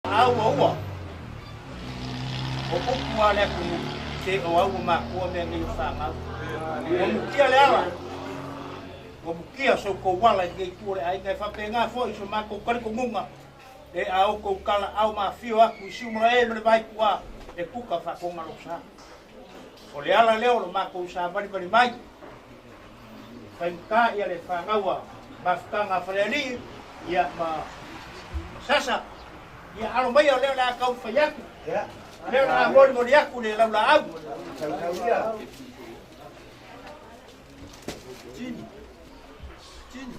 Aua ua. O upu a le atunuu, se o au ua makua mea nei o fanau. Ua mutia le ala, ua mutia so outou ala i lenei itu o le aiga. E faapena foi so matou talitonuga, e a outou talaau ma afio atu i Siumalae ma le Vaituā, e tuta faatoga lou sa. O le ala lea o lo matou savalivali mai, e faigata ia le fanau a mafutaga a Falealii, ia ma Sasa. Ia alo maia o lea o le a taumafai atu. O lea o le a molimoli atu le laulaau. Tini. Tini.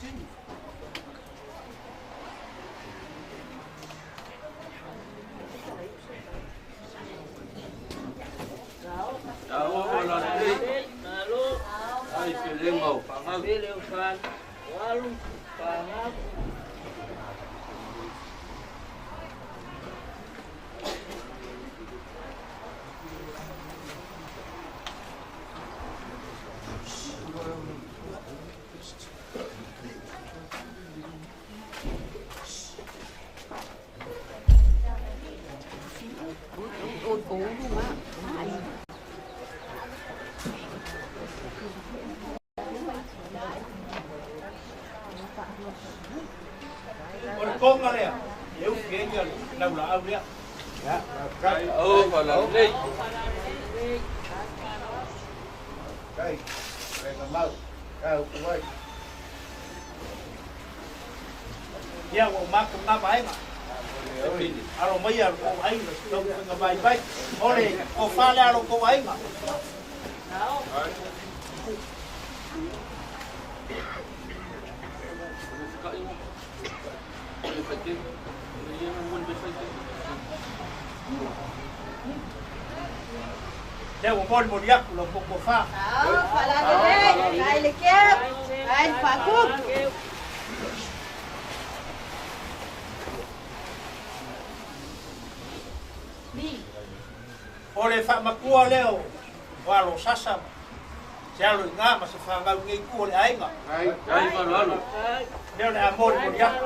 Tini. O le koga lea, e ufi ai le laulaau lea. Ia ua matou na vaega. Alo maia lo kou aiga se taumafaiga vaivai. O le tofa lea a lo tou aiga. Lea ua molimoli atu la outou tofa. O le faamatua lea o alo Sasa ma se alo i gā ma se fanau i nei itu o le aiga. Lea o le a molimoli atu.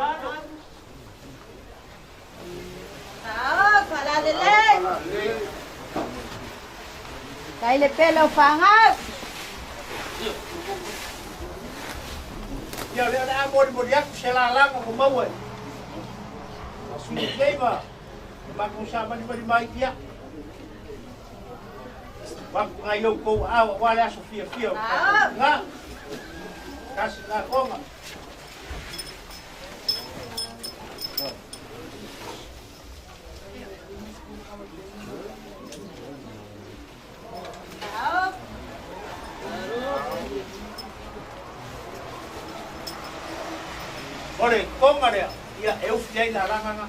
Ia lea o le a molimoli atu se lalaga ua maua i sui nei ma matou savalivali mai ia. Atu nai outou aao aua le aso fiafia o le tatou tina. Tasi na toga. O le toga lea, ia e ufi ai la lagaga.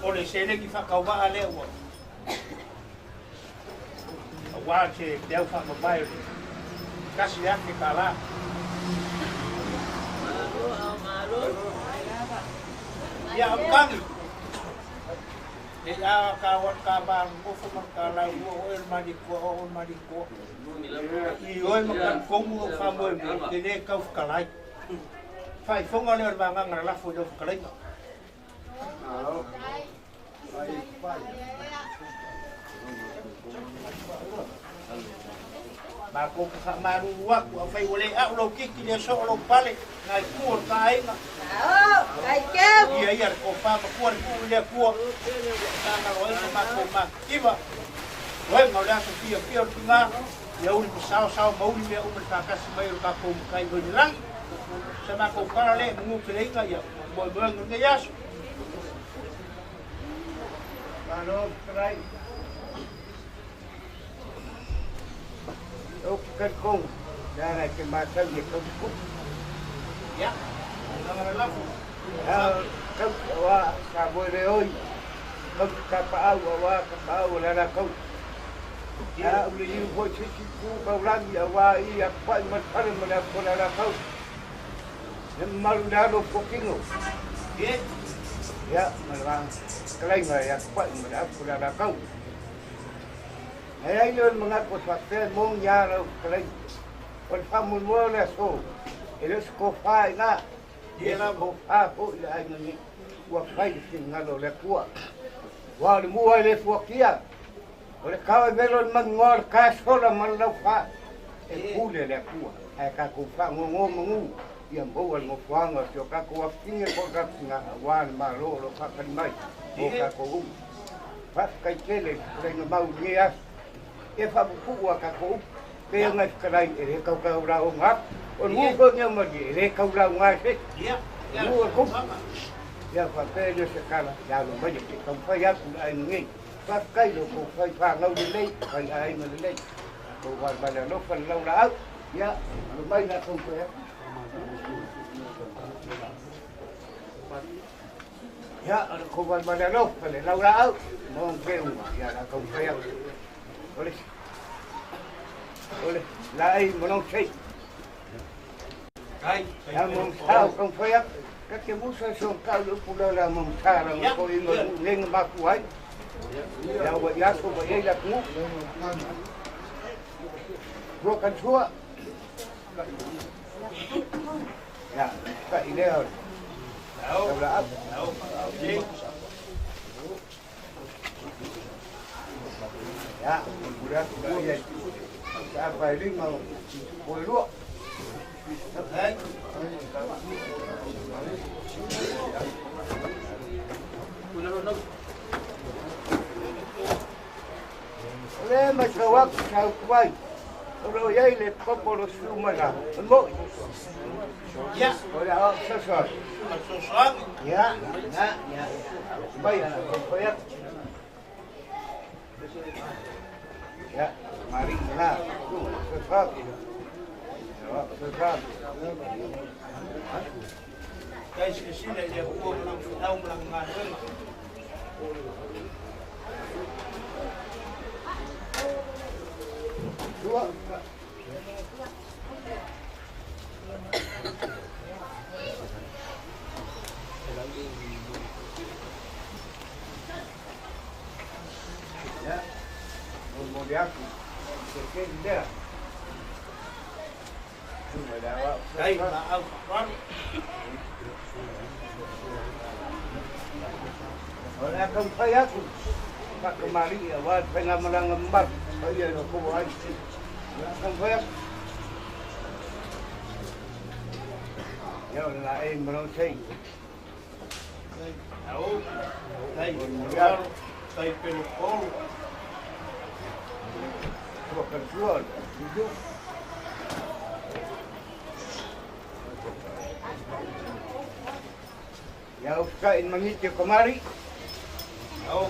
O le seleni faatauvaa lea ua aua se peau faamavae o le $1,000. Ia autagi. E a ka wa ka ba ngofo ma ka la ua o el mali ko o mali ko. I oi ma ka komu o fa mo me te le kau whakalai. Fai fonga leo le vanganga lafo i lau whakalaiga. Matou te faamalulu atu, afai ua le au lau kiki le aso o lou pale, nai ku o le taaiga. Ia ia le tofa matua le tuu i le Atua, tatalo ai sa matou matitiva. Loega o le aso fiafia o le tina, ia uli ma saosao ma uli mea uma i le faatasi mai o le tatou matai mai le lagi. Sa matou tala lea e manu teleiga ia moemoega o lenei aso. Malo fetalai. Ou te talitonu, leaga e te matau i le tautupu. Ia, tulaga le lafo. Tautu aua sa moe le oi, tautu tapaau aua tapaau o le Alataua. Ia ule liu foi sisi tu kaulagi a wā i a pai ma pale ma le apola la kau. E malu le alo pokino. Ia, ma le vā kalainga ia pai ma le apola la kau. E ai leo le manatu o faapea moni lava lau fetalaiga. O le faamoemoe o le aso, e le o se tofa i ina, e se tofa foi i le aiga nei, ua fai le finagalo o le Atua. Aua o le mua e le fuatia, o le tao e velo i le manugoa o le taesola ma le laufa, e pule le Atua, ae tatou faanono manu ia maua le nofoaga o si o tatou afafine po o le tatou tina, aua le Malo o lo o faatali mai mo tatou uma. Faafetai tele i le fetalaiga mau i lenei aso. Ia faapupuu a tatou upu, pei ona e fetalai e le tau lauga atu. O le nuu foi lenei o Malie, e le tau lauga ai se isi. O le nuu o le tupu. Ia faapea lea o se tala, ia alo maia se i taumafai atu le aiga nei. Faafetai i lo outou fai fanau lelei, fai aiga lelei. Tou valevale alofa le laulaau, ia alo mai la taumafai atu. Ia, o le tou valevale alofa le laulaau, mo peuga, ia la taumafai atu. O le o le laei manausei. Ia maugata o taumafai atu. Ta te musa si o tau le upu lea o le a maugata laga toeaina o le nuu nei na mafua ai. Ia ua i aso ua i ai le atunuu. Tua talisua. Ia, ta'i lea o le taulaau. Ia, pule atu la ia i apa e lima o e lua. O lea e matau atu sa utu ai, o lo o i ai le popo o lo susu mai la, o le mo'i. O le aoao fesoasoani. Ia, na, ia, mai ana taumafai atu. Ia, tamalii lena, fesoasoani. Aoao fesoasoani. Tai silasila i le Atua ma Lana feau ma Lana galuega. Sua. Ia, molimoli atu se keli lea. Tuma i le aoao Tai fesoasoani. laau faaaloalo. O le a taumafai atu faatamalii aua le faigamalaga mamalu paia i lo outou aiga. O le a taumafai atu. Ia o le laei ma lona sei. Ao, tai Molimoli atu. faaaloalo, tai pelopolu. Tua talisua o le tutu. Ia usitai i le magiti o kamali'i. Ao,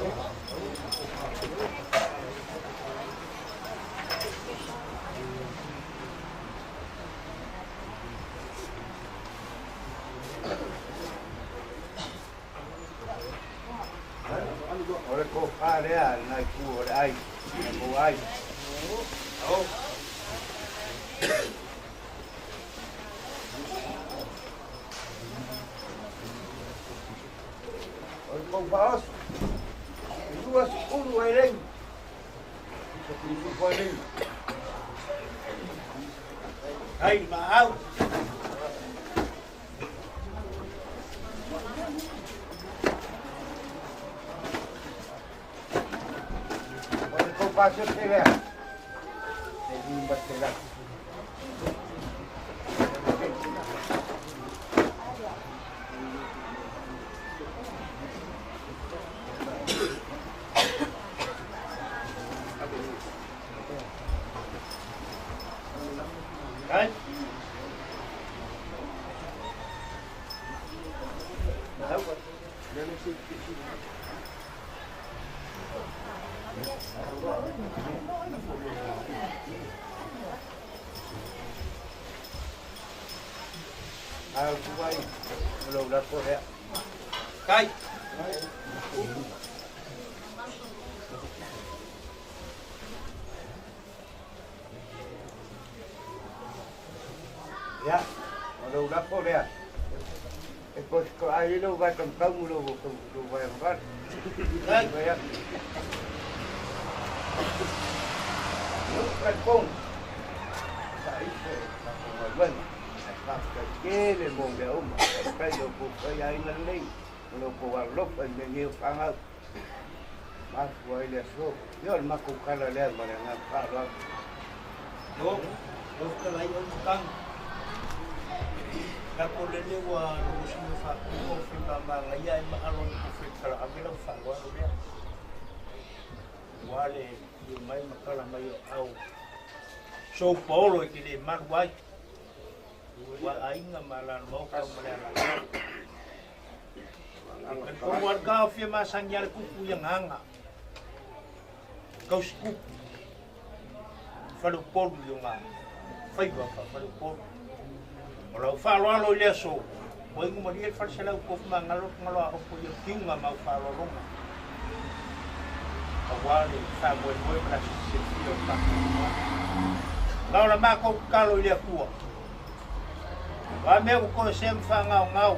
O le tofa lea i lena itu o le ai, e maua ai. Ao, O le tou faaoso, e 20 eleni, 15 eleni. Tai maau. O le tou pasese lea, e 500. Tai. A o tu ai, o lou lafo lea. Tai. Ia, o lou lafo lea. E positoa ai lou vae tamatau ma lou vae agavale. Fai atu. Ou te talitonu, sa ifo le tatou galuega, ae faafetai tele mo mea uma. Faafetai i lo outou faiaina lelei ma lo outou alolofa i mea nei o fanau. Mafua ai le aso. Ia o le matou tala lea ma le agaga faaaloalo. Lau fetalai au matagi. Lako lele ua logosina faapuga o fimamagaia ai ma alo i kofe tala ave lau faaaloalo lea. Ua le fio mai ma tala mai o au. Sou paolo e te le malu ai. Ua aiga ma alala maoka ma le alala. E talitonu lava le taofi e masani a le kupu i agaga. Tausikupu. Faleupolu i ona faiva faa-faleupolu. O lau faaaloalo i le aso, ua inu malie le faleselau tofu magalo Tagaloa opo i tiuga ma au faaaloaloga. Aua le faamoemoe ma le aso silafia o le tatou igoa. Ma o la matou tatalo i le Atua. O a mea ua toesea ma faagaogao,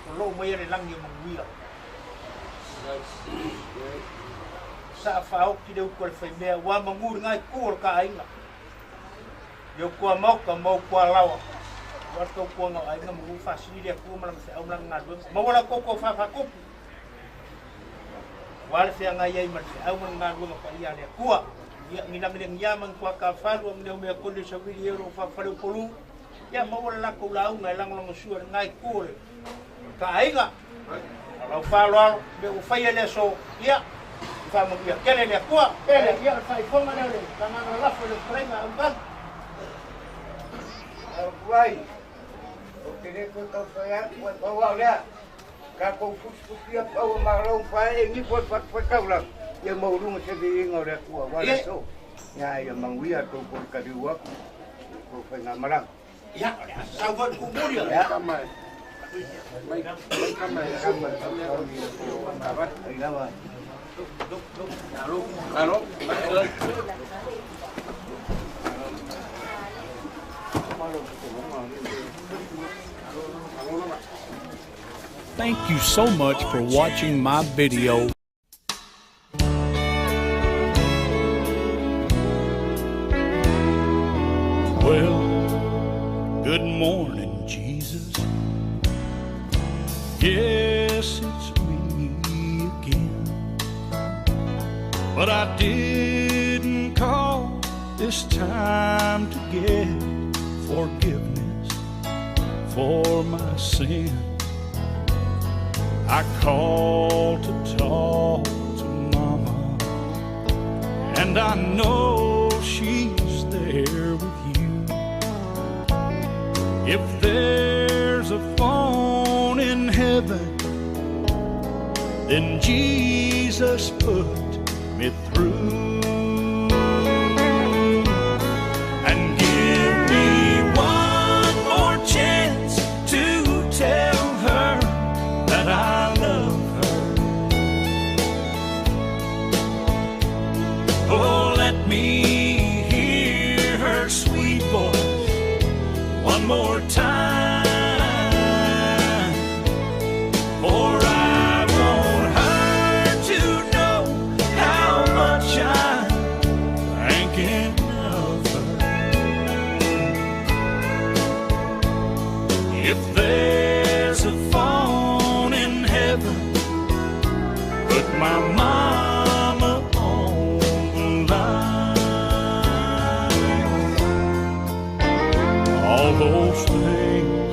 o loo mai le lagi o manuia. Saa faaoti le utu a le faimea, ua manu i lena itu o le taaiga. I ou tuamaota ma ou tualaoa, aua le tautuaga o aiga ma nuu, faasili le Atua ma lana feau ma lana galuega. Maua la outou tofa faatupu, aua le feagai ai ma le feau ma le galuega paia a le Atua. Ia, ni lagilagia ma ni tuatafalu, ni laumea koli o savili e o lo o faafaleupolu, ia maua le latou lauga e lagolagosua i lena itu o le taaiga. O lau faaaloalo, mea ua faia i le aso, ia, faamanuia tele le Atua. Pele, ia, o le faaifoga lea o le agaga lalafo i le fetalaiga a Autagi. Lau ou te le toe taufai atu, ae pau lava o lea, tatou fusifusia pau o malo ma paee nifo i le fatafaitaulaga, ia maualuga se viiga o le Atua aua le aso. Ia, ia manuia tou taliu atu i tou faigamalaga. Ia, o le a sau foi le tumuli. Ia. Thank you so much for watching my video. Well, good morning, Jesus. Yes, it's me again. But I didn't call this time to get forgiveness for my sin. I called to talk to Mama, and I know she's there with you. If there's a phone in heaven, then Jesus put me through. And give me one more chance to tell her that I love her. Oh, let me hear her sweet voice one more time. For I want her to know how much I'm thinking of her. If there's a phone in heaven, put my mama on the line. All those things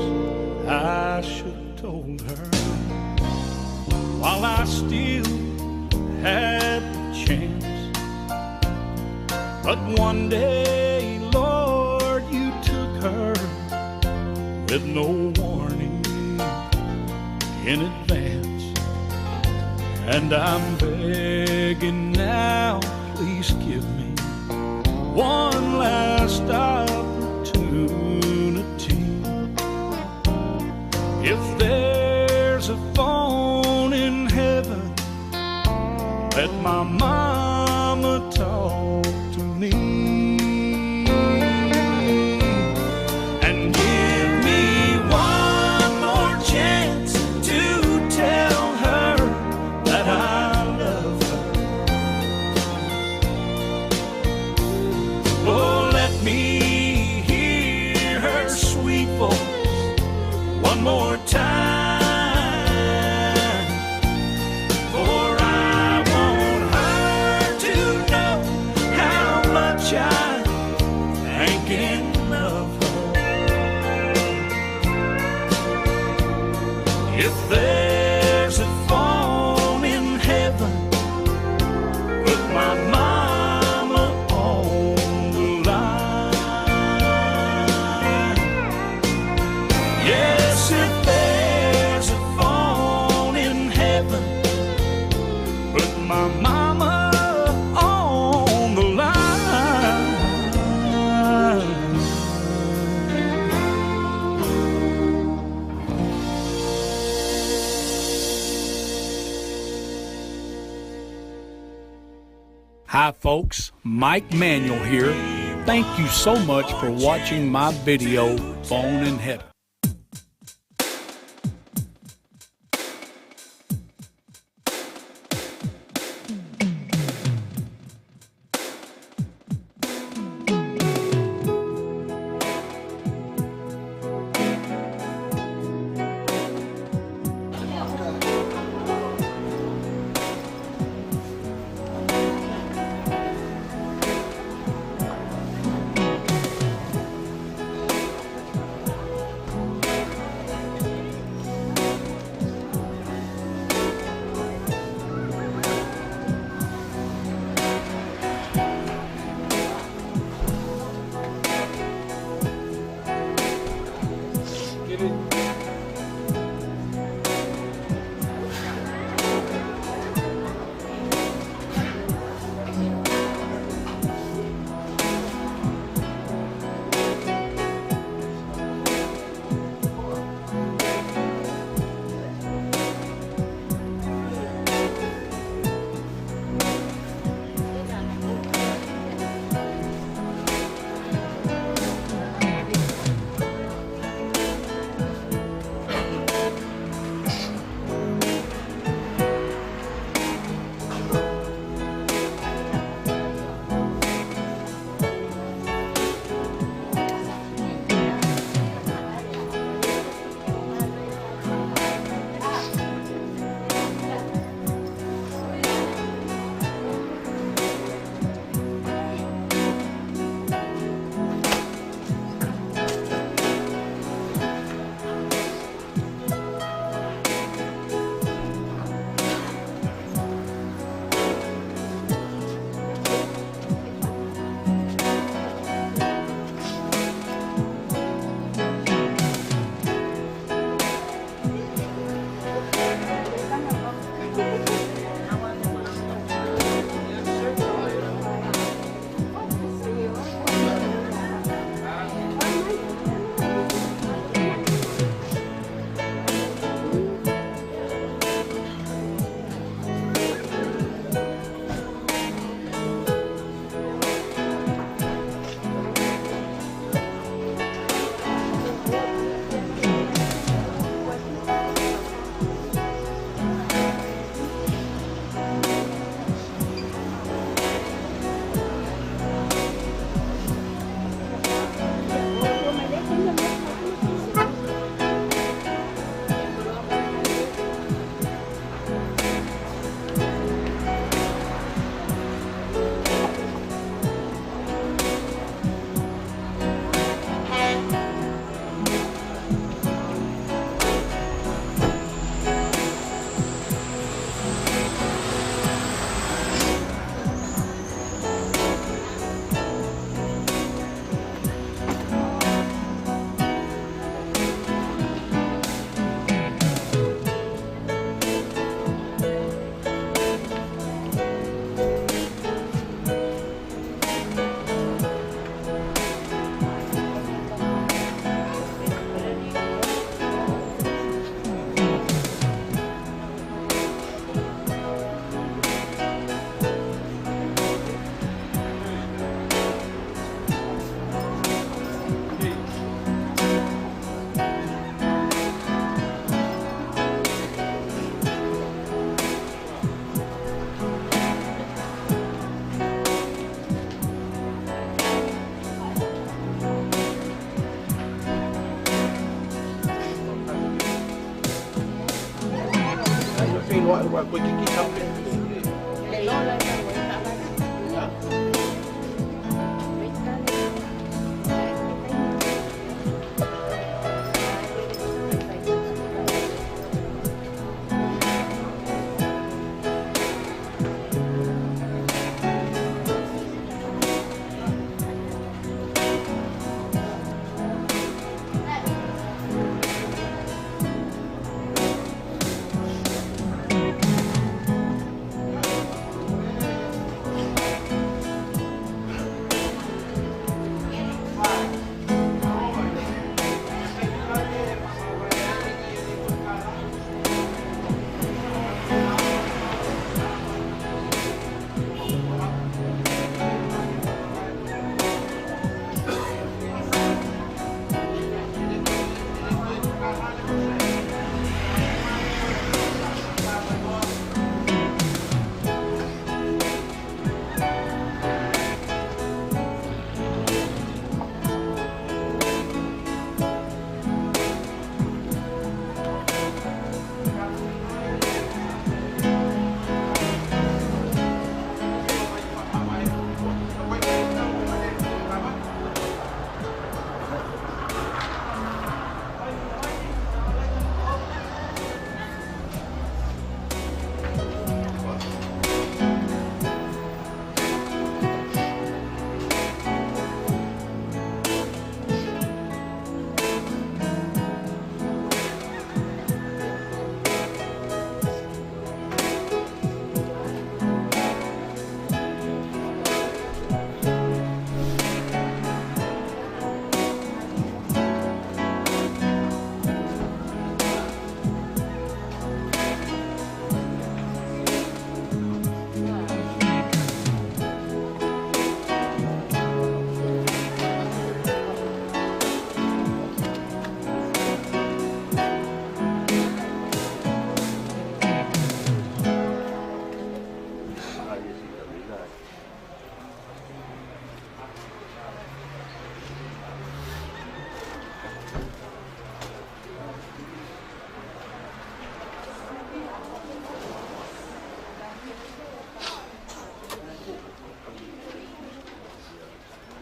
I should have told her while I still had the chance. But one day, Lord, you took her with no warning in advance. And I'm begging now, please give me one last opportunity. If there's a phone in heaven, let my mama talk to me. And thinking of her. If there's a phone in heaven, put my mama on the line. Yes, if there's a phone in heaven, put my mama on the line. Hi folks, Mike Manuel here. Thank you so much for watching my video, Phone in Heaven.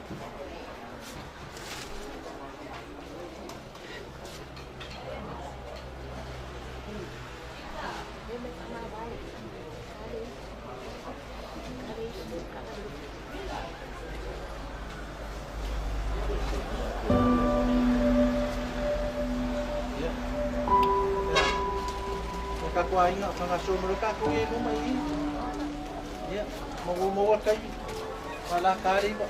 Ia. O tatou aiga faagasolo mai loa tatou ia i luma i i. Ia, ma ua maua le taimi. Faalata le 9.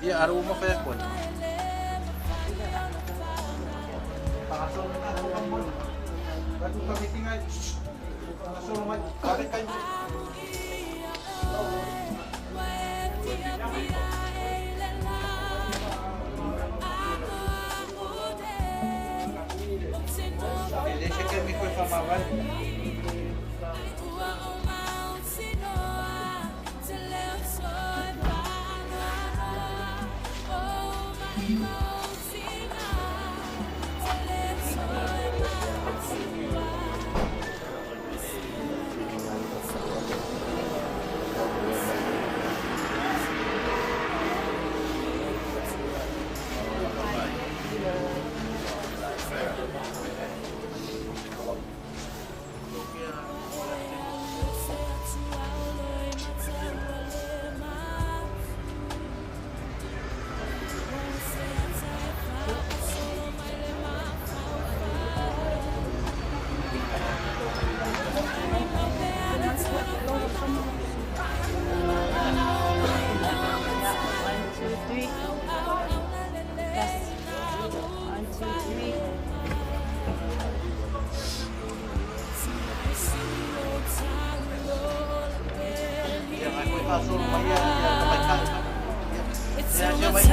Ia, aru uma fai atu ai. Faagasolo mai tatou faamoemoe. Tatou tamaitiga ai. Faagasolo mai. Vave taimi. E le se taimi foi faamavae. Ia, ae foi faasolo mai ia tamaitai. Ia, ia mai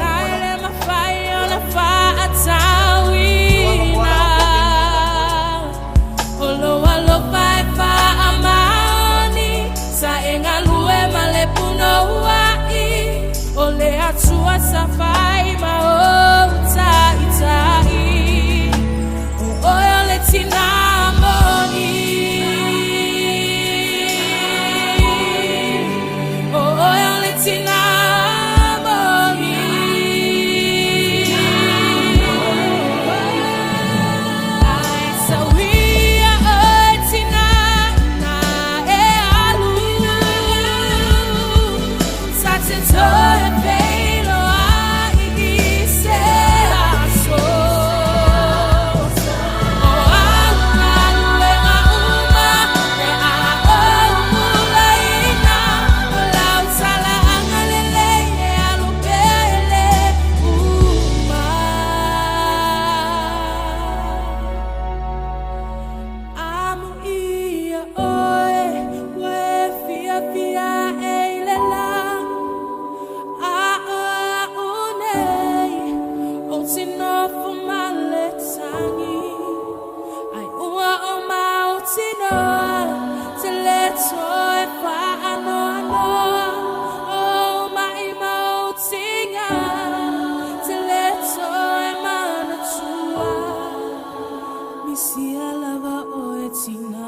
lava oe tina.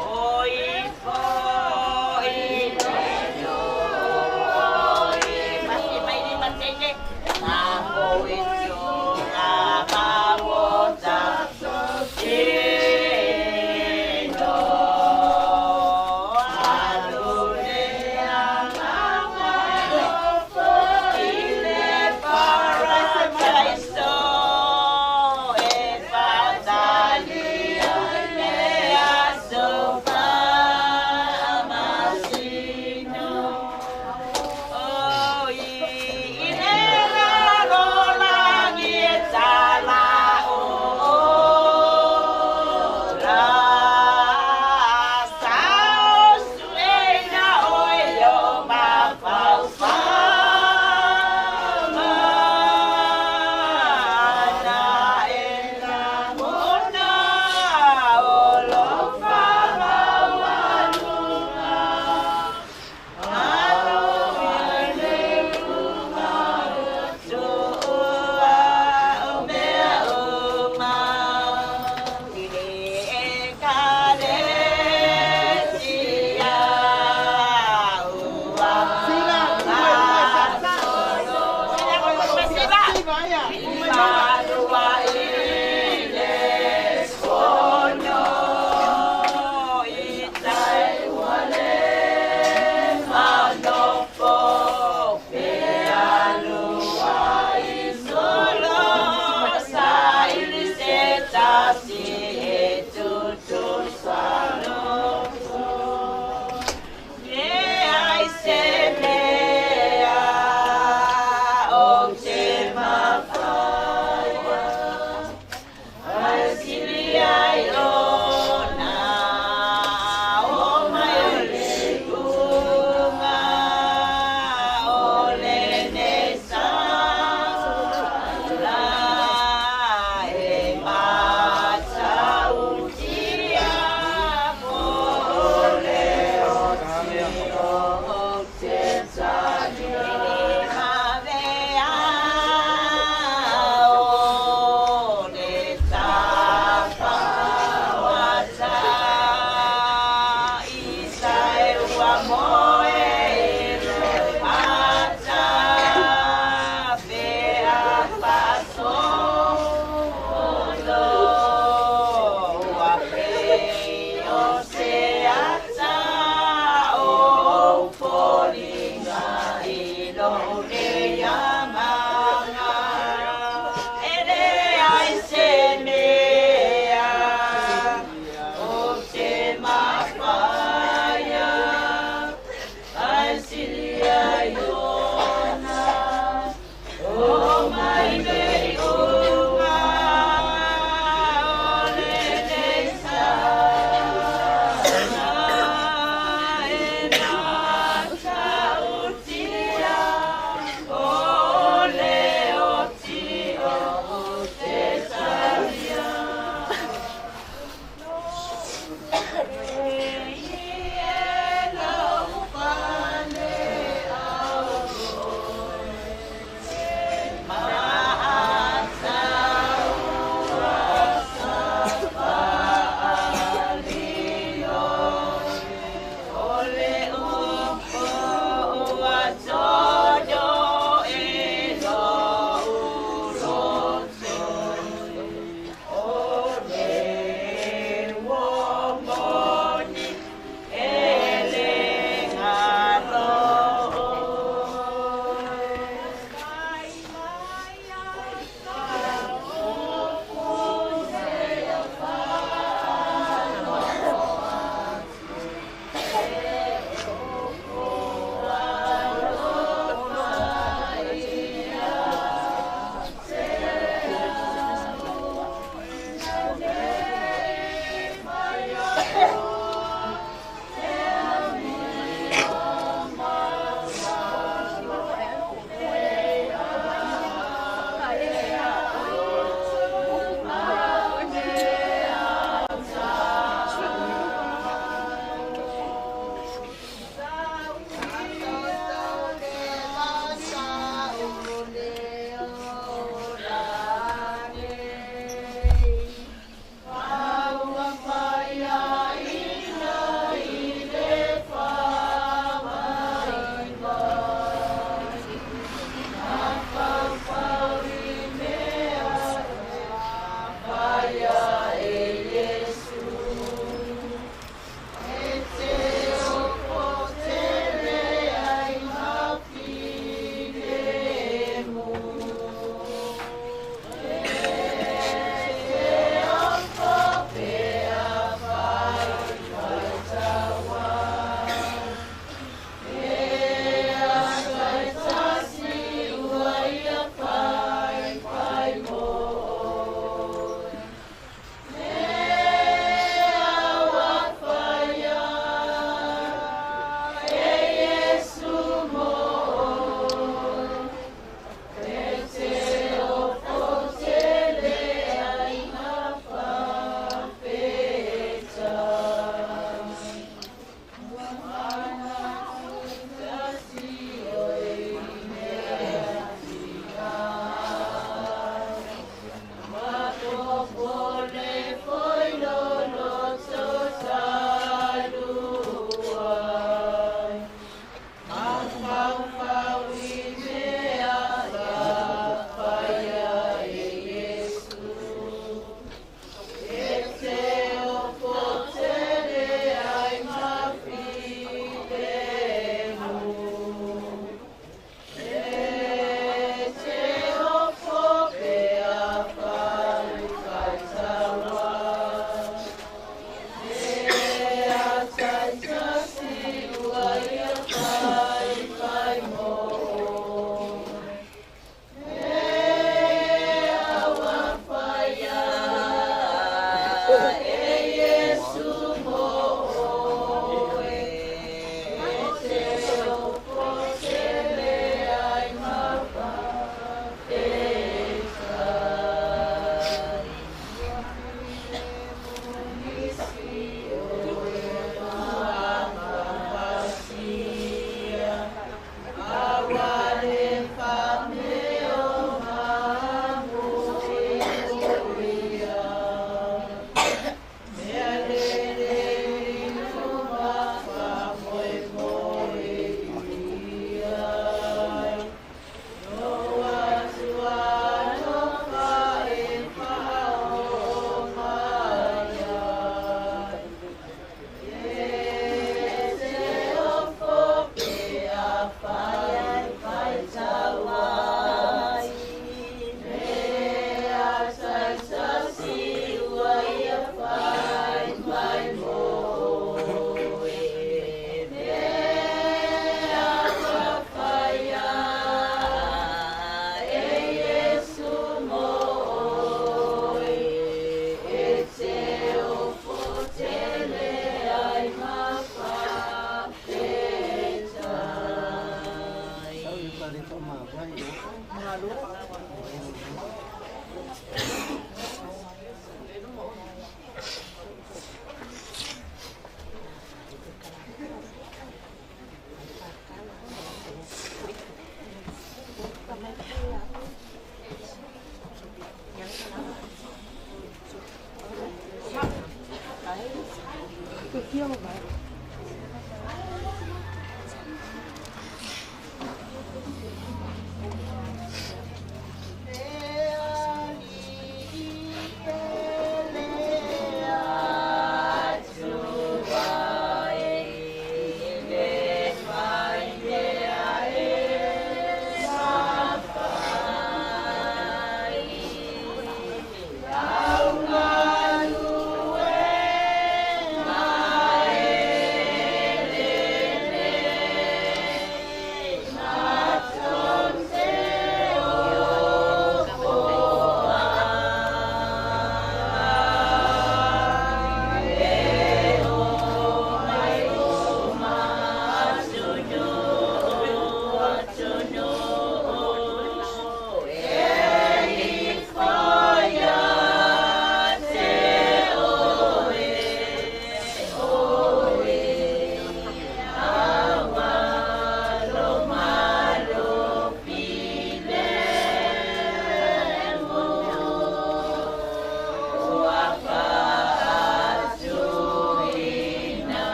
Oi,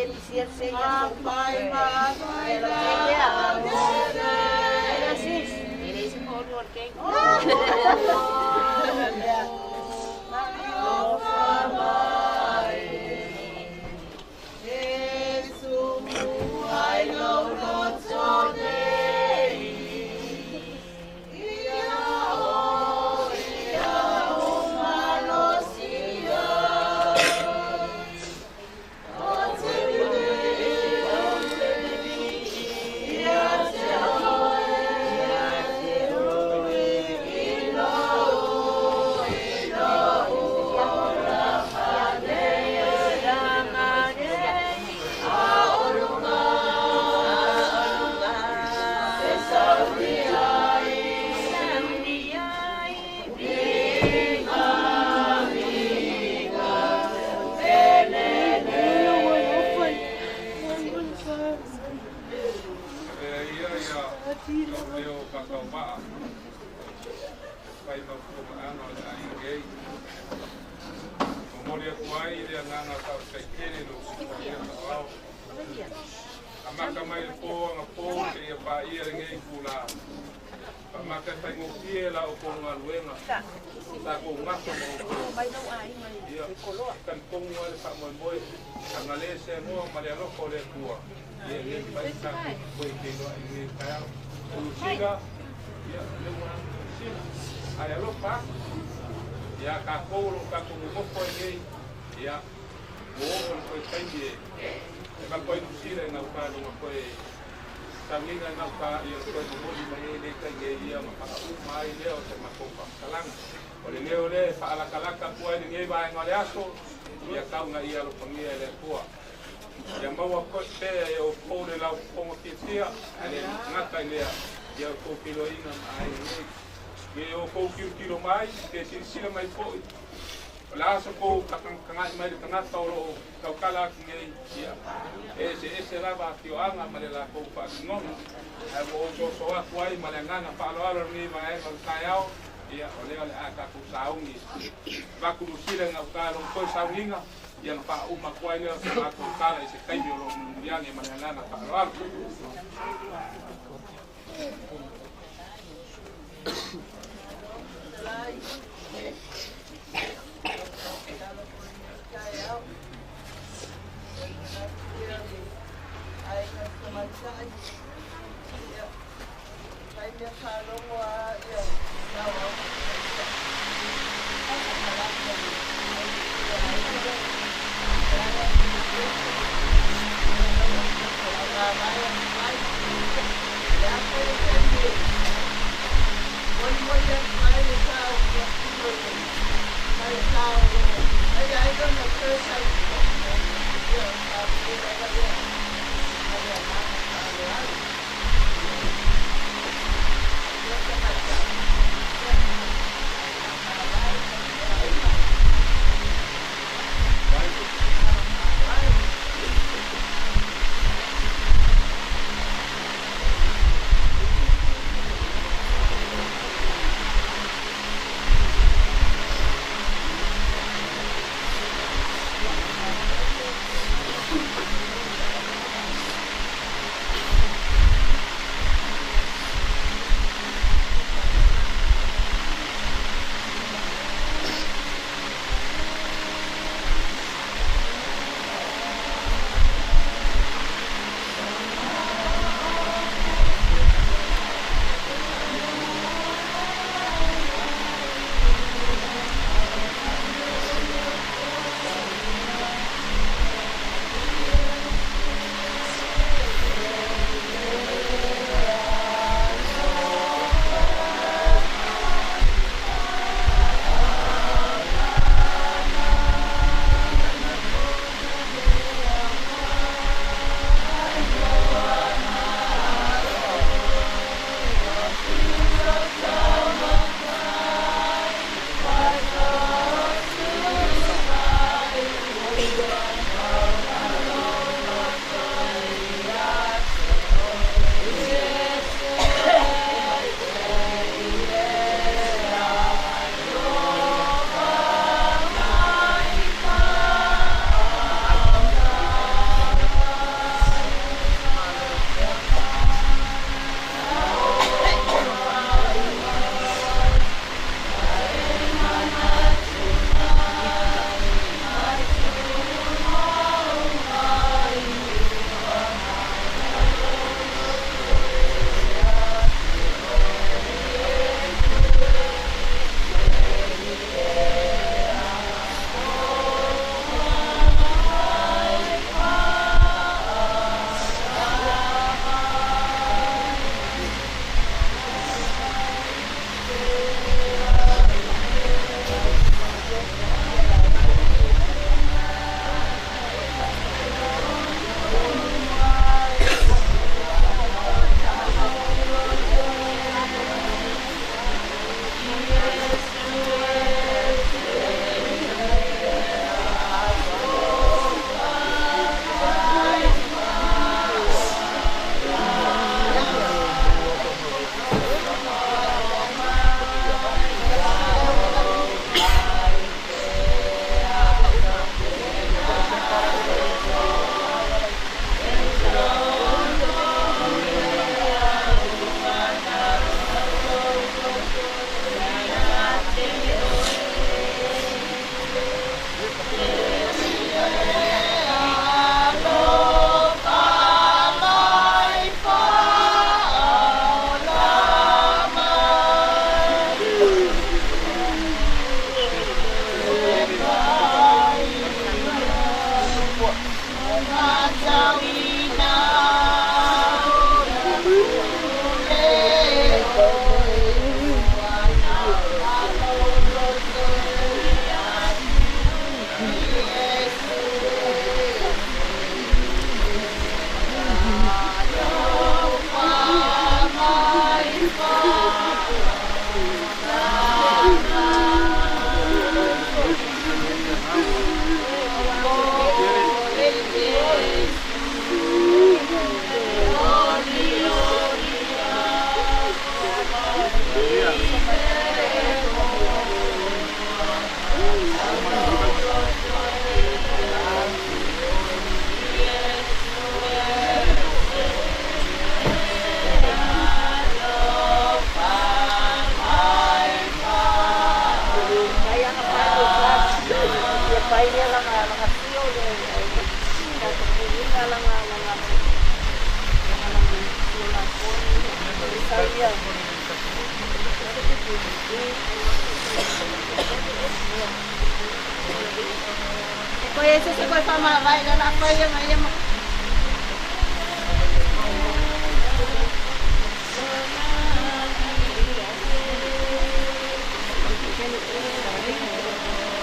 Thank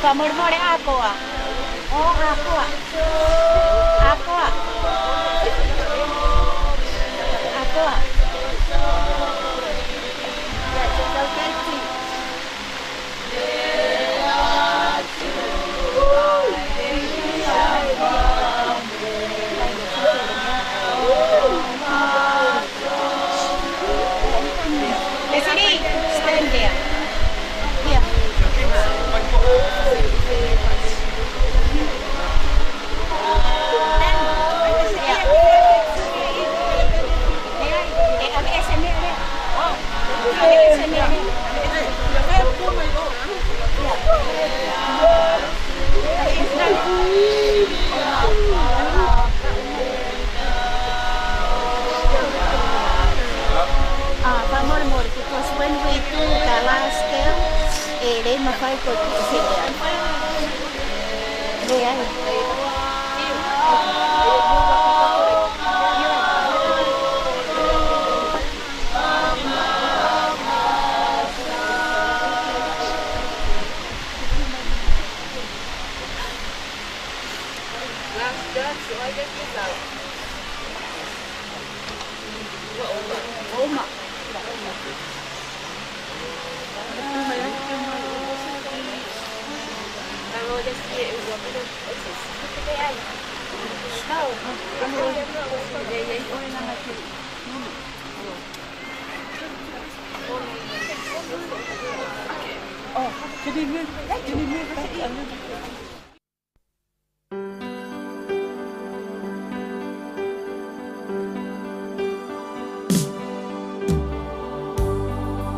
Faamolemole akoa. O akoa. Akoa. Akoa. Leslie, stand there. Here. Because when we do the last scale, it mafai ko ti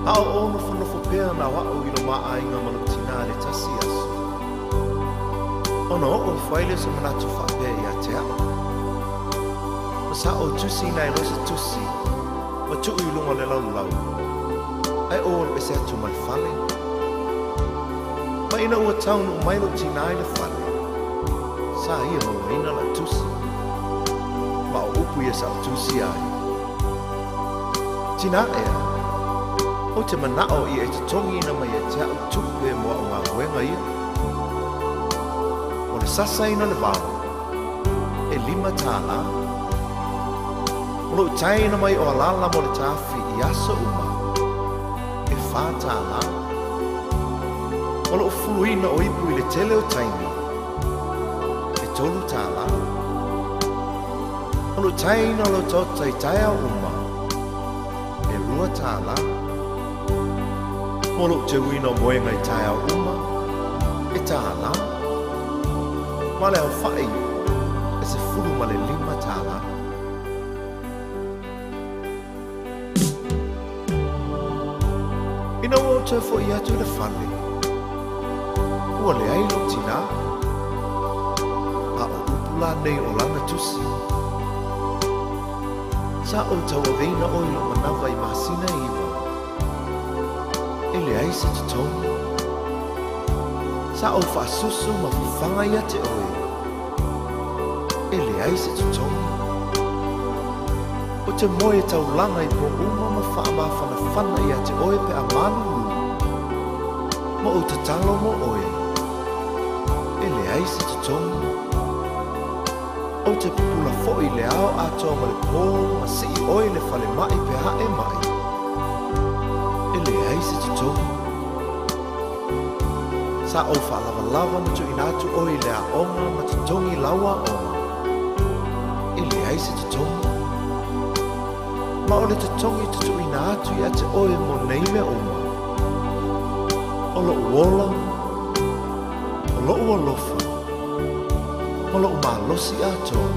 A o ono whanofo pea nā wao i lo maainga ma lo tina le tasi aso. Ona o whaile sa manatu whaapea i a te ao. Ma sa o tusi nai rosa tusi, ma tuu i lunga le lau lau. Ai o alo ese atu mai fale. Ma ina ua taunu o mai lo tina i le fale. Sa ia mawaina la tusi. Ma o upu ia sa o tusi ai. Tina ea. O te manao i e te tongi ina mai e te au tupe moa o ngā huenga ia. O le sasa ina le vao, e 5 tālā. O lou taina mai o alala mo le tāfi i aso uma, e 4 tālā. O lou fuluina o ipu i le tele o taimi, e 3 tālā. O lou taina o lou tota i taia uma, e 2 tālā. Mo lou te uina o moenga i taia uma, e tālā. Ma le au whai, e se fulu ma le 5 tālā. Ina ua o tau fo i atu le whale, ua le ai lo tina, a o upu la nei o lana tusi. Sa o tau aveina o i lo manawa i masina iwa, e le ai se totogi. Sa o whaasusu ma fuwhanga ia te oe, e le leai se totogi. Ou te moe taulaga i pō uma ma faamafanafana iā te oe pe a malūlū, ma ou tatalo mo oe, e leai se totogi. Ou te pupula foi i le ao atoa ma le pō ma sii oe i le falemai pe a e maʻi, e leai se totogi. Sa ou faalavalava ma tuuina atu oe i le aoga ma totogi lau aoga, e leai se totogi. Ma o le totogi e tuuina atu ia te oe mo nei mea uma, o loʻu ola, o loʻu alofa, ma loʻu malosi atoa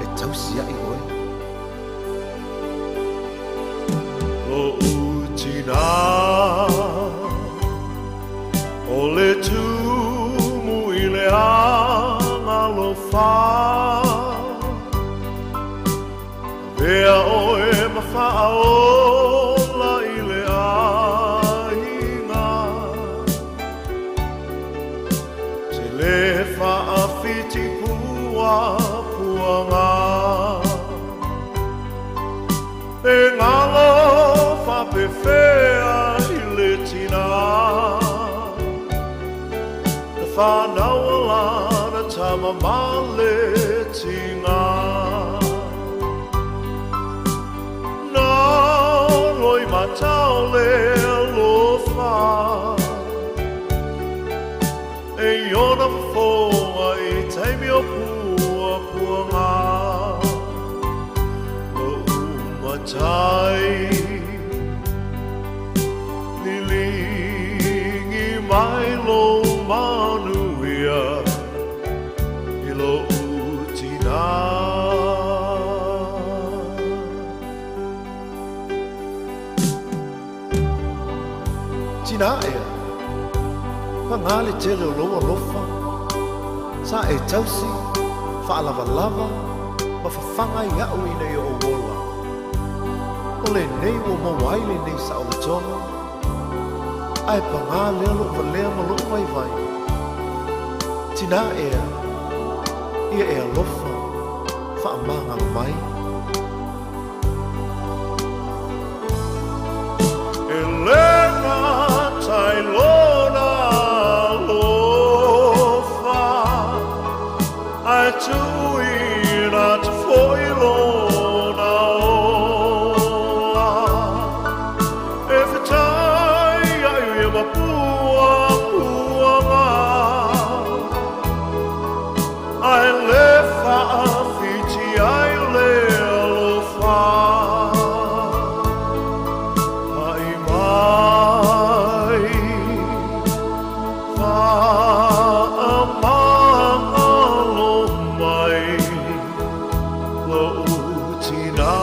e tausiaʻi oe. Loʻu tinā o le tumu i le agalofa, Avea oe ma faaola i le aiga, Te le faafiti puapuaga, E galo faapefea i le tinā, Na fanau a lana tama ma le tiga. Na loimatao le alofa, E i ona fofoga i taimi o puapuaga. Loʻu matai, liligi mai lou manuia i loʻu tinā. Tinā ea, pagā le tele o lou alofa, sa e tausi, faalavalava, ma fafaga iaʻu ina ia ou ola. O lenei ua maua ai lenei saolotoga, ae pagā lea loʻu valea ma loʻu vaivai. Tinā ea, ia e alofa, faamagalo mai. E le gata i lona alofa, Ae tuuina atu foi lona ola, E fetaiai ia ma puapuaga, Ae le faafiti ai le alofa. Haʻi mai, faamagalo mai, loʻu tinā.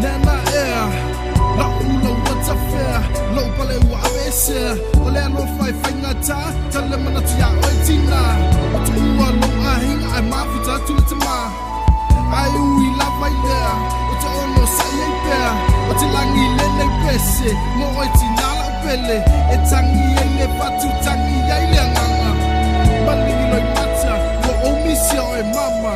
Nana ea Lau ula ua tafea Lou pale ua aveesea O le alofa e faigata Tale manatu iā oe tina Ua tuua lou aiga Ae mafuta atu le tamā Ae ui lava i lea Ou te onosai ai pea O te lagi lenei pese Mo oe tina lau pele E tagi ai le fatu Tagi ai le agaga Maligi loimata Ua ou misia oe mama.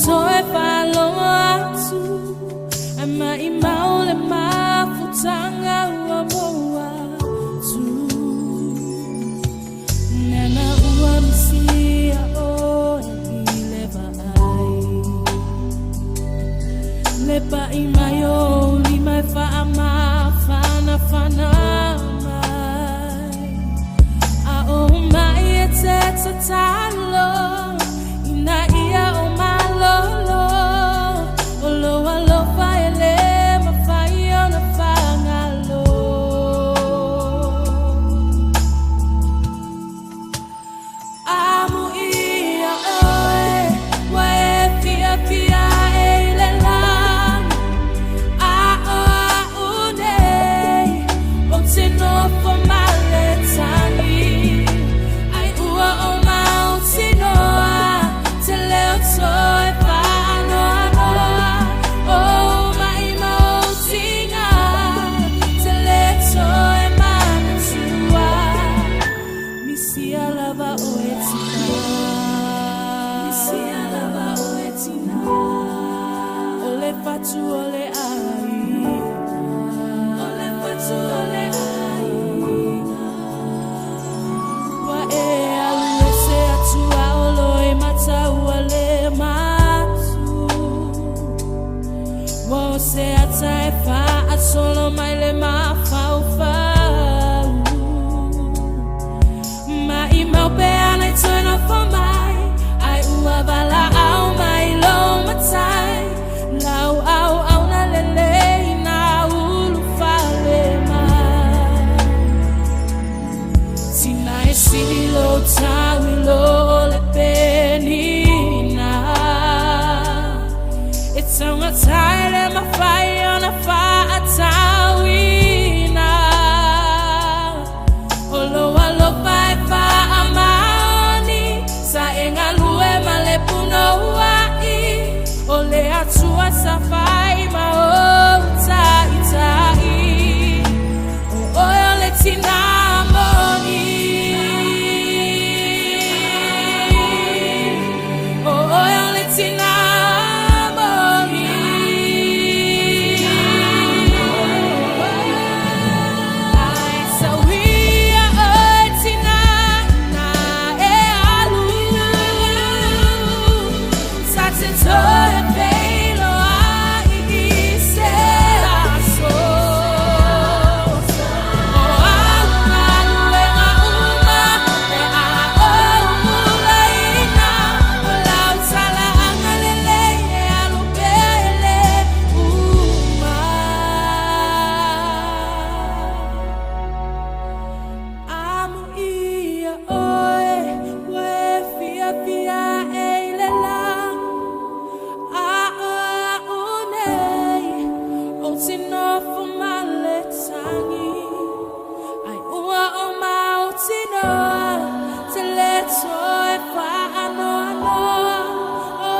Toe whaloa atu Ai mai mau le mafutanga ua moa tu Nana ua misia oe i le vaai Le pa'i mai o lima e whaamawhana mai A o mai e te tatalo Ina ia o malolo O lo alofa e le mawhai ona whangalo Amu ia oe Wa e fia fia e i le lagi A o au nei O te nofo ma le tangi Ai ua o mautinoa Te leo toe whaanoanoa O mai mautinga Te le toe manatua Misia lava o e tina Misia lava o e tina O le fatu o le ai O le fatu o le aiga Ua e alu ese atu a olo e mataua le matu Ua o se ata e whaasolo mai le mafaufau Mai mau pe ana i turn off for mai Ai ua vala au mai lo matai Lau au au na lele na ulu fale mai Tina e sili lo tawi lo le penina E taunga taele mawhai ona whaatawina O lo alofa e whaamaoni Sa e ngalue ma le puno uai O le atua sa whai ma o tai tai O oe o le tina moni O oe o le tina moni Ai sawia oe tina na e alu Sa te toe peilo ai i se aso O alu alu e ngā uma E a o ulaina O lau tala anga lele e alu pea e le uma Amu ia oe Ua e fia fia e i le lagi A o au nei O te nofo ma le tangi Ai ua o mautinoa Te le toe whaanoanoa O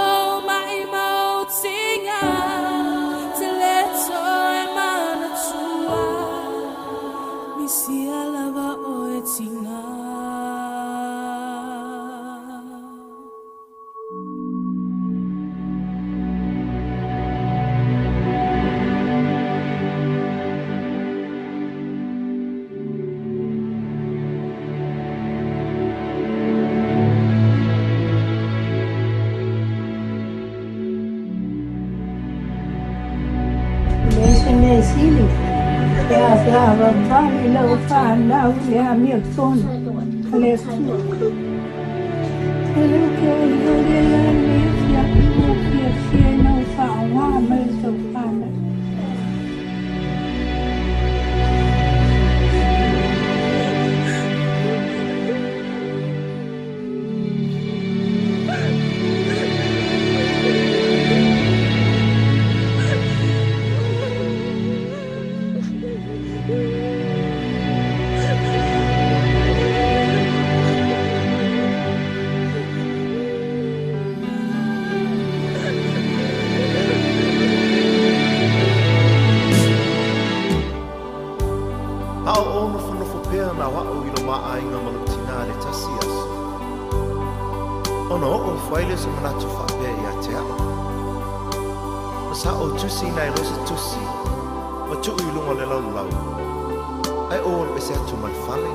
mai mautinga Te le toe manatua Misia lava o e tina Le se mea sili e a se ava vale lau whanau le a mea tonu a le atua. O le ke o le la le fia fia fia sa ou tusiina ai loa se tusi ma tuu i luga o le laulau, ae ou alu ese atu ma le fale.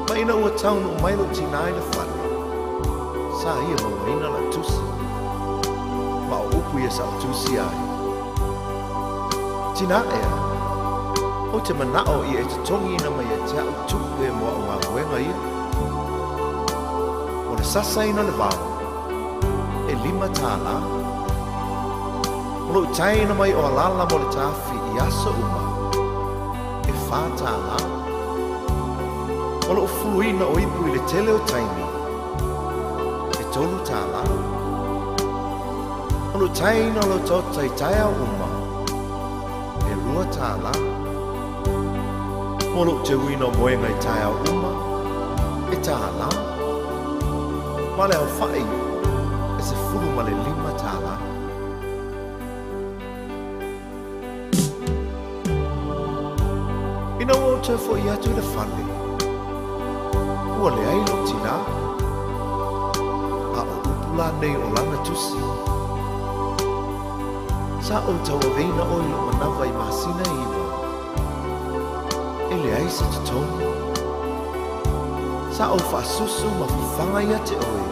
Ma ina ua taunuu mai lou tinā i le fale, sa ia mauaina lau tusi. Ma o upu ia sa ou tusia ai, Tinā ea, ou te manao ia e totogiina mai ia te a'u tupe mo a'u galuega ia. Mo le sasaina o le vao, e $5. Mo lou taina mai o Alala mo le tafi i aso uma, e $4. Mo lou fuluina o ipu i le tele o taimi, e $3. Mo lou taina o lau taota i taeao uma, e $2. Mo lou teuina o moega i taeao uma, e $1. Ma le aofa'i, e $15. Ina ua ou toe fo'i atu i le fale, ua leai lou tinā. A o upu la nei o lana tusi, Sa ou tauaveina oe i lou manawa i masina e 9. E leai se totogi. Sa ou faasusu ma fafaga ia te oe.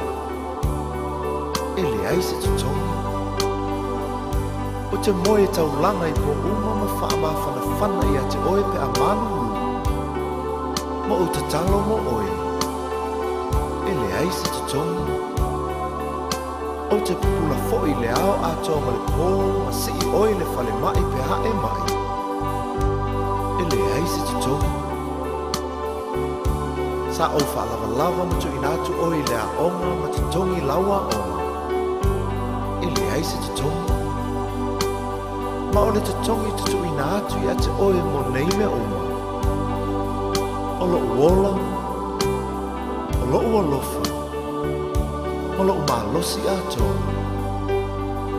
E leai se totogi. Ou te moe taulaga i po uma ma faamafanafana ia te oe pe a malulu, ma ou tatalo mo oe. E leai se totogi. Ou te pupula foi i le ao atoa ma le pō ma sii oe i le falemai pe a e maʻi. E leai se totogi. Sa ou faalavalava ma tuuina atu oe i le aoga ma totogi lau aoga. E leai se totogi. Ma o le totogi tutuuina atu ia te oe mo nei mea uma, o lou ola, o lou alofa, ma lou malosi atoa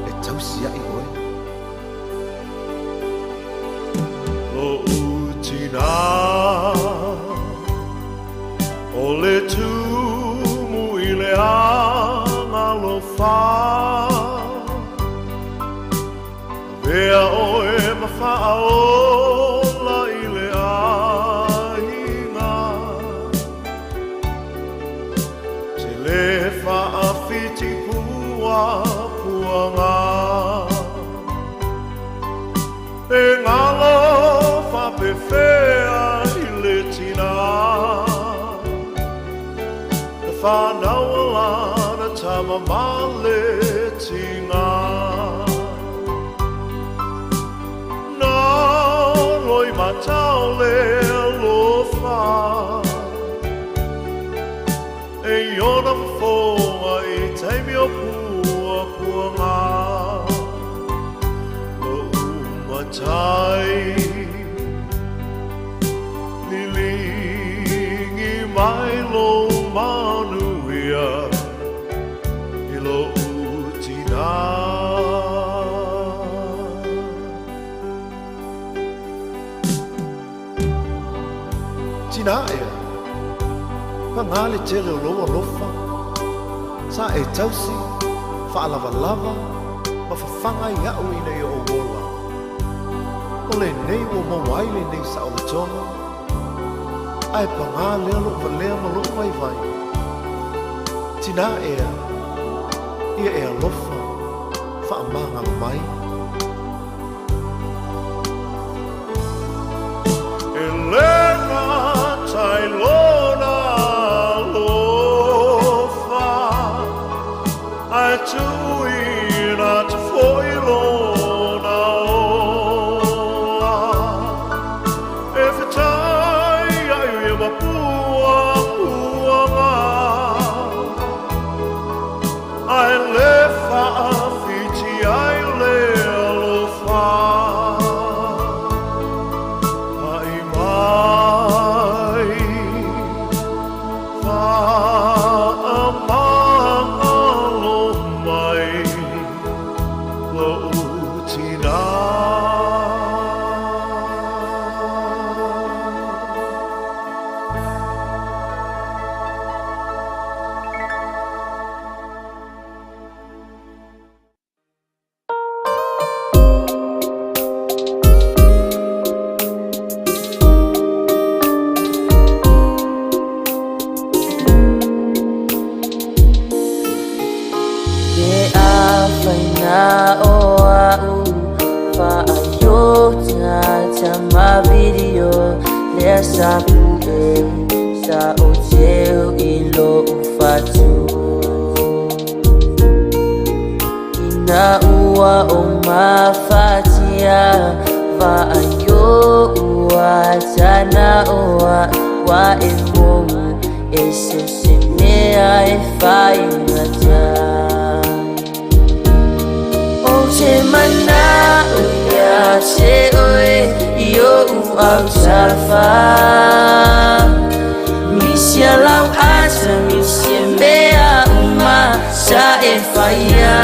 e tausiaʻi oe. Lo'u tinā o le tumu i le agalofa, Avea oe ma faaola i le aiga, Te le faafiti puapuaga, E galo faapefea i le tinā, Na fanau a lana tama ma le tiga. Na loi matao le alofa, E i ona fofoga i taimi o puapuaga. Lo'u matai liligi mai lou manuia i lo'u tinā. Tinā ea, pagā le tele o lou alofa, sa e tausi, faalavalava, ma fafaga iaʻu ina ia ou ola. O lenei ua maua ai lenei saolotoga, ae pagā lea lou valea ma lou vaivai. Tinā ea, ia e alofa, faamagalo mai. E le gata i lona alofa, ae tuuina atu foi lona ola, E fetai ai ia ma puapuaga, Ae le faafiti ai le alofa. Haʻi mai, faamagalo mai lo'u tinā. Ua o mafatia Vaaio ua tana oa Wa e mou e se se mea e whaingata. O te mana o ia te oe I o u au tafa. Misia lau ata, misia mea uma sa e whaia.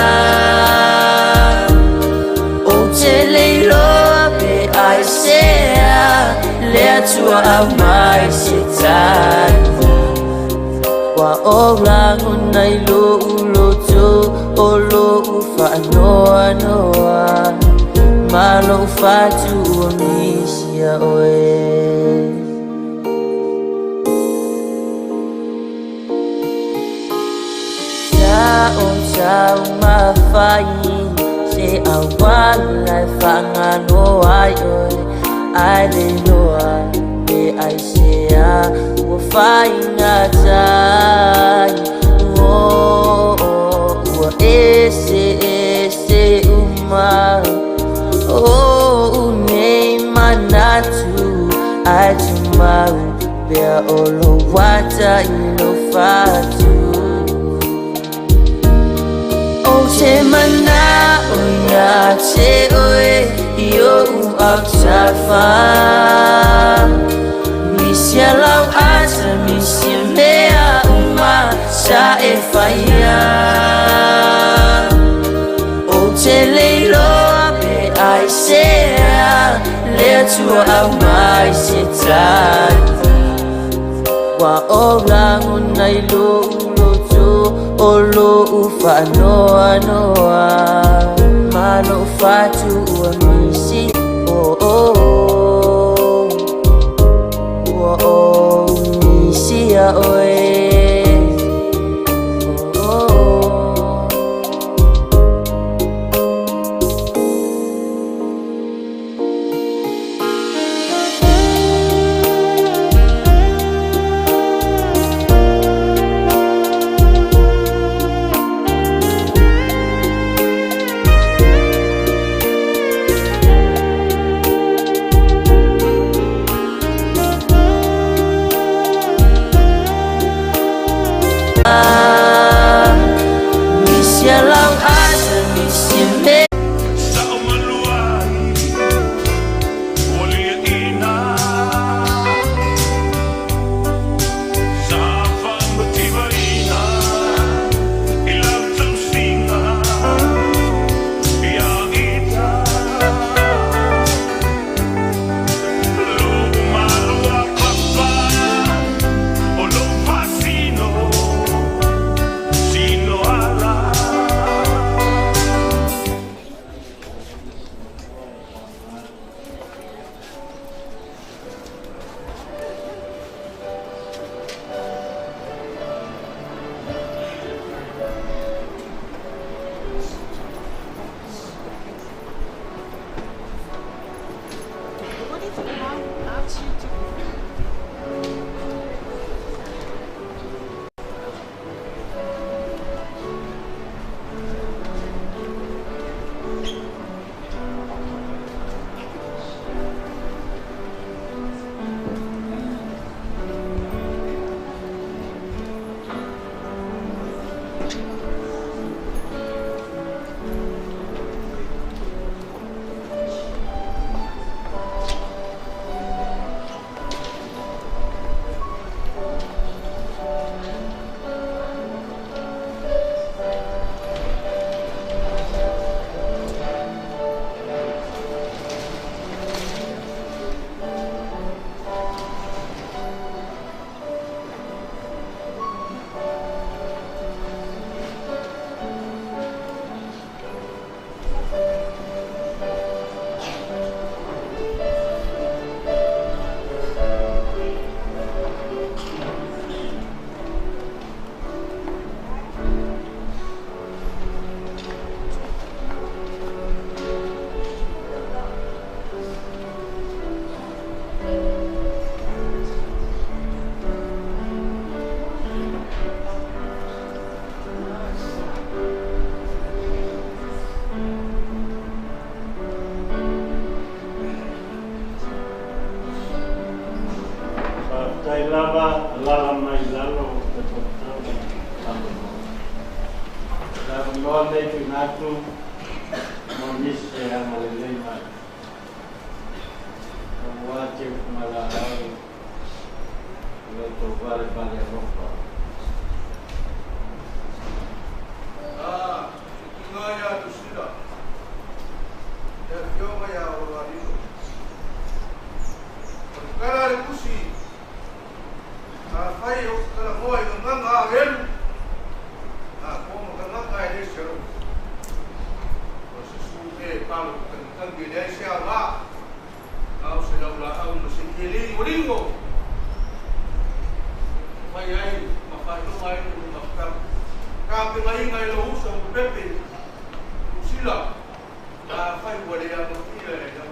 O te leiloa pe ai sea, le atua au mai se tani. Wa o lagona i lou loto, o lou faanoanoa, ma lou fatu ua misia oe. Sa o tau mafai se auala e faagalo ai oe, ae le iloa pe ai sea ua faigata ai. Oh, ua ese ese uma o nei manatu, ae tumau pea o lou ata i lou fatu. O te manao ia te oe i ou autafa. Misia lau ata, misia mea uma sa e whaia. O te leiloa pe ai sea, le atua au mai se tani. Wa o lagona i lou loto, o lou faanoanoa, ma lou fatu ua misi. Oh, oh, oh. Ua o misi ia oe. Oh, oh. Manatu mo nisi e agalelei mai. Aua te ufagalaau i lo outou valevale alofa. A, se tiga iā Tusila, le afioga iā Oloalilo. O le tala a le Tusi, Afai ou te talanoa i gagaga agelu, a koma tagata e le se alofa. O se su le e palo tagitagi e leai se aoga, a o se laulaau ma se ie ligoligo e fai ai ma faailoga ai le lumatatau. Tapegaina e lou uso o Pepe Lusila, afai ua le amafia e lau.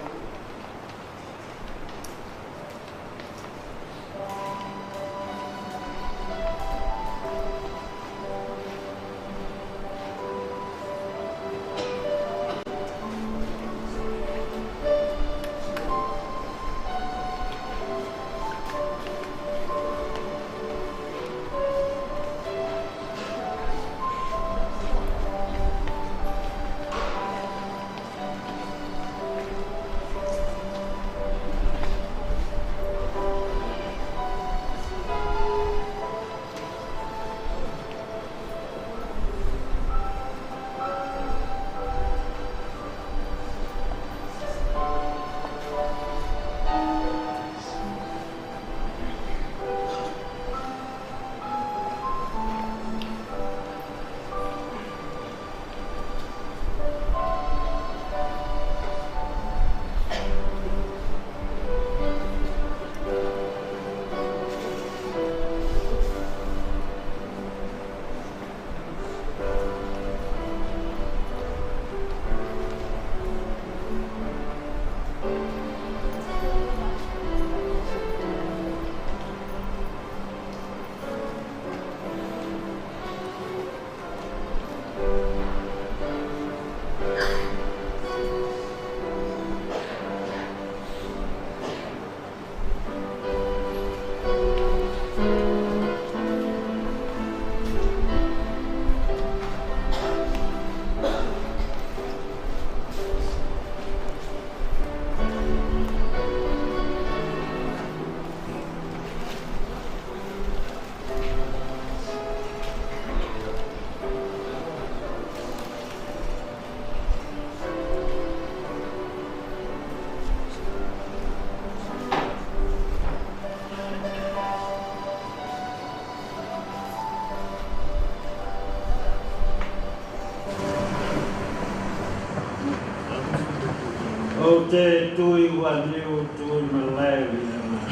Ou te tui uaniu tui malae uiga mai.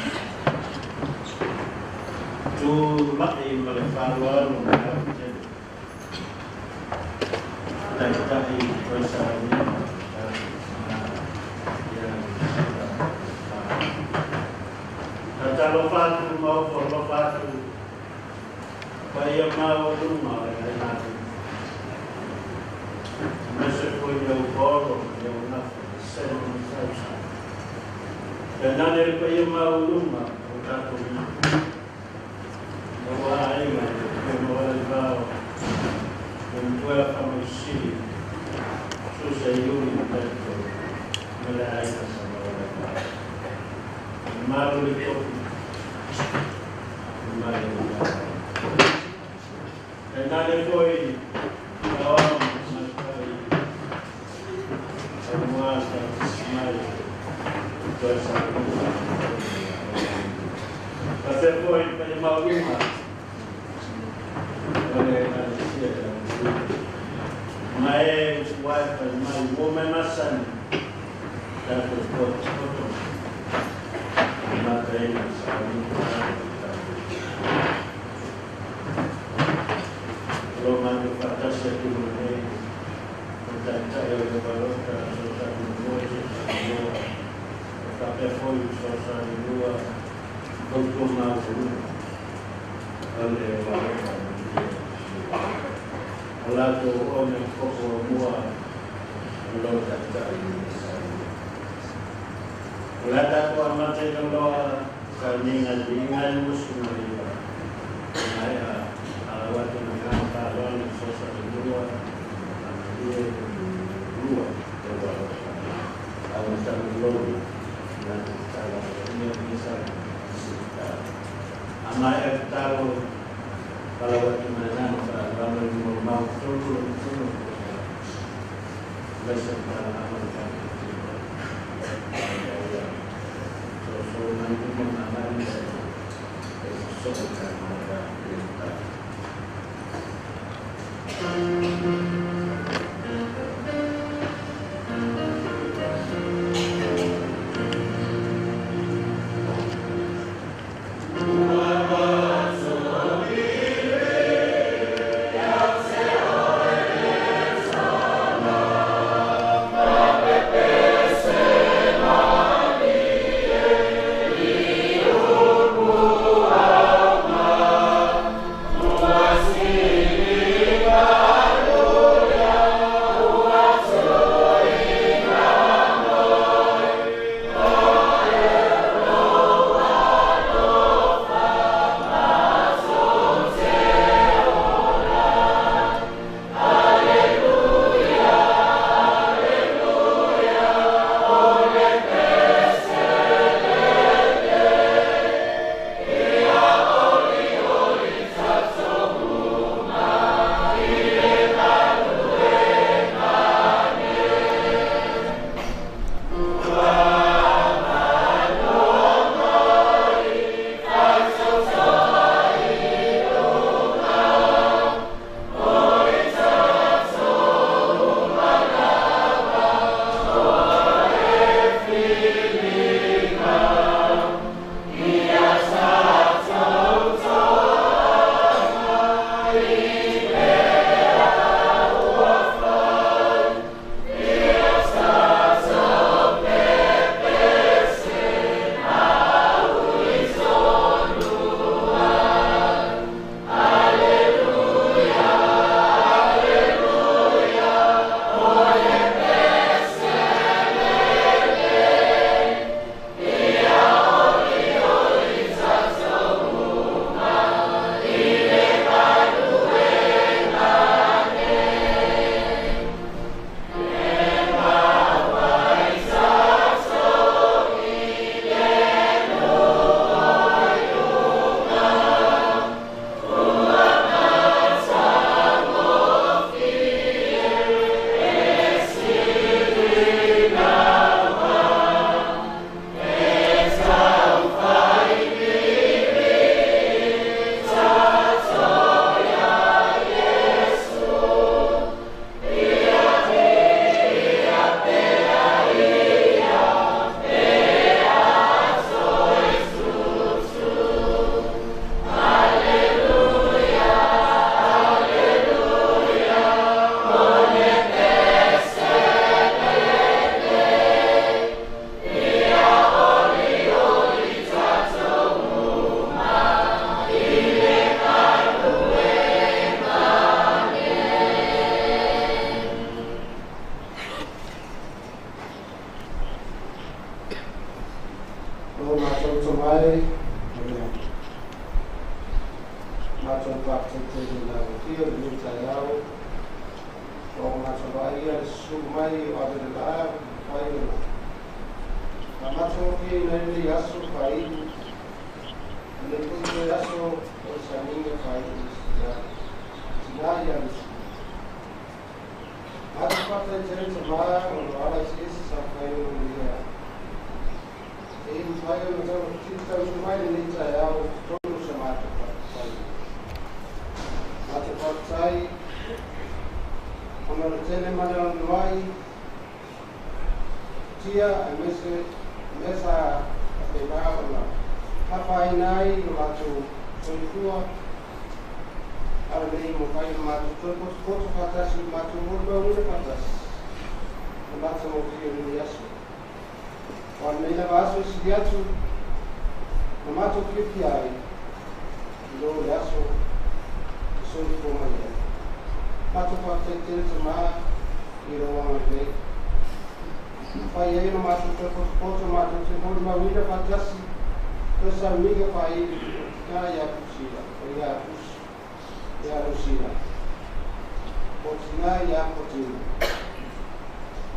Tu laʻi ma le faaaloalo ma le autele. Taitai toe sauniga o tatou tina ia Lusila Papa. Tatalofa atu ma ofo alofa atu paia maualuga o le aiga aemaise foi i au paolo ma i au nafa i sene ma tausaga. Tainane le paia maualuga o tatou nuu. Aua aiga i le Pema o Alivao, le Matuela Faamausili, Susa Iuli ma Petro, ma le aiga sa Malaevao. Mamalu le tofi, mamalu le Malaevao. Tainane foi saoa ma tamaitai aua sa mai toe sauniga. Faapea foi le paia maualuga o le Ekalesia i Aotearoa. Ma e utuai fai mai ua mai masani tatou potopoto mataina sauniga tatou tatou. O lo matou faatasi atu ma nei o Taitai o le Palota Fesoasoani Muamua Fesoasoani Lua e faapea foi Fesoasoani Lua tautua maualuga o le Palota Manuia o latou one koko mua o lo Taitai i Samoa. O le a tatou amataina loa sauniga i viiga e 29 maea ala atu ma le agaga faaaloalo i Fesoasoani Lua Malie. Matau na tala ni ni sa ama e talo pala watu mana pa lama ni mo mau tolu tolu lesa pa ama ta so so mai ni mo ama ni sa so ka ma ka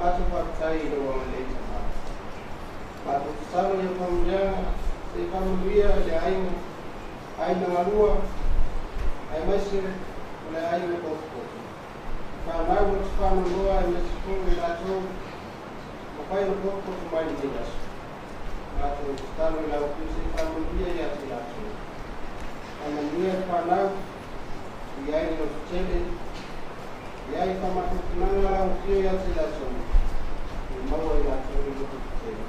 Atu whakatau i roa o lei tama. Matou tatalo ia faamanuiaga se i faamanuia i le aiga, aiga galua, aemaise o le aiga potopoto. Fanau o te faanoanoa aemaise foi o i latou mafai ona potopoto mai lenei aso. Matou tatalo i lau Afioga se i faamanuia ia te latou. Faamanuia le fanau, i ai le lototele, i ai faamatautinaga lau Afioga ia te latou, i maua i latou le lototetele.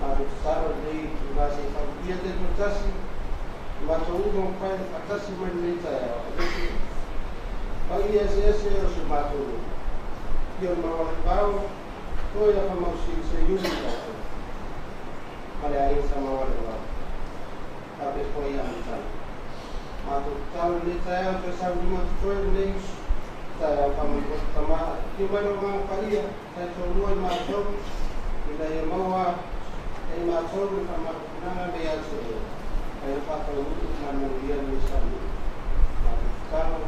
Matou tatalo lenei itulā se i faamanuia taitoatasi i matou uma mafai ona faatasi mai lenei taeao, aemaise paia eseese o si o matou nuu. Afio le Maualevao, toe ia faamausi se iuli i tatou ma le aiga sa Maualevao, faapea foi ia Amatala. Matou tatalo lenei taeao toe sauniga totoe lenei taeao faamolemole Tama, afio mai lou Agaga Paia taitoalua i matou ina ia maua e i matou le faamatautinaga le ia te oe, ma ia faataunuu ma le manuia lenei sauniga. Matou tatalo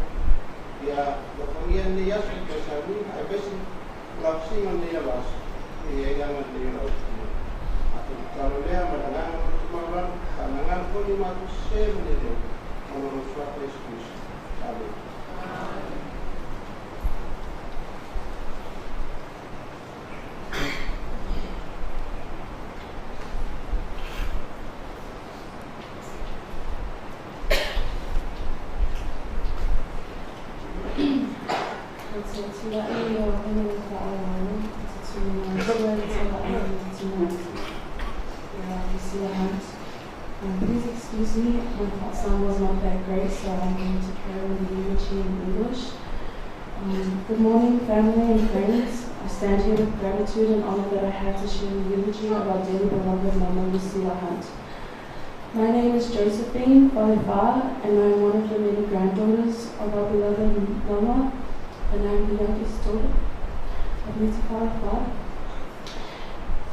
ia alofagia lenei aso toe sauniga aemaise o lausiga o lenei lava aso e i ai le agalelei o lau Afioga. Matou tatalo lea ma le agaga loto maualalo, faamagalo foi ni matou sesē ma le leo, ona o lou Suafa Iesu Keriso. Amene. Ou te tulai i lou avanoa faaaloalo, ou te tuuina atu ai le talaaga i le tina ia Lucilla Hunt. Please excuse me, my sound was not that great, so I'm going to carry on the eulogy in English. Good morning, family and friends. I stand here with gratitude and honor that I have to share the eulogy of our dearly beloved Mama Lucilla Hunt. My name is Josephine Falefa, and I am one of the many granddaughters of our beloved Mama, and I am the youngest daughter of Mr. Falefa.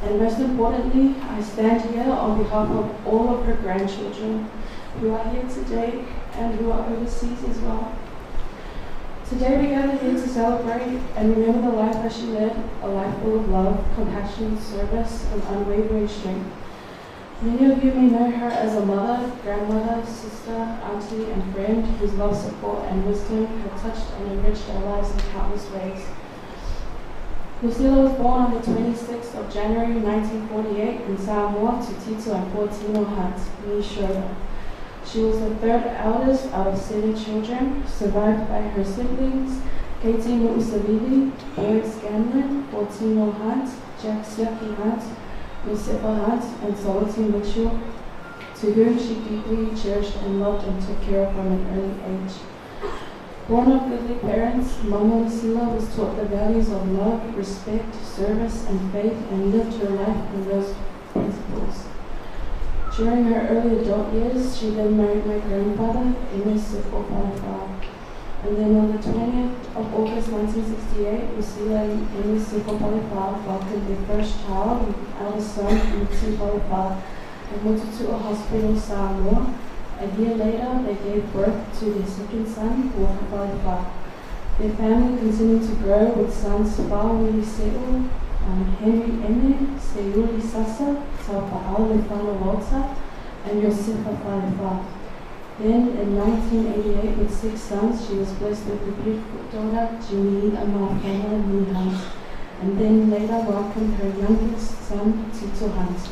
And most importantly, I stand here on behalf of all of her grandchildren who are here today and who are overseas as well. Today we gather here to celebrate and remember the life that she led, a life full of love, compassion, service, and unwavering strength. Many of you may know her as a mother, grandmother, sister, auntie, and friend whose love, support, and wisdom have touched and enriched our lives in countless ways. Lucilla was born on the 26th of January 1948 in Samoa to Tito and Fortino Hunt, nee Schroeder. She was the third eldest out of 7 children, survived by her siblings, Katie Nu'usavili, Boyd Scanlon, Fortino Hunt, Jack Siaki Hunt, Josefa Hunt, and Solity Mitchell, to whom she deeply cherished and loved and took care of from an early age. Born of godly parents, Mama Lucilla was taught the values of love, respect, service, and faith, and lived her life in those principles. During her early adult years, she then married my grandfather, Amos Sefo Falefa. And then on the 20th of August 1968, Lucilla and Amos Sefo Falefa welcomed their first child, eldest son, Mutu Falefa, and Motutapu Hospital, Samoa. A year later, they gave birth to their second son, Walker Falefa. Their family continued to grow with sons Whauli Se'u, Henry Eme, Seuli Sasa, Taupa'au Lefano Walter, and Josefa Falefa. Then, in 1988, with 6 sons, she was blessed with a beautiful daughter, Jimmy Amafana Hunt, and then later welcomed her youngest son, Tito Hunt.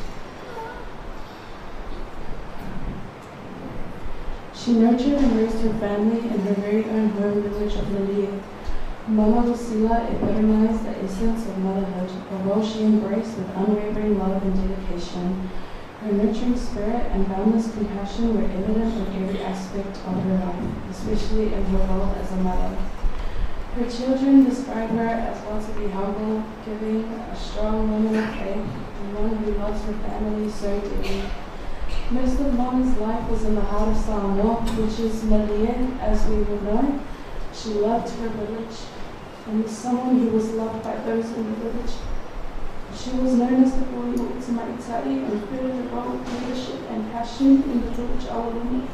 She nurtured and raised her family in her very own home village of Malie. Mama Lucilla epitomized the essence of motherhood, a role she embraced with unwavering love and dedication. Her nurturing spirit and boundless compassion were evident in every aspect of her life, especially in her role as a mother. Her children describe her as one to be humble, giving, a strong woman of faith, and one who loves her family so dearly. Most of Mama's life was in the heart of Samoa, which is Malie, as we would know. She loved her village and was someone who was loved by those in the village. She was known as the Boy U'Tamaitai and filled the role of leadership and passion in the village Awalumi.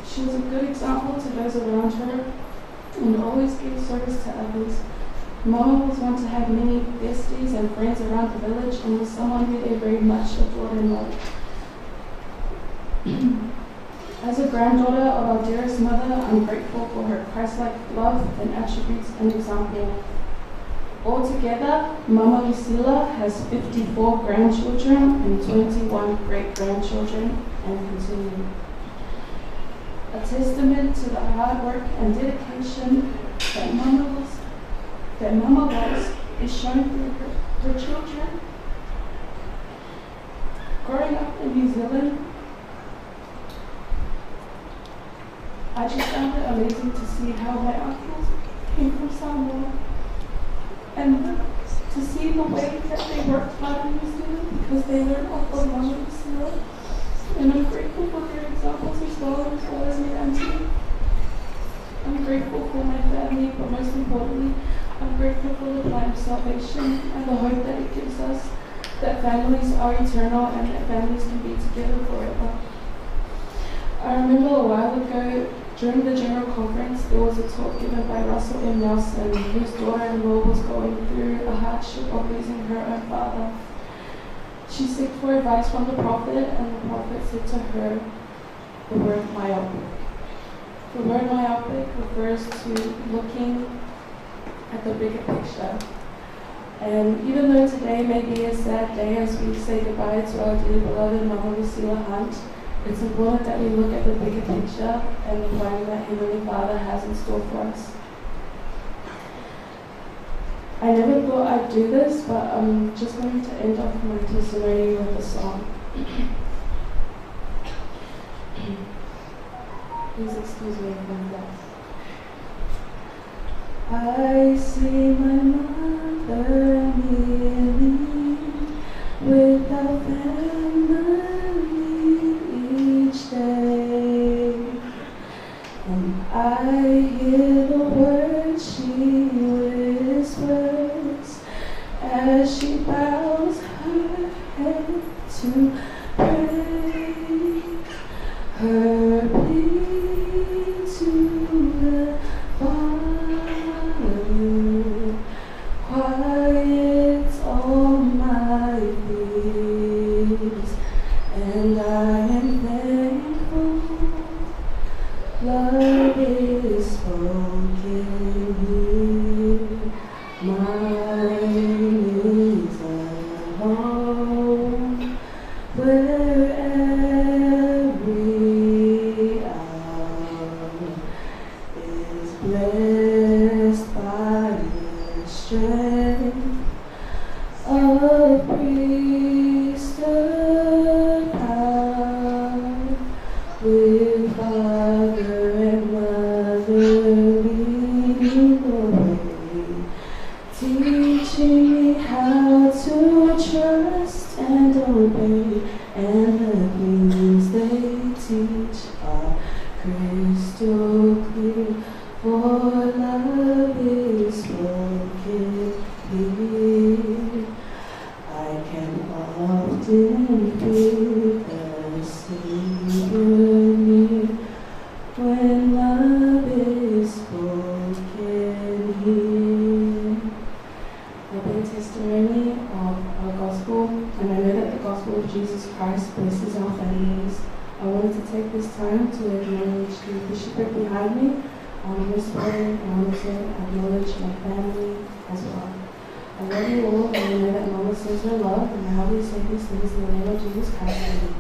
She was a good example to those around her and always gave service to others. Mama was one to have many besties and friends around the village and was someone who they very much adored and loved. As a granddaughter of our dearest mother, I'm grateful for her Christ-like love and attributes and example. Altogether, Mama Lucila has 54 grandchildren and 21 great-grandchildren, and continuing. A testament to the hard work and dedication that Mama was is shown through her children. Growing up in New Zealand, I just found it amazing to see how my uncles came from Samoa and to see the way that they worked hard in New Zealand because they learned off of Mama Lucila. And I'm grateful for their examples as well as my auntie. I'm grateful for my family, but most importantly, I'm grateful for the plan of salvation and the hope that it gives us that families are eternal and that families can be together forever. I remember a while ago, during the General Conference, there was a talk given by Russell M. Nelson, whose daughter-in-law was going through a hardship of losing her own father. She sought for advice from the prophet, and the prophet said to her the word myopic. The word myopic refers to looking at the bigger picture. And even though today may be a sad day as we say goodbye to our dearly beloved Mama Lucila Hunt, it's important that we look at the bigger picture and the plan that Heavenly Father has in store for us. I never thought I'd do this, but I'm just going to end off my testimony with a song. Please excuse me if I'm lost. I see my mother kneeling with our family each day, and I hear the words she whispers as she bows her head to pray, her plea to the Father quiets all my fears, and I am thankful love is spoken here. Mine is a home where every hour is blessed by the strength of priesthood power, with father and mother leading the way, teaching me how to trust and obey, and the things they teach are crystal clear, for love is spoken here. I can often feel the Savior near when love is spoken here. I've been testimony of our gospel, and I know that the gospel of Jesus Christ blesses our families. I wanted to take this time to acknowledge the bishopric behind me. This morning, I wanted to acknowledge my family as well. I love you all, and I know that Mama sends her love, and I humbly say these things in the name of Jesus Christ. Amen.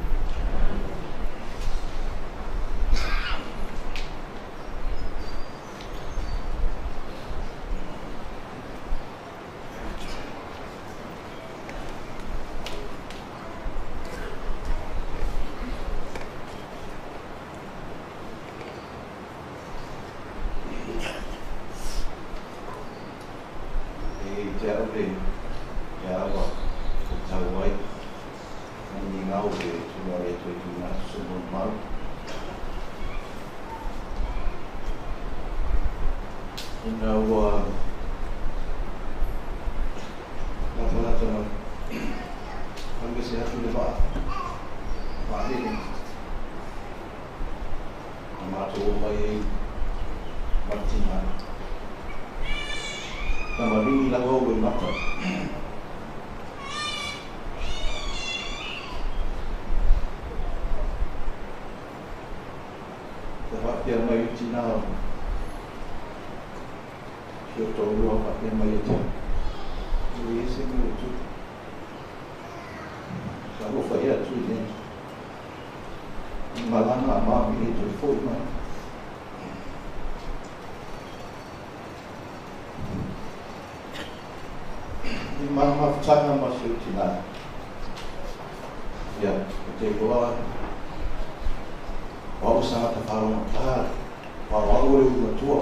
Maligi lava ou mata. Te faapea mai le tinā o si o toalua faapea mai ia te au, E leai se mea ua tupu. Sa alofa ea atu i lea malaga a mami e le toe foi mai. I mana mafutaga ma si ou tinā. Ia, ou te iloa o au se tagata faalogotā, a o au o le ulu matua.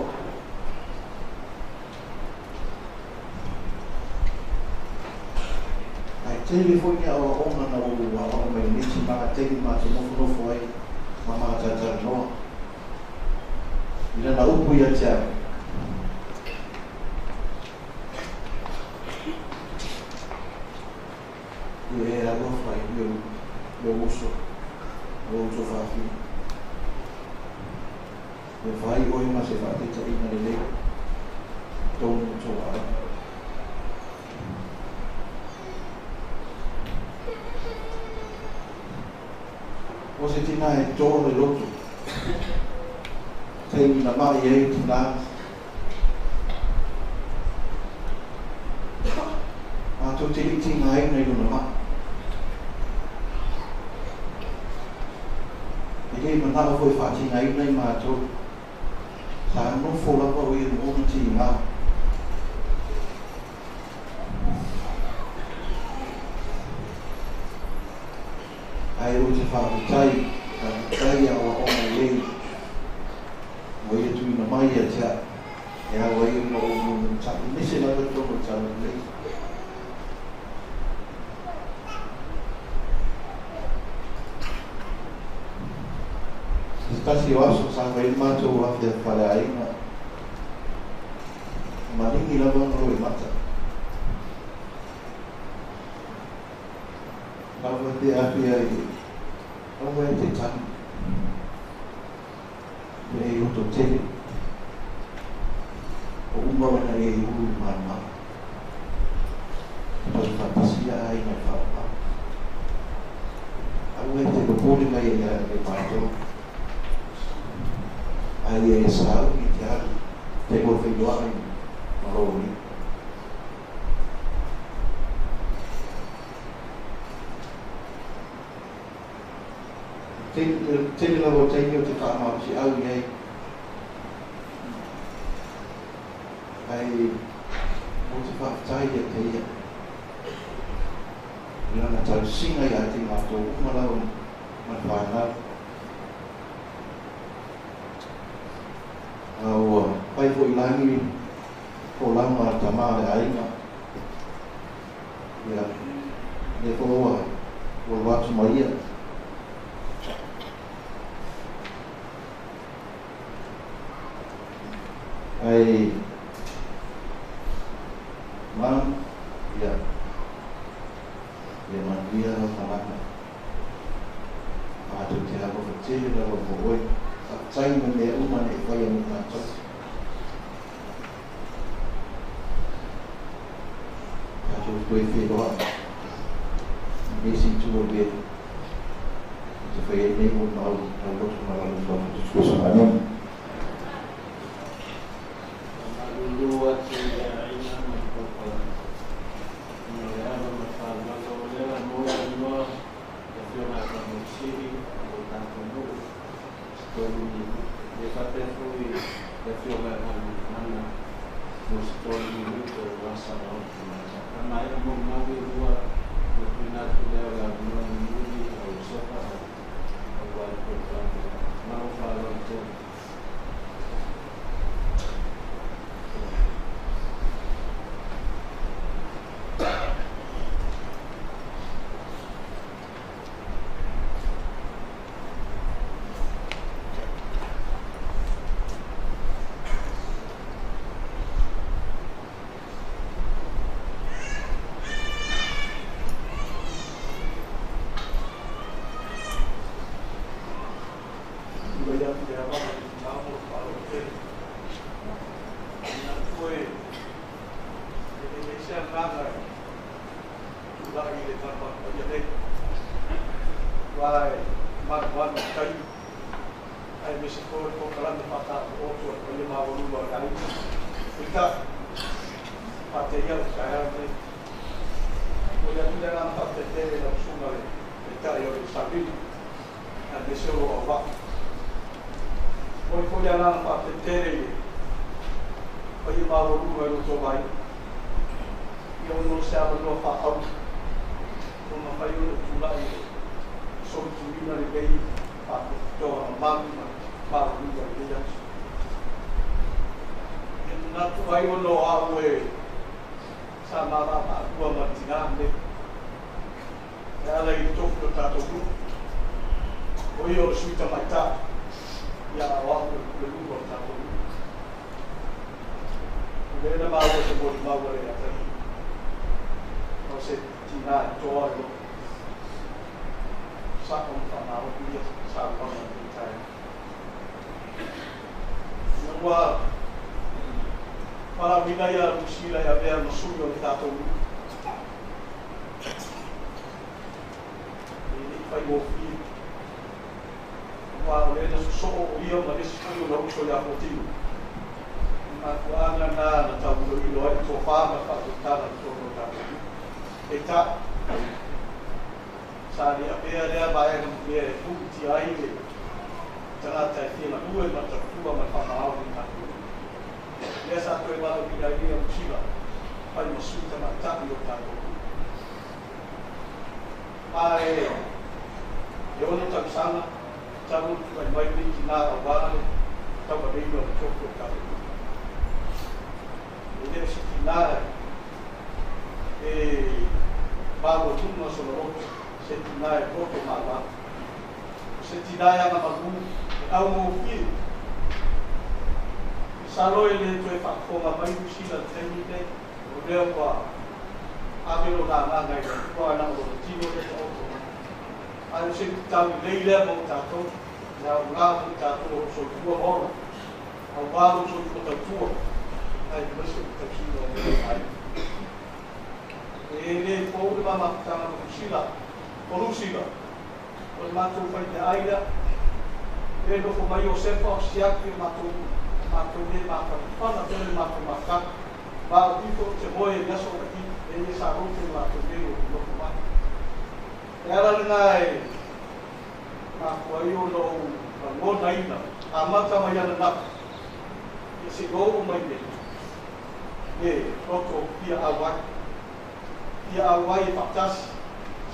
Ae tele foi ni aoaoga na ou aoao mai lenei tina taimi matou nofonofo ai ma matalanoa i lana upu ia te au. Ia e alofa i lou uso, lou uso fafine. Ia fai oe ma se faataitaiga lelei i totonu o tou aiga. O se tina e to le loto, taimi na ma'i ai tina, matou te le i tigaina i lona ma'i. E le manao foi e faatigaina i matou. Sa nofo lava o ia ma ona tiga. Ae ou te faafetai, faafetai a aoaoga lelei ua ia tuuina mai ia te au e ao ai ona ou mulimulita'i, aemaise lava i totonu o le tala lelei. Se tasi o aso sa fai ai le matou afe faleaiga, maligi lava ona loimata. Lava te atu ia i aua e te tanu. Ia e loto tele. O uma ona e i ulu i malumalu. Te patu faatasi ia aiga i faaoga. Aua e te popole mai e ia e matou. Ae ia e sauni te alu te lua feiloai ma lou alii. Tele lava o taimi ou te faamalosi au i ai, ae ou te faafetai ia te ia i lana tausiga ia te matou uma lava ma le fanau. A ua fai foi i lagi folauga a le tama a le aiga. Ia, lea foi ua alu atu ma ia. Ae, Mum, ia, ia manuia lau malaga. Matou te alofa tele lava mo oe. Faafetai mo mea uma na e faia mo matou. Tatou toe feiloai i nisi itu o le ou te fai ai nei mo mau lau loto ma lau faafututusa. Amene. Faamalulu atu i le aiga ma le papalagi ona o le ava ma le faaaloalo o lea mo le avanoa i le Afioga ia Faamausili o lo tatou nuu se tolu minute. E faapea foi le Afioga ia Galumalemana mo se tolu minute aua sana upu matau. A maea molimau e lua ona tuuina atu lea o le avanoa mulimuli a Iosefa aua le polokalame. Ma lou faaaloalo tele. Tulai atu le ava tulai i le malumalu paia nei. Aua e malumalu i taimi, aemaise foi o le polokalame faataotooto a le paia maualuga o le aiga. Peitai, faateia le taeao lenei. Momoli atu le agaga faafetai tele i lau Susuga i le Taitai o le Savili, aemaise o lou auvaa. Momoli foi le agaga faafetai tele i le paia maualuga i lo outou aiga, ia ona o se avanoa faaauro ua mafai ona ou tulai e solituina lenei faapitoa mamalu ma le maualuga i lenei aso. E manatu ai ona o au e sa mavaavaalua ma le tinā lenei e ala i le tofi o le tatou nuu, o ia o le sui tamaitai, ia a o au o le pulenuu o le tatou nuu. O lea na maua i se molimau a le atalii, o se tinā e toa i lou sa'o ma faamaoni ia saunoaga i lenei taeao. Ina ua valaauina ia Lusila e avea ma sui o le tatou nuu, e le i faigofie, aua o lea na sosoo o ia ma le isi foi o na uso ia Fuatino. O le mafuaaga lena na tauiloilo ai le tofa ma le faautautaga i totonu o le tatou nuu. Peitai, sa le avea lea vaega ma mea e puutia ai le tagata e fia galue ma le tautua ma le faamaoni i le tatou nuu. Lea sa toe valaauina ai ia Lusila fai ma sui tamaitai o le tatou nuu. Ma e 6 tausaga talu ona tulai mai lenei tinā aua le tauaveina o le tofi o le tatou nuu. E le o se tinā e maualuga sona loto, se tinā e poto māmā. O se tinā e agamalu, e augofie. Masalo e le toe faafofoga mai Lusila i le taimi lenei, o lea ua ave lona agaga i le Atua na o lona tino lea taoto mai. Ae o se tau lelei lea mo tatou, le aoga mo tatou o lo o soifua ma ola, aua lou soifua tautua, aemaise o le tausiga o lou aiga. E le fou le ma mafutaga ma Lusila, o Lusila, o le matou faimeaai lea. E nofo mai Iosefa o siaki o matou uma, o matou le mafanafana tele le matou mafutaga. Ma o ifo o te moe i aso o Tahiti, e ia sa rote o matou nei o nofo mai. E ala lena e mafua ai ona ou lagonaina, amata mai ananafi, ia se i oo mai nei, le loto fia auai. Fia auai e faatasi,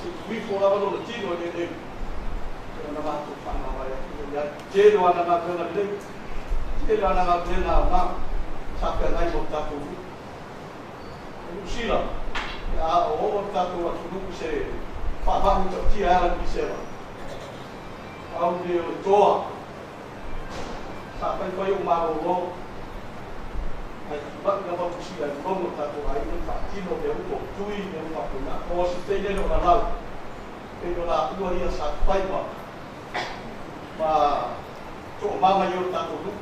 se i tuifo lava lona tino e lelei, e ona matou faamavae atu lea i ai. Tele o ana galuega lelei, tele o ana galuega aoga, sa feagai ma o tatou nuu. O Niu Sila, pe a oo le tatou atunuu i se faavalu tautia e ala i Misela. Au nei o le toa, sa faifai ou malolo, ae tulai lava Niu Sila e logo le tatou aiga ma faatino mea uma o tui, mea uma faapena. O se teine o lalau, pei o laua ia sa fai ma toomama i o le tatou nuu,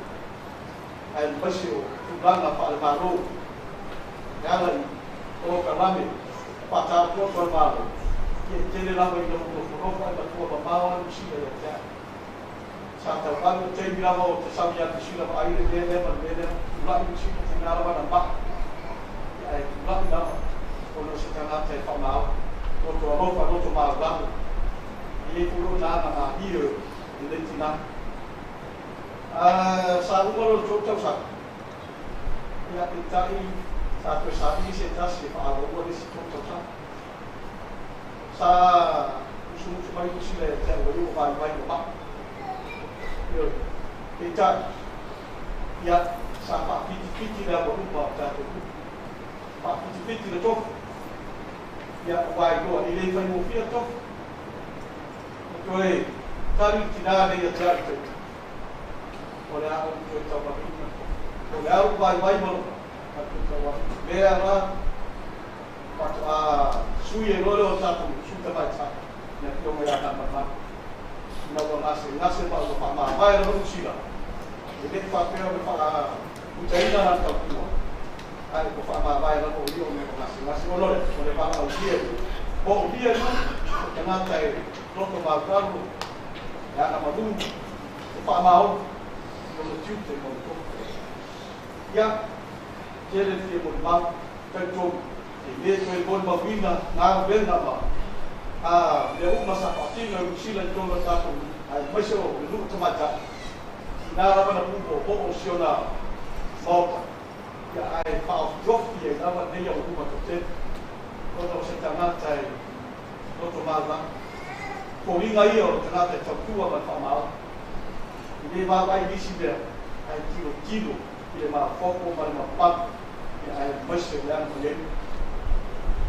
aemaise o tulaga faale-Malo e ala i polokalame faataotooto a le Malo, ia e tele lava ina ou nofonofo ae matua mamao lava Niu Sila ia te au. Sa taualu le taimi lava o te sau ia Niu Sila vaai le mea lea ma le mea lea, tulai Niu Sila tina lava na maa, ia ae tulai lava ona o se tagata e faamaoni, loto alofa, loto maulalo. E i ai foi lou nāna malie i lenei tina. Sa uma lona 3 tausaga, ia peitai sa toe saili se tasi e faaauaua le isi 3 tausaga. Sa musumusu mai Lusila ia te au ua iu vaivai ma ma'u. Ioe. Peitai, ia, sa faafitifiti le aualuma o tatou nuu. Faafitifiti le tofi. Ia, ua iloa, e le faigofie le tofi. Na toe tali le tinā nei ia te au i tai. O le a ou toe tauaveina le tofi. O le a ou vaivai ma lou ma toe tauave. Lea la, faatoa sui ai loa lea o tatou sui tamaitai, le afioga ia Gamalemale. Ina ua gasegase ma ua faamavae lava Niu Sila, e le i faapea o le faaputaina lana tautua, ae ua faamavae lava o ia ona ua gasegase. Ona o le, o le valaaulia i Moomia nuu, o tagata e loto mautalo, e agamalu, e faamaoni i ona tiute ma ona tofi. Ia, tele le fia molimau, talitonu, e lē toe molimauina galuega ma mea uma sa faatino e Lusila i totonu o le tatou nuu, aemaise o le nuu tamaitai, tiga lava na puupoopo'o si ona maota, ia ae faaofiofi ai lava lenei auluma toatele, ona o se tagata e loto maulagi. Foliga ia o le tagata e tautua ma le faamaoni. E lē vaavaai i nisi mea, ae tilotilo i le mafaufau ma le mapalu, ia aemaise o le agafaiaiga.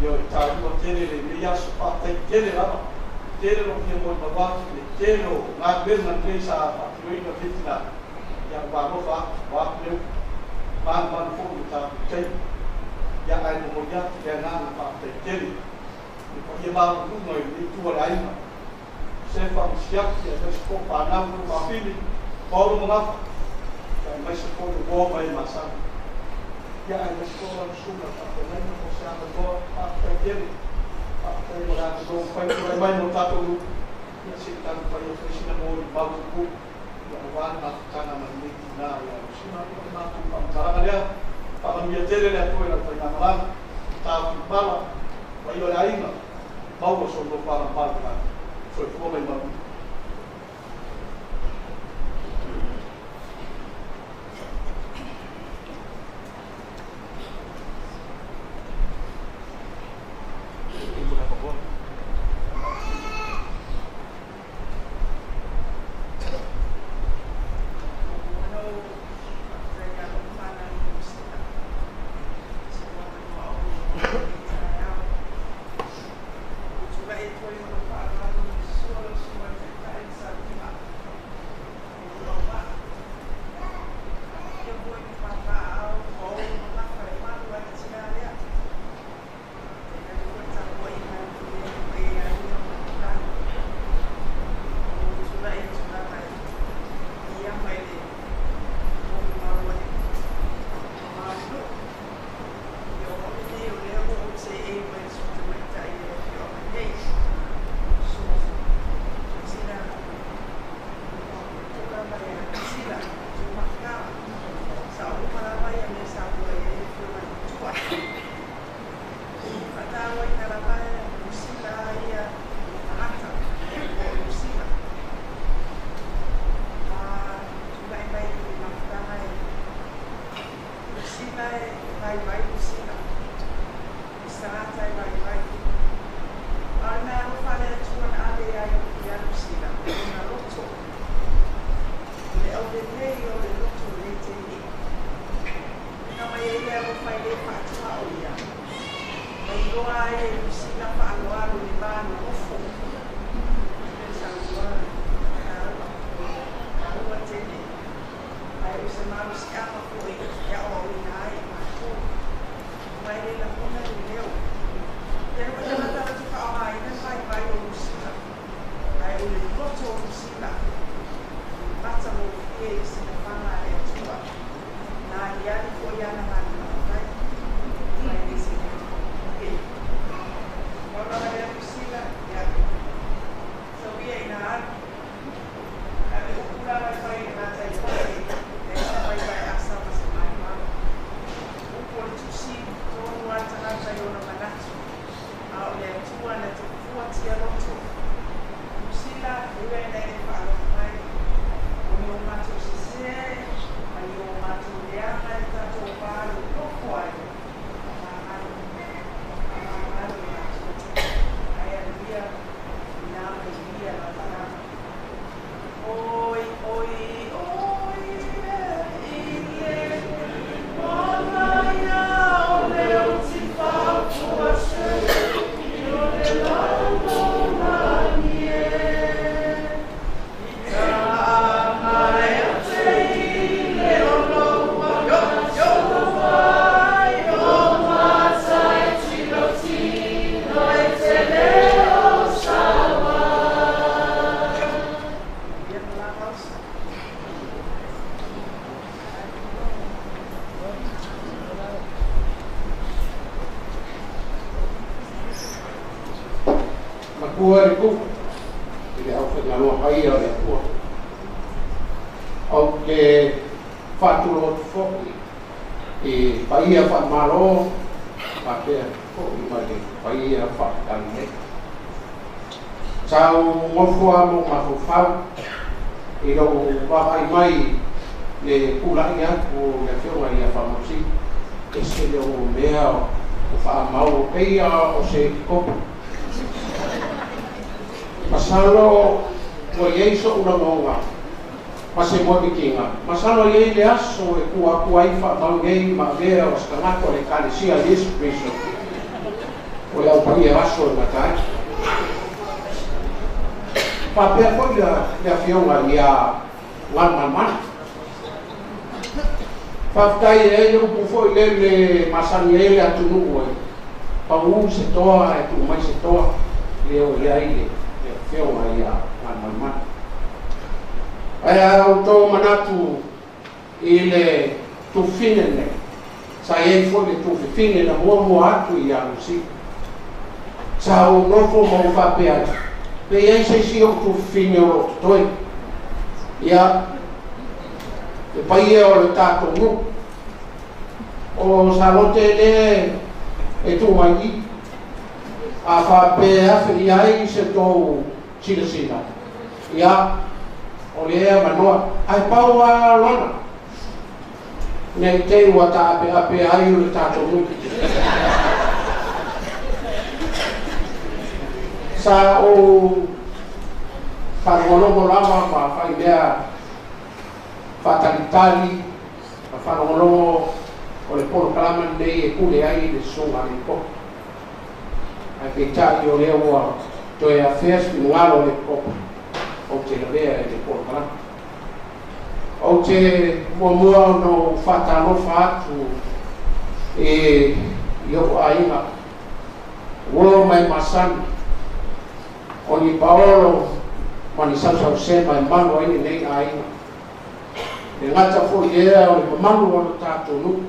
Ia o le taua tele lenei aso, faafetai tele lava, tele lou fia molimau atu i le tele o galuega lelei sa faatinoina lenei tina, ia ua alofa atu, ua atu le upu, manumanu foi i le tatou taimi. Ia ae momoli atu le agaga faafetai tele i le paia maualuluga i lenei itu a le aiga, Sefa ma Siaki, aemaise foi o fanau ma Mafili, Paulo ma Gafa, aemaise foi o uo ma e masani. Ia aemaise foi o lau susuga i le faafeagaiga mo se avanoa, faafetai tele, faafetai mo le avanoa ua mafai ona tulai mai mo le tatou nuu, ia se i taumafai atu ai sina molimau puupuu, ia aua le mafutaga ma lenei tina ia Lusina. Ia o le matou faamatalaga lea, faamanuia tele le Atua i lau faigamalaga, taofi pala, paia o le aiga, maua sou nofoaga malu soifua ma ia manuia. Pua le ku i le aufaigaluega paia o le Atua. Ou te faatulou atu foi i paia faamalo faapea foi ma le paia faatalalelei. Sa ou nofo lava ma ou mafaufau i lou vaavaai mai le pulai atu o le Afioga ia Faamausili, ese le mea o faamau e pei o se epikopo. Masalo ua i ai so'u lagona ma se moemitiga, masalo e i ai le aso e tu atu ai faamau nei ma avea o se tagata o le Ekalesia a Iesu Keriso o le Au Paia aso e gata ai. Faapea foi le Afioga ia Galumalemana. Faafetai e ai le upu foi lele e masani ai le atunuu e pau se toa e tuu mai se toa lea ua i ai le Afioga ia Galumalemana. Ae a outou manatu i le tufine lenei, sa i ai foi le tufifine na muamua atu ia Lusi. Sa ou nofo ma ou faapea atu, pe i ai se isi ou tufifine o lo o totoe. Ia, le paia o le tatou nuu, o Salote lea e tuu mai i i, a faapea e afe i ai se tou silasila, ia, o lea e avanoa. Ae pau lava lona, ne i te i ua taapeape ai o le tatou nuu. Sa ou faalogologo lava ma fai mea faatalitali ma faalogologo o le polokalama lenei e pule ai le Susuga a le Epikopo. Ae peitai o lea ua toe afea se finagalo o le Epikopo, ou te lavea i le polokalama. Ou te muamua ona ou faatalofa atu i ou aiga, uo ma e masani, o ni paolo ma ni sausausema e malu ai lenei aiga. E gata foi lea o le mamalu o le tatou nuu,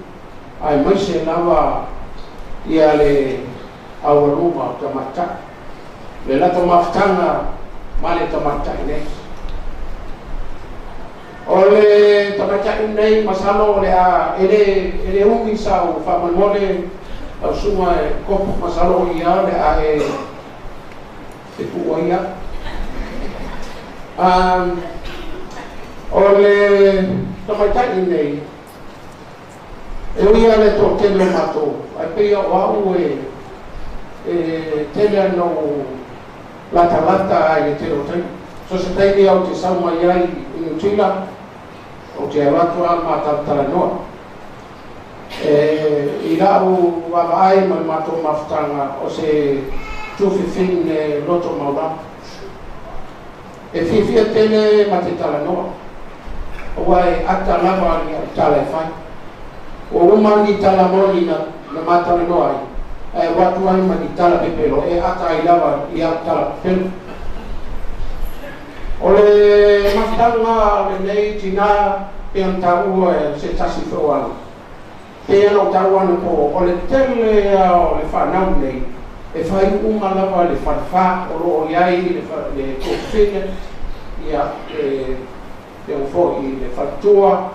aemaise lava ia le aualuma o tamaitai, le latou mafutaga ma le tamaitai nei. O le tamaitai lenei masalo o le a e le e le umi sau faamolemole lau susuga e Kopo, masalo o ia o le a e e tuu ai au. O le tamaitai lenei, e ui lava i le toatele o matou, ae pei o au e e tele ona ou latalata i le tele o taimi. So o se taimi ou te sau mai ai i Niu Sila, ou te alu atu lava ma talatalanoa. E i la'u vaavaai ma le matou mafutaga, o se tufifine loto maualalo. E fiafia tele ma te talanoa, aua e ata lava ni au tala e fai. Ua uma ni tala moni na na ma talanoa ai, ae avatu ai ma ni tala pepelo e ata ai lava i au tala pepelo. O le mafutaga lenei tinā pei ona taua e se tasi foi o ala, pei ona ou taua anapo, o le tele lava o le fanau nei e faaiuga lava le falefa o lo o i ai le le tuafafine, ia, le pei foi le faletua,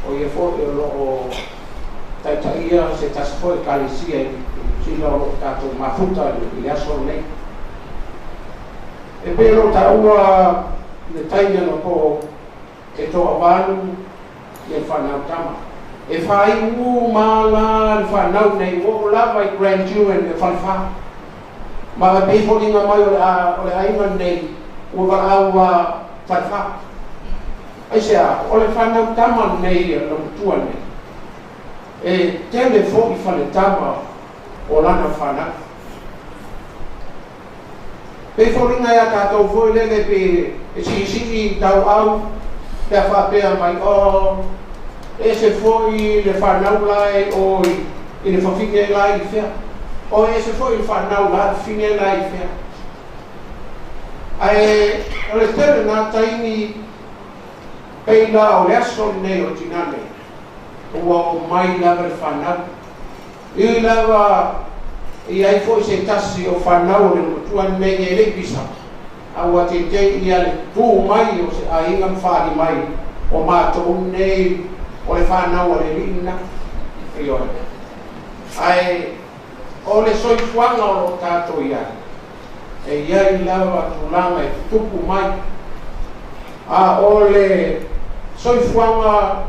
o ia foi o lo o taitaia se tasi foi ekalesia i Niu Sila o lo o tatou mafuta i le aso lenei. E pei ona ou taua le taimi anapo e toavalu ia le fanau tama. E faaiu uma la le fanau nei ua oo lava i Grand June le falefa. Ma e pei foliga mai o le o le aiga lenei ua valaau a falefa. Aisea, o le fanau tama lenei a le matua lenei, e tele foi faletama o lana fanau. Pei foliga ia tatou foi lele pe e siisii tauau pe a faapea mai, Oh, ese foi le fanau la e o i le fafine la i fea. Oh, ese foi le fanau la fafine la i fea. Ae o le tele na taimi pei la o le aso lenei o tinā nei, ua o mai lava le fanau. E ui lava E iai fo'i se tasi o fanau o le matua lenei e le'i pisa a ua teitei ia le tu mai o se aiga ma faali mai o matou nei o le fanau a le alii lena. Ioe. Ae o le soifuaga o loo tatou iai, e iai lava tulaga e tutupu mai, a o le soifuaga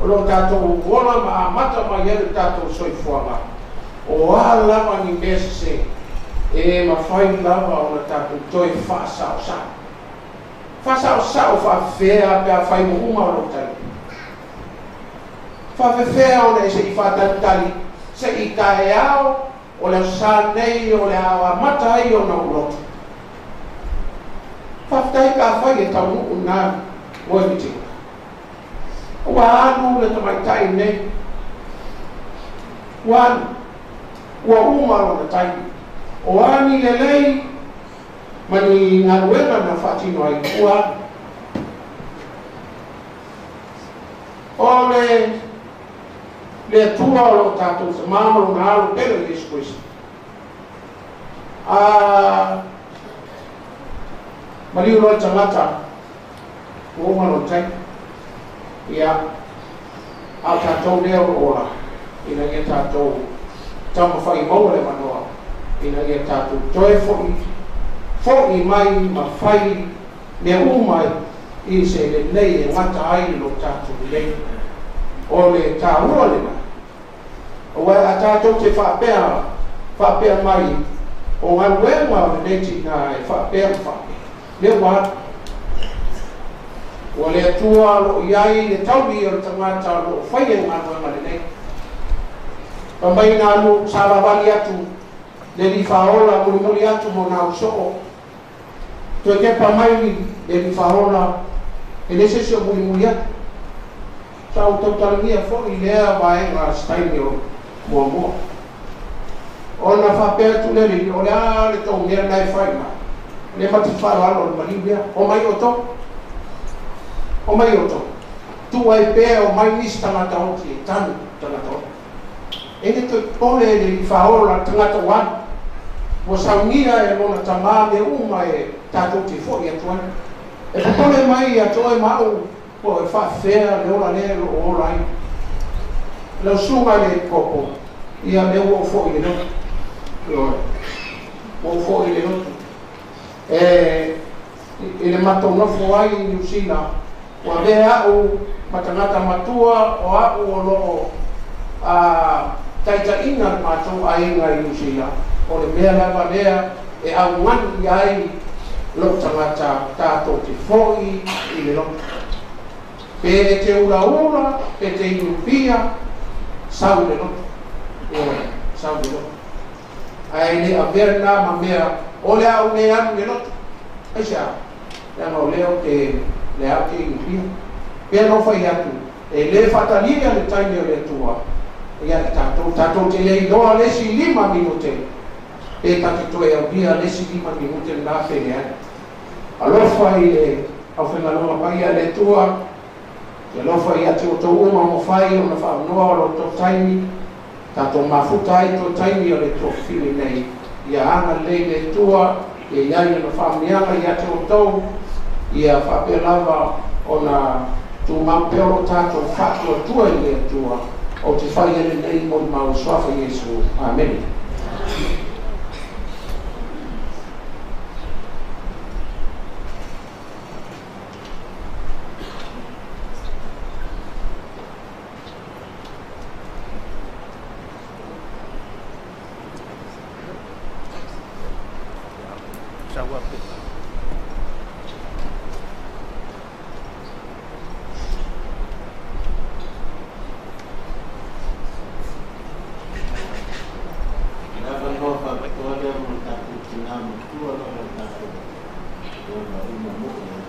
o loo tatou ola ma amata mai ai le tatou soifuaga, o a lava ni mea sese, e mafai lava ona tatou toe faasaosao. Faasaosao faafefea pe afai ua uma lou taimi? Faafefea ona e se i faatalitali se i taeao o le aso Sa nei o le a amata ai ona ou loto? Faafetai pe afai e taunuu lena moemitiga. Ua alu le tamaitai lenei. Ua alu. Ua uma lona taimi. O a ni lelei ma ni galuega na faatino ai, ua alu. O le le Atua o lo tatou Tamā ma Lona Alo pele o Iesu Keriso. A maliu loa le tagata, ua uma lona taimi. Ia, a o tatou lea o lo o ola, ina ia tatou taumafai maua le avanoa, ina ia tatou toe fo'i, fo'i mai ma fai mea uma i se lelei e gata ai lo tatou lelei. O le taua lena, aua a tatou te faapea, faapea mai, o galuega o lenei tinā e faapea ma faapea, lea ua alu. Ua le Atua o lo o i ai le tauli o le tagata o lo o faia le galuega lenei. Fai mai na alu savavali atu le alii faaola mulimuli atu mo nā usoo. Toe tepa mai le alii faaola e le se isi o mulimuli atu. Sa ou tautalagia foi lea vaega se taimi o muamua. Ona faapea atu le alii, o le a le tou mea lena e fai mai? Le ma te faaaloalo o le maliu lea. Omai outou. Omai outou. Tuu ai pea omai nisi tagata oti e tanu tagata oti. E le toe popole le alii faaola le tagata ua alu. Ua saunia e lona tamā mea uma e tatou te fo'i atu ai. E popole mai ia te oe ma a'u po o e faafefea le ola lea o lo o ola ai. Lau susuga i le Epikopo, ia lea ua ou fo'i i le lotu. Ioe. Ua ou fo'i i le lotu. E, i le matou nofo ai i Niu Sila, ua avea a'u ma tagata matua o a'u o lo o a, taitaiina le matou aiga i Niu Sila, o le mea lava lea e augani i ai lou tagata tatou te fo'i i le lotu. Pe e te ulaula, pe te inu pia, sau i le lotu. Ioe, sau i le lotu. Ae le avea lena ma mea o le a ou le alu i le lotu. Aisea? Leaga o lea ou te, lea ou te inu pia. Pea na ou fai atu, e le faatalia le taimi o le Atua ia te tatou. Tatou te le iloa le isi 5 minute pe ta te toe aulia le isi 5 minute lena pe leai. Alofa i le aufaigaluega paia a le Atua, te alofa ia te outou uma ua mafai ona faaunoa o lo outou taimi, tatou mafuta ai toe taimi o le tofili nei. Ia agalelei le Atua, ia i ai ona faamanuiaga ia te outou, ia faapea lava ona tumau pea o lo tatou faatuatua i le Atua. Ou te fai ai lenei molimau i Suafa Iesu. Amene. Le avanoa faapitoa lea mo le tatou tinā matua lava le tatou ona uma mo'o ai.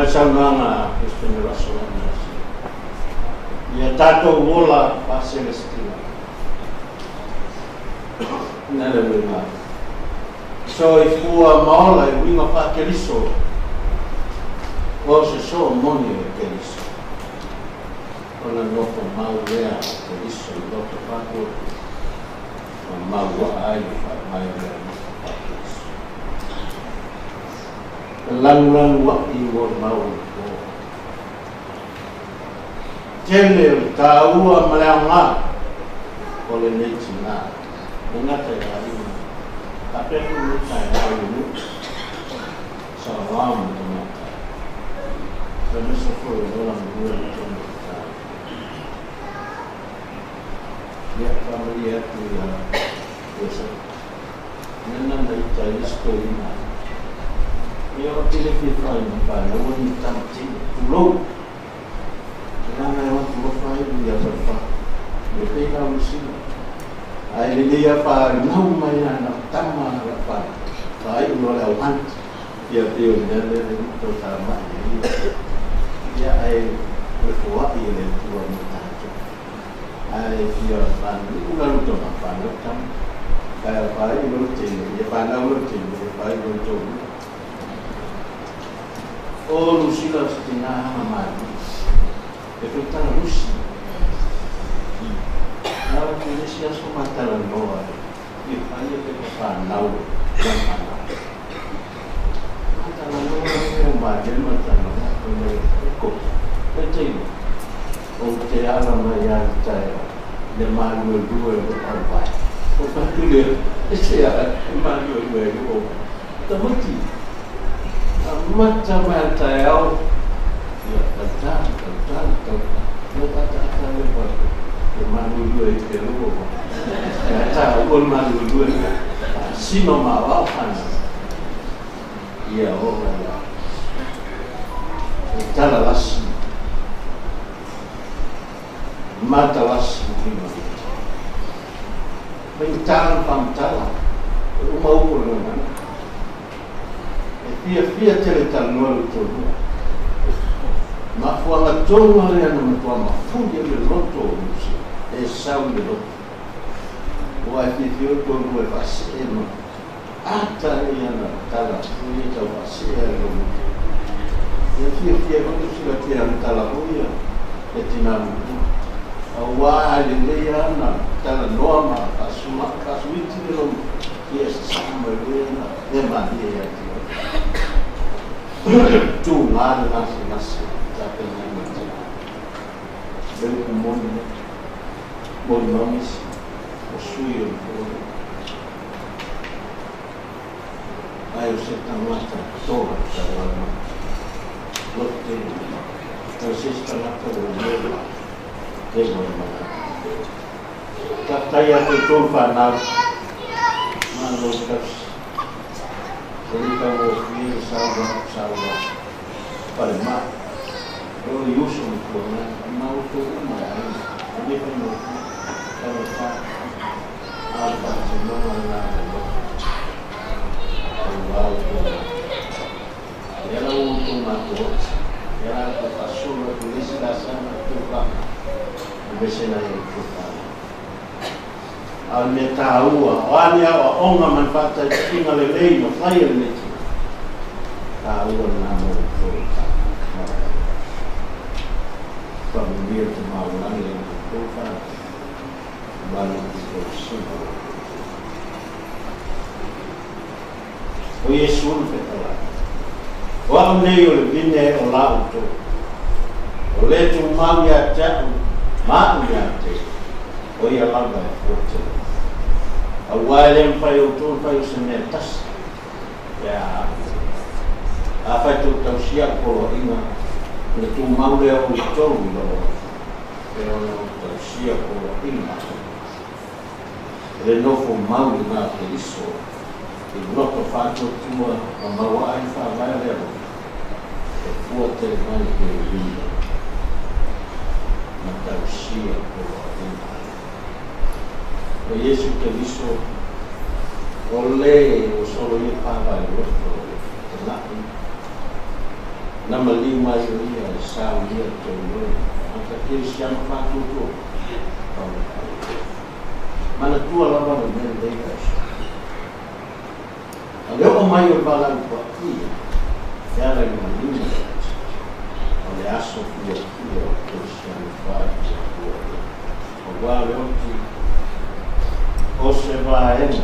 Mai saunoaga a Peresetene Russell Anasi. Ia tatou ola faaselestila. Na le uiga. Soifua ma ola i uiga faa-Keriso, o se soo moni o Keriso. Ona nofo mau lea o Keriso i loto faatuatua, ma mauaa ai le faavae o le alofa faa-Keriso. E lanulanu aʻi mo le mau o le pō. Tele o le tāua ma le aoga o lenei tinā, e gata i aiga, faapea foi lenei taeao i le nuu, saoao ma tamaitai, aemaise foi o le ola galue i totonu o le taeao. Ia, faamalie atu ia Iosepa. Nana na ita i isi toeaina. Ia o te le fia fai ma whanau o ni tama tino. Tulou. Nana e wantu lofa ai ia whare Me pei ka usina. Ai le lea wha nau mai ana tama la wha. Wha ai ulo le au hanti. Ia te o le le le tau tā mai ia. Ia ai le fua i le tua mo tātou. Ai fia whanau. Ula luto ma whanau tama. Kai a whai lo tino. Ia whanau lo tino. Ia whai lo tō. O Lucila se te ngā hanga mai. E whai tala Lusi. Nā o te lesi aso matala noa. I whai e te whanau. Ia whanau. Matala noa e o mai e matala noa. E ko. E teina. O te ala mai a te tae. Le malu e lua e o au vai. O whatu lea. E se a e malu e lua e o. Tamati. A mata mai tae au. Ia tata, tata, tata. Ia tata, tata, le whatu. E malu lua e te lua. E tā ua malu lua. Sino ma wau hana. Ia ola ia. E tala lasi. Mata lasi lima. Mai tala pamtala. E uma upo le mana. E fia fia tele tanoa le tōnua. Mafuanga tonu ale ana matua mafuli le loto o Musa. E sau le loto. O ai fi fi o tonu e whase e ma. Ata e ana tala. O ia tau whase e le loto. E fia fia hono sila te ana tala hoia. E tina mutu. A wā le lea ana tala noa ma kasuma kasuiti le loto. Ia sa sama le ana. E ma ia te. Tu ngā le nase nase. Tā pena i mata. Leu ku moni. Moni mamisi. O sui o le fōre. Ai o se tangata toa ta wana. Lote. O se tangata o mola. Te moe mana. Tātai a te tō whanau. Mālo tausi. Se ni tau o whia sawa, sawa. Pare mai. O i uso ni kua ngai. Mau tō uma e ai. O me whai no. Tau tā. A pa te nonga nā le loto. O wau tō nā. E ala o tō ngā tō oti. E ala tō whasolo tō lesi la sana tō whana. O mese nai o tō whana. A me tā ua. O ane au a onga man whātai te inga le lei no whai e le tina. Tā ua nā mō tō tā. Whamunia te maolangi e tō tō whana. Manu ki tō sina o tō. O Iesu na whetala. O au nei o le vine o la o tō. O le tū mau ia te au, māu ia te. O ia lava e fua tele. A ua e le mwhai o tō whai o se mea tasi. Ia a. A whai tō tausia polo inga. Le tū mau lea o i tō i loro. E ono tausia polo inga. Le nofo mau i ngā te iso. I loto whātuatua ma maua ai whāwae reo. E fua te mai te wina. Ma tausia polo inga. O Iesu te viso o le o solo ia whāwae loto te nai. Na maliu mai o ia e saunia le tauloa i tagata kerisiano faatuatua o le fale. Manatua lava le mea lenei le aso. A le oo mai o le valaau paia e ala i le maliu ma le ati, o le aso fiafia o le kerisiano faatuatua lea. Aua le oti o se vaega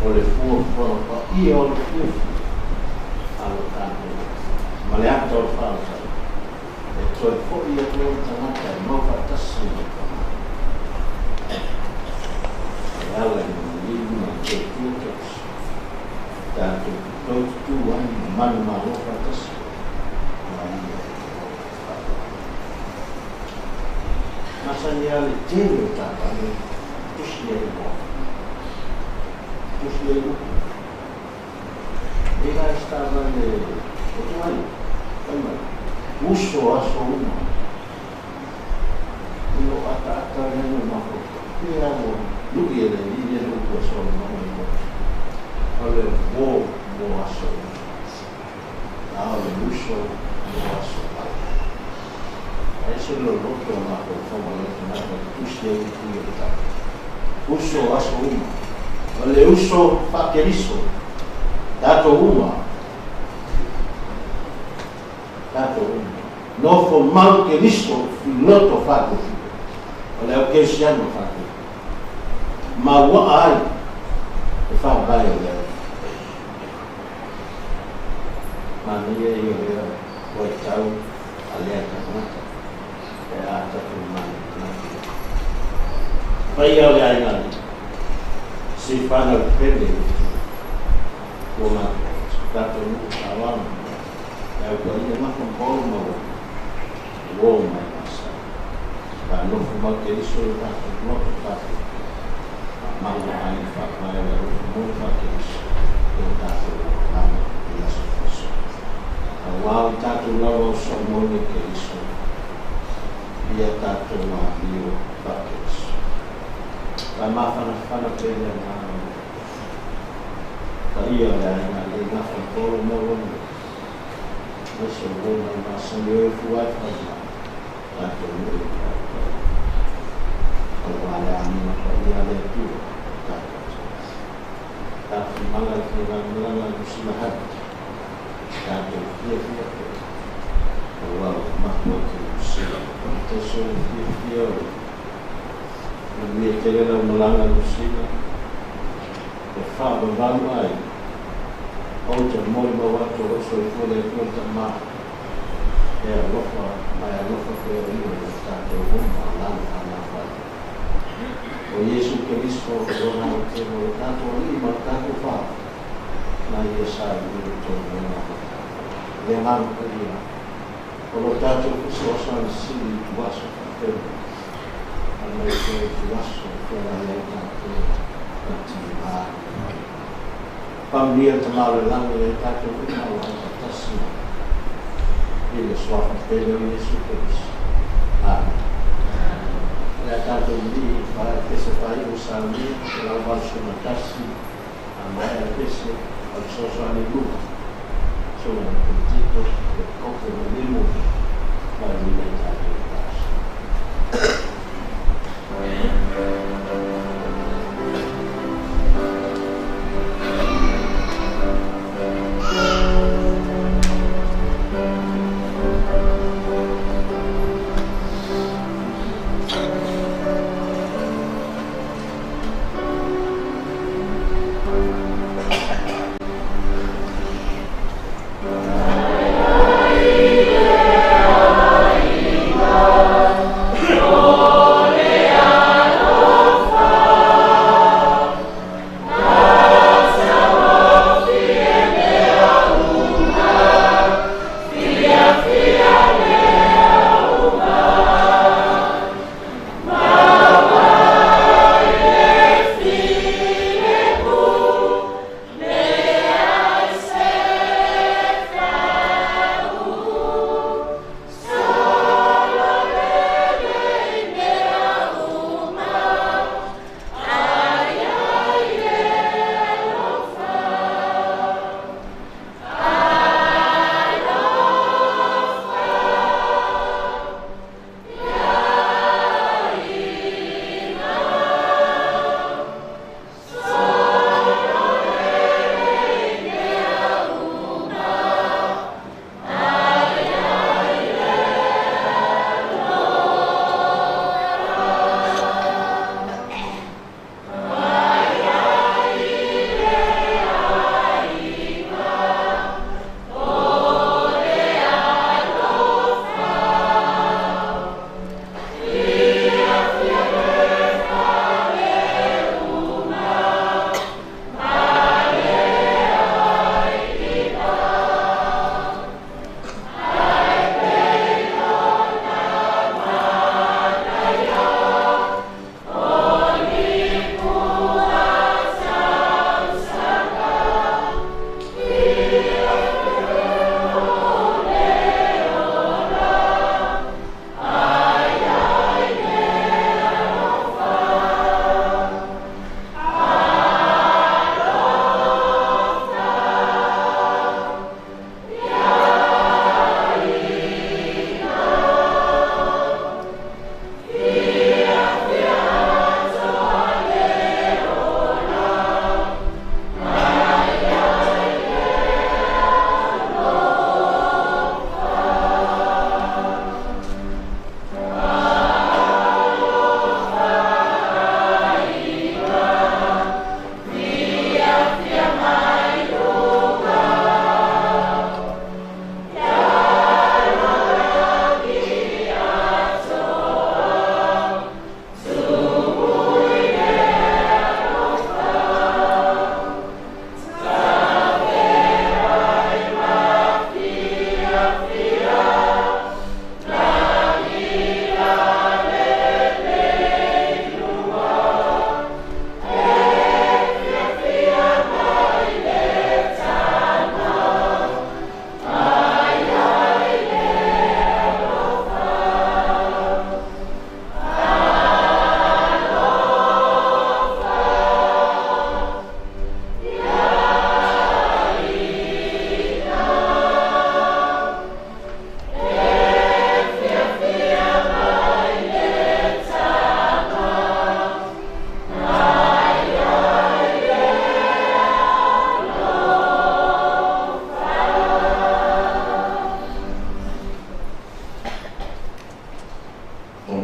o le fuafuaga paia o le fiafia a lo tatou Atua ma le ata o le faalatau e toe foi atu ai le tagata e mau faatasi ma le Tama e ala i le maliu ma le tuatua Keriso tatou te toe tutū ai ma manumalo faatasi ma ia i le ola faavavau. Masani lava le tele o taavale tusi ai loa. Tusi ai upu. E la se taavale o tuai, fai mai, uso aso uma. I lou ataata lea na mafaufau, pe a ua lui e le alii lea le upu a Solomona i lou, o le uō mo aso uma, a o le uso mo aso pau. E ese le loloto o mafaufau a lea tagata i tusi ai upu ia le tau. Uso aso uma. O le uso faa-Keriso, tatou uma, tatou uma. Nofo mau Keriso i loto faatuatua. O le au Kerisiano faatuatua. Mauaa ai le faavae o le au. Manaia ia o lea vaitau a lea tagata pe a tatou manatunatu ai. Paia o le aiga alii, si whanau pele i te tua matou atu, tatou nuu faaaloalo e au paia mafa ma paolo maua uo mai masani. Ka nofo mau Keriso i o tatou loto tatou maua ai le faavae o le alofa moni faa-Keriso i o tatou lagolago i aso aso. Auā o i tatou lava o so'omoni e Keriso ia tatou amio faa-Keriso. Ka mafanafana pea le agaga o le paia o le aiga alii gafa i Polo ma Uanuia, aemaise o uo mai masani o e fua ai faima tatou nuu i le au paia. Auā le amiga paia a le Atua o tatou Atua. Tafaimala i faigamalaga a Lusila Hunt, tatou fiafia pea, aua ua mapu atu i Lusila. Faafetai o le fiafia o le manuia tele lau malaga Lusila, e faavavau ai ou te molimau atu o lou soifua le Atua le Tama e alofa ma e alofa pea o ia ia tatou uma lana fanau. O Iesu Keriso o lona autele o le tatou Alii ma le tatou Faaofi, na ia sa i le tonu ai ma tatou. Le agaga paia o lo tatou fesoasoani sili i tuaso faapena, aemaise o tuaso e feagai ai tatou ma tiga le mai. Faamanuia le Tama o le Lagi ia i tatou uma o lo o faatasi i le Suafa pele o Iesu Keriso. Amene. O le a tatou lii i pese faaiu o saunia, 181, a maea le pese o le fesoasoani lua, Susuga i le Petito, le kope ma limu, faauiina i tatou i le aso.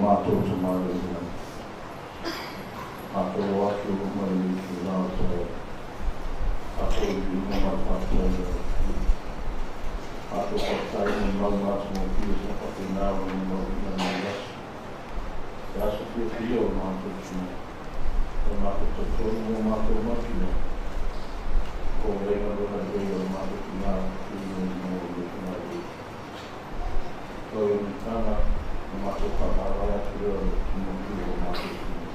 mātou te mai o le Mātou o atu o mai i te rā o te Mātou i inga mai whātai o Mātou whātai o mau mātou mō pia sa whake nā o mau ina mai aso. Te aso pia pia o mātou tina. O mātou totonu o mātou matina. Ko renga rona rei o mātou tina o mō i te mai. Ko e mitana o mātou whakarai atu reo o tino pia o mātou tina.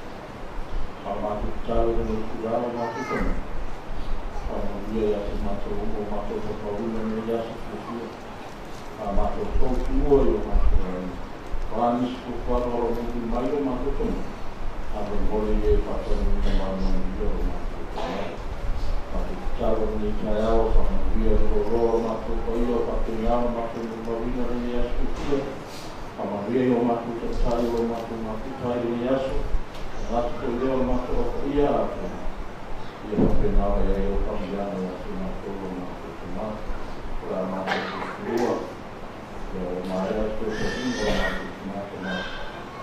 A mātou tau o kura o mātou tonu. Whamanuia ia te mātou o mātou whakauna me ia sa pia. A mātou tōku ua i o mātou ai. Wānis ko whanoro muhi mai o mātou tonu. A me mole i e whātanu i mai mai o mātou tonu. Mātou tau o nei tai ao, whamanuia ro roa mātou paia, whakene ao mātou me mawina me ia sa pia. Whamanuia i o mātou tatai o mātou mātou tai i aso. Ngāti ko leo mātou o ia atu. Ia whapena o ia o whamiana ia te mātou o mātou te mā. O rā mātou te rua. Ia o māia te o hinga o mātou te mātou mā.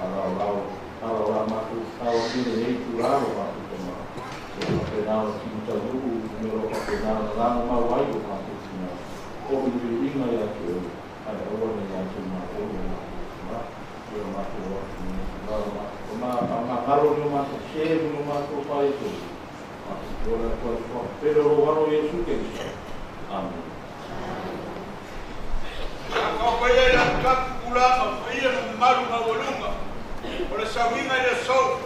Ara o rau, ara o rā mātou tau o nei tu rā o mātou te mā. Ia whapena o tino taunuu, me ro whapena o rāna mau ai o mātou te mā. O i inga ia te o, ai aua nei ia te mātou o mātou te mā. Ia mātou o atu nei tu rā o mātou te mā. A ngā ngaro ni o mātou se ni o mātou pai tō. Ora tua tua pero ro waro Yesu Kristo. Amen. Ka pai ai la kapu kulanga pai ma malu ma wolunga. O le sauinga i le sou.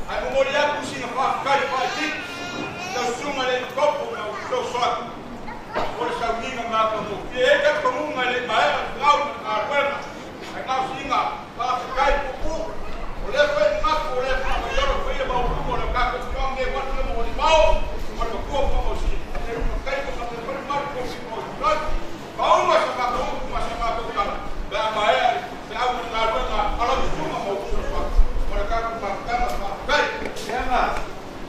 Ai mo moli aku sina fa kai fa ti. Tau sunga le kopo na o so so. O le sauinga ma ka mo. Ki e ka komunga le ma e ngau na ruema. Ai ngau singa fa kai pupu. O le fa ma ko le fa ma yoro fa ma o mo le ka ko me wa le mo le mau. O le ko ko mo si. Le mo kai ko ka le ma ko si mo. Pauma sa ma ko ma sa ma ko ka. Ba ma e se au na ruema ala sunga mo so so. O le ka ko pa ka ma kai. Ema.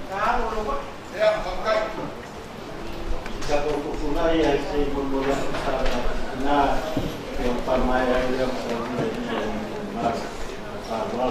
Ka ro ro. Ea ma kai. Ka ko ko nai ai se mo mo ya sa na e o pa mai ai le mo ni ma sa wa.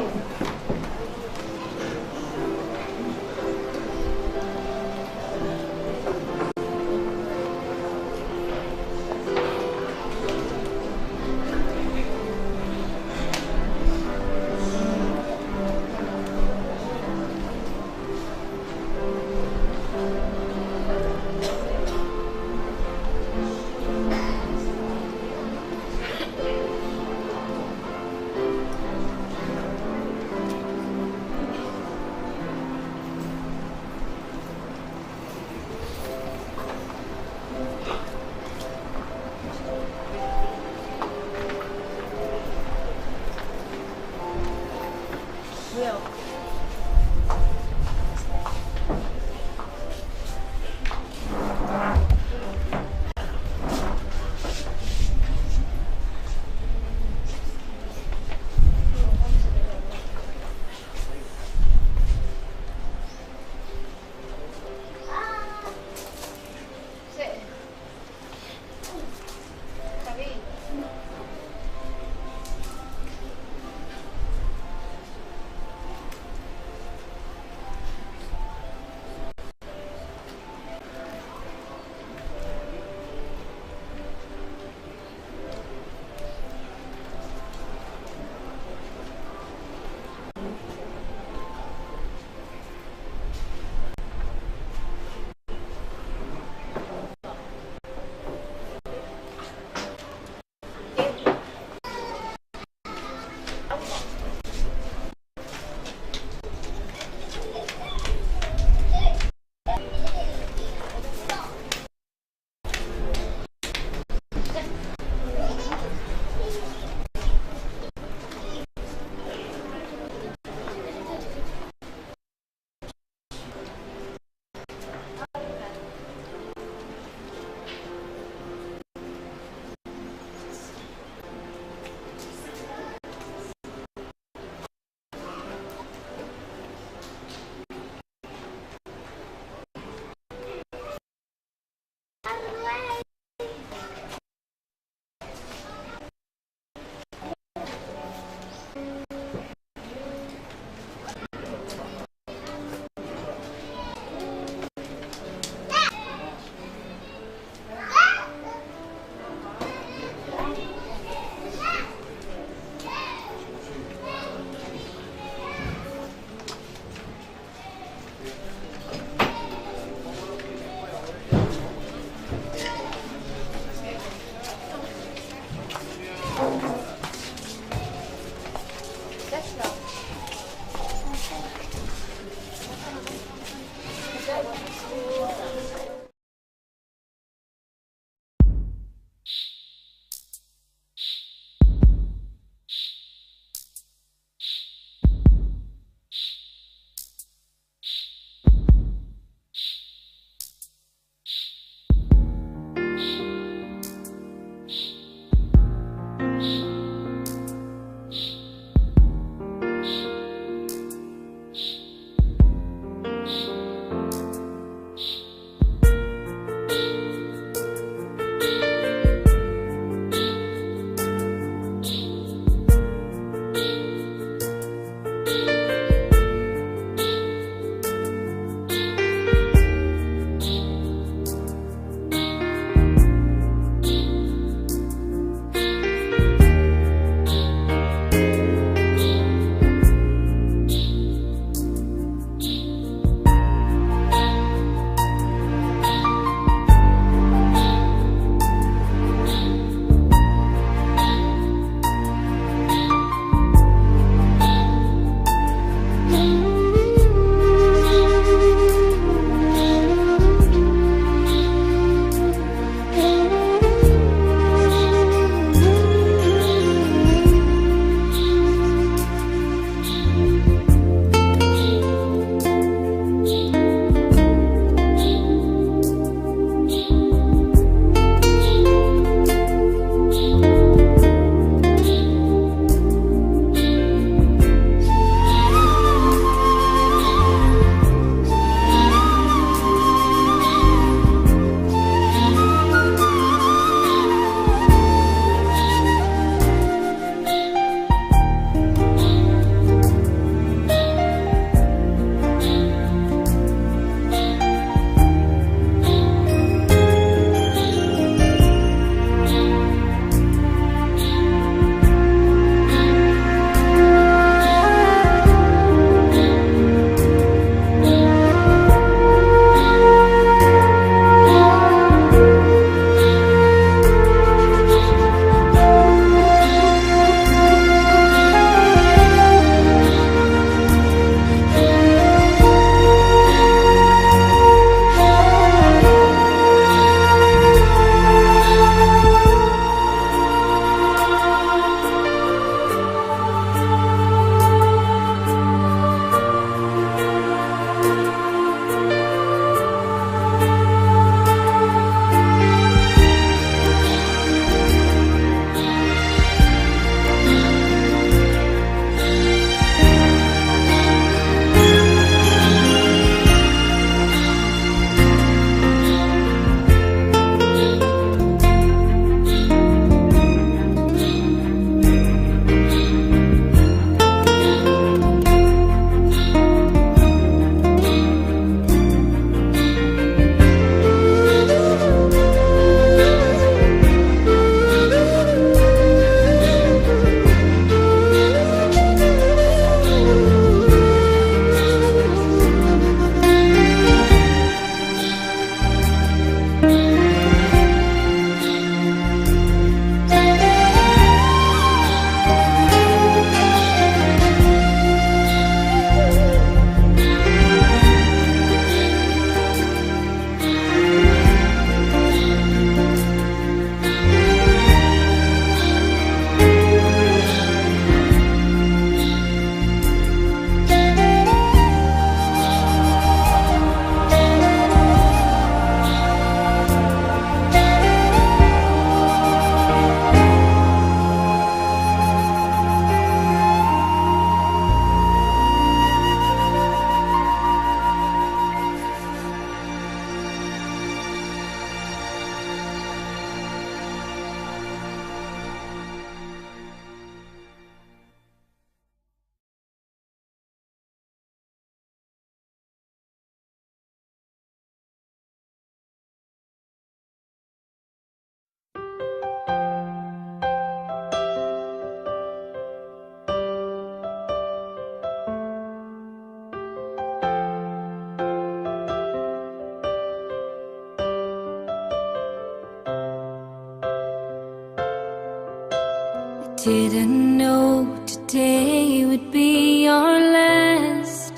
Didn't know today would be our last,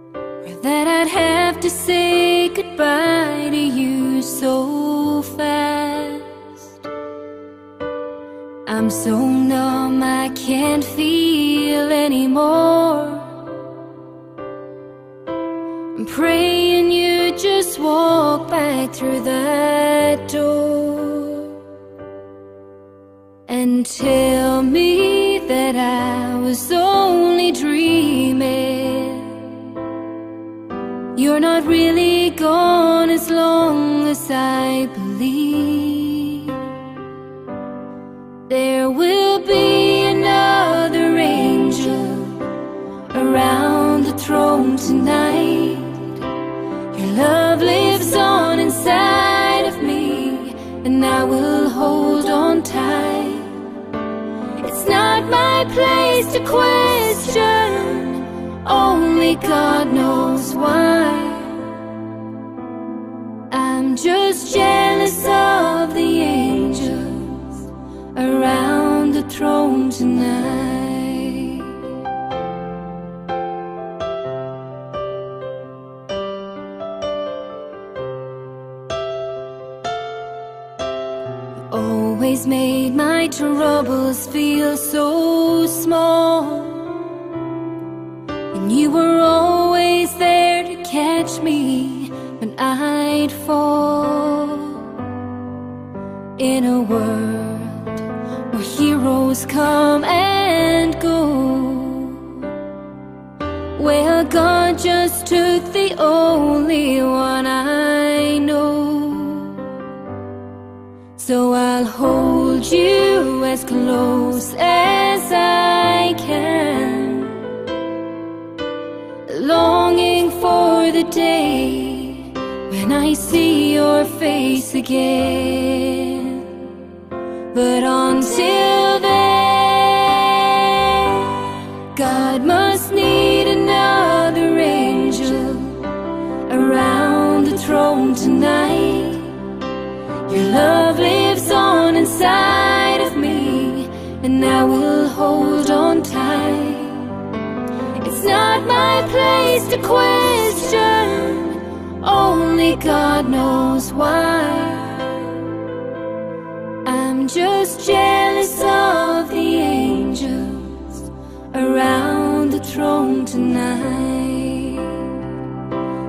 or that I'd have to say goodbye to you so fast. I'm so numb I can't feel anymore. I'm praying you just walk back through that door and tell me that I was only dreaming. You're not really gone as long as I believe. There will be another angel around the throne tonight. Your love lives on inside of me, and I will hold on tight. It's not my place to question, only God knows why. I'm just jealous of the angels around the throne tonight. You always made my troubles feel so small, and you were always there to catch me when I'd fall. In a world where heroes come and go, well, God just took the only one I know. So I'll hold you as close as I can, longing for the day when I see your face again. But until then, God must need another angel around the throne tonight. Your love lives on inside of me, and I will hold on tight. It's not my place to question, only God knows why. I'm just jealous of the angels around the throne tonight,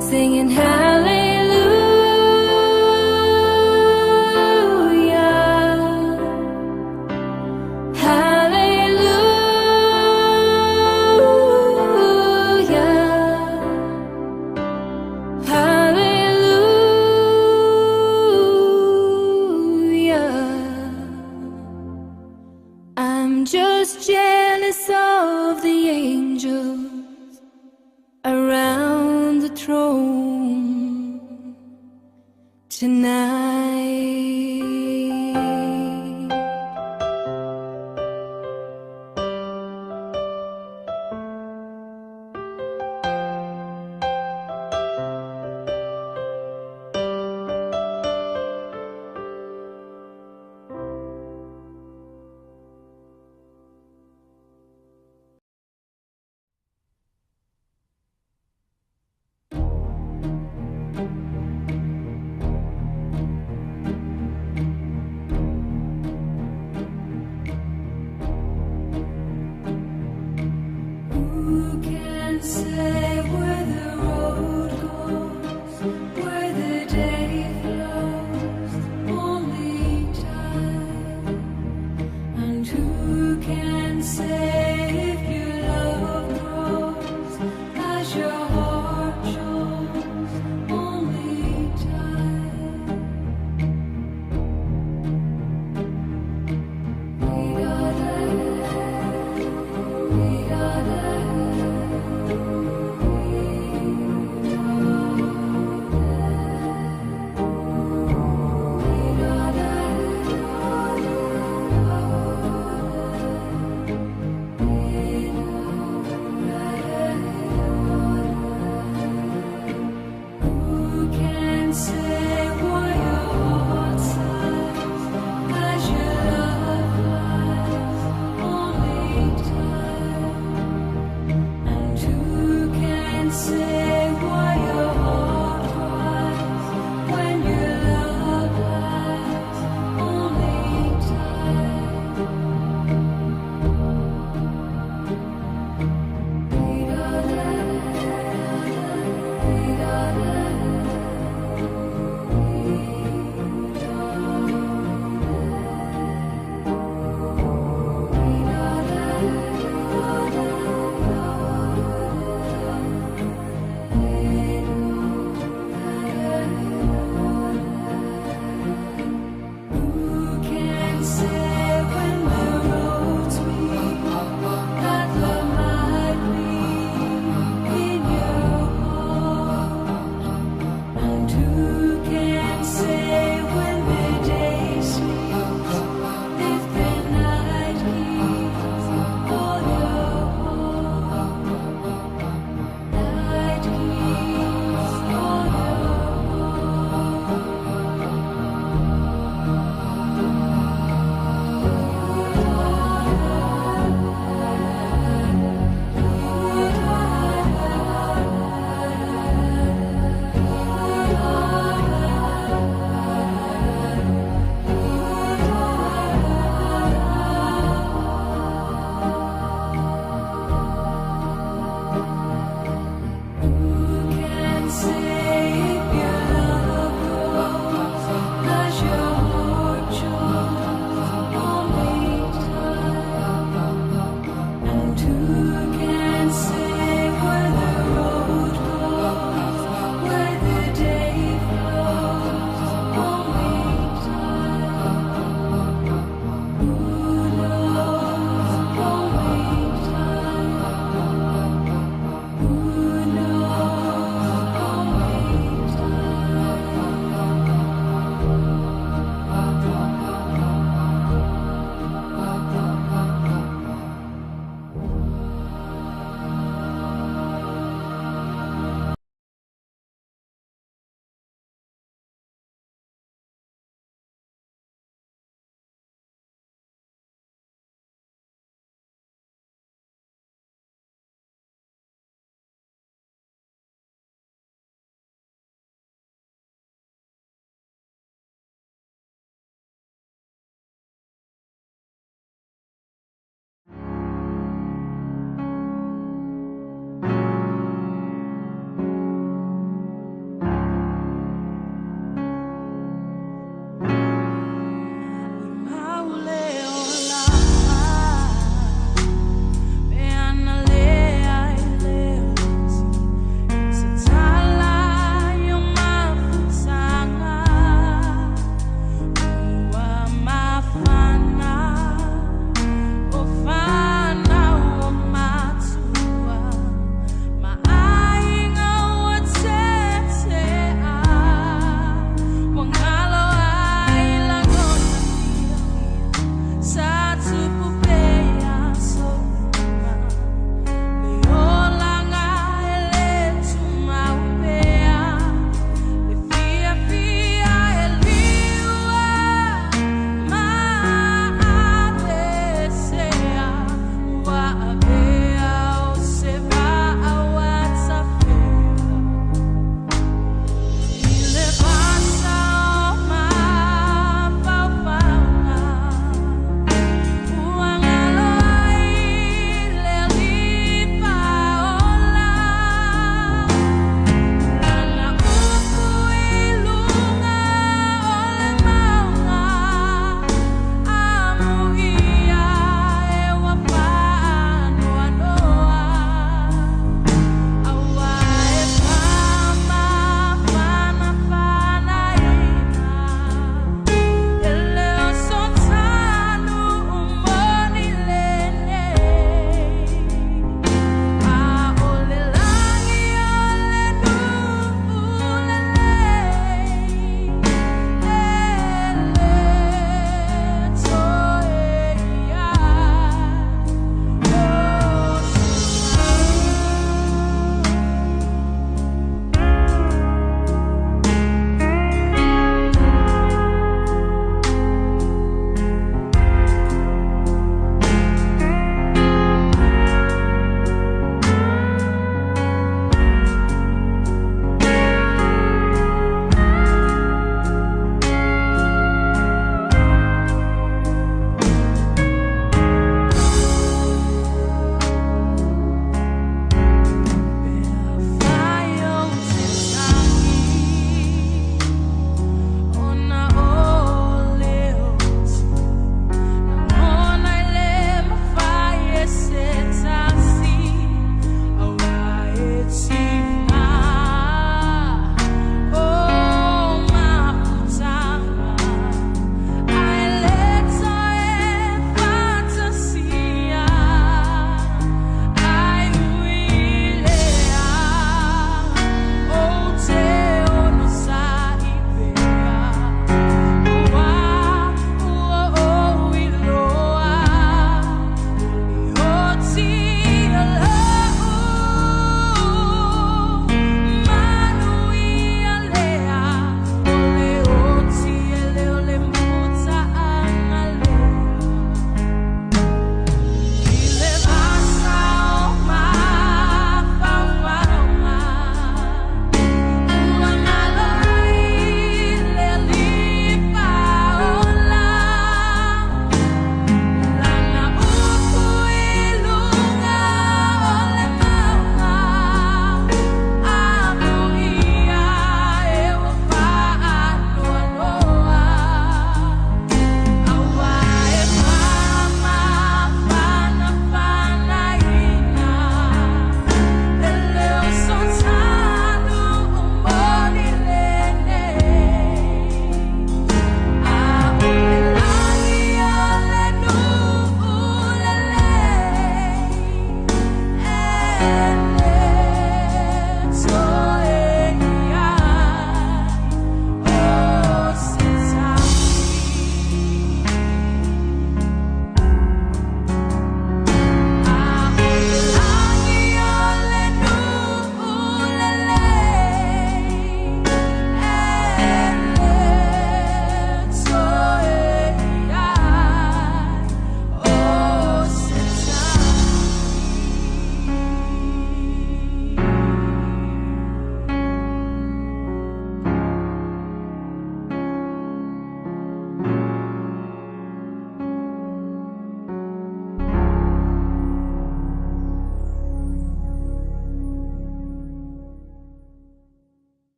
singing hallelujah, hallelujah, hallelujah. I'm just jealous of the angels around the throne tonight. Who can say where the road goes, where the day flows? Only time. And who can say if your love grows as your heart chose? Only time. We are the, we are the.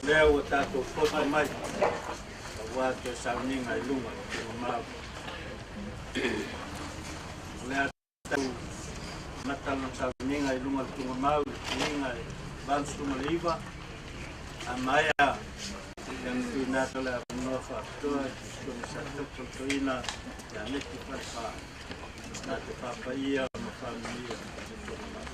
Lea ua tatou poto mai auā toe sauniga i luga o tugamau. O lea tatou mata lona sauniga i luga o le tugamau i le tuiga e 89 a maea ia na tuuina atu le avanoa faapitoa i le susuga sa Topo le toeaina ia Meti Falefa na te faapaia ma faamanuia le tugamau.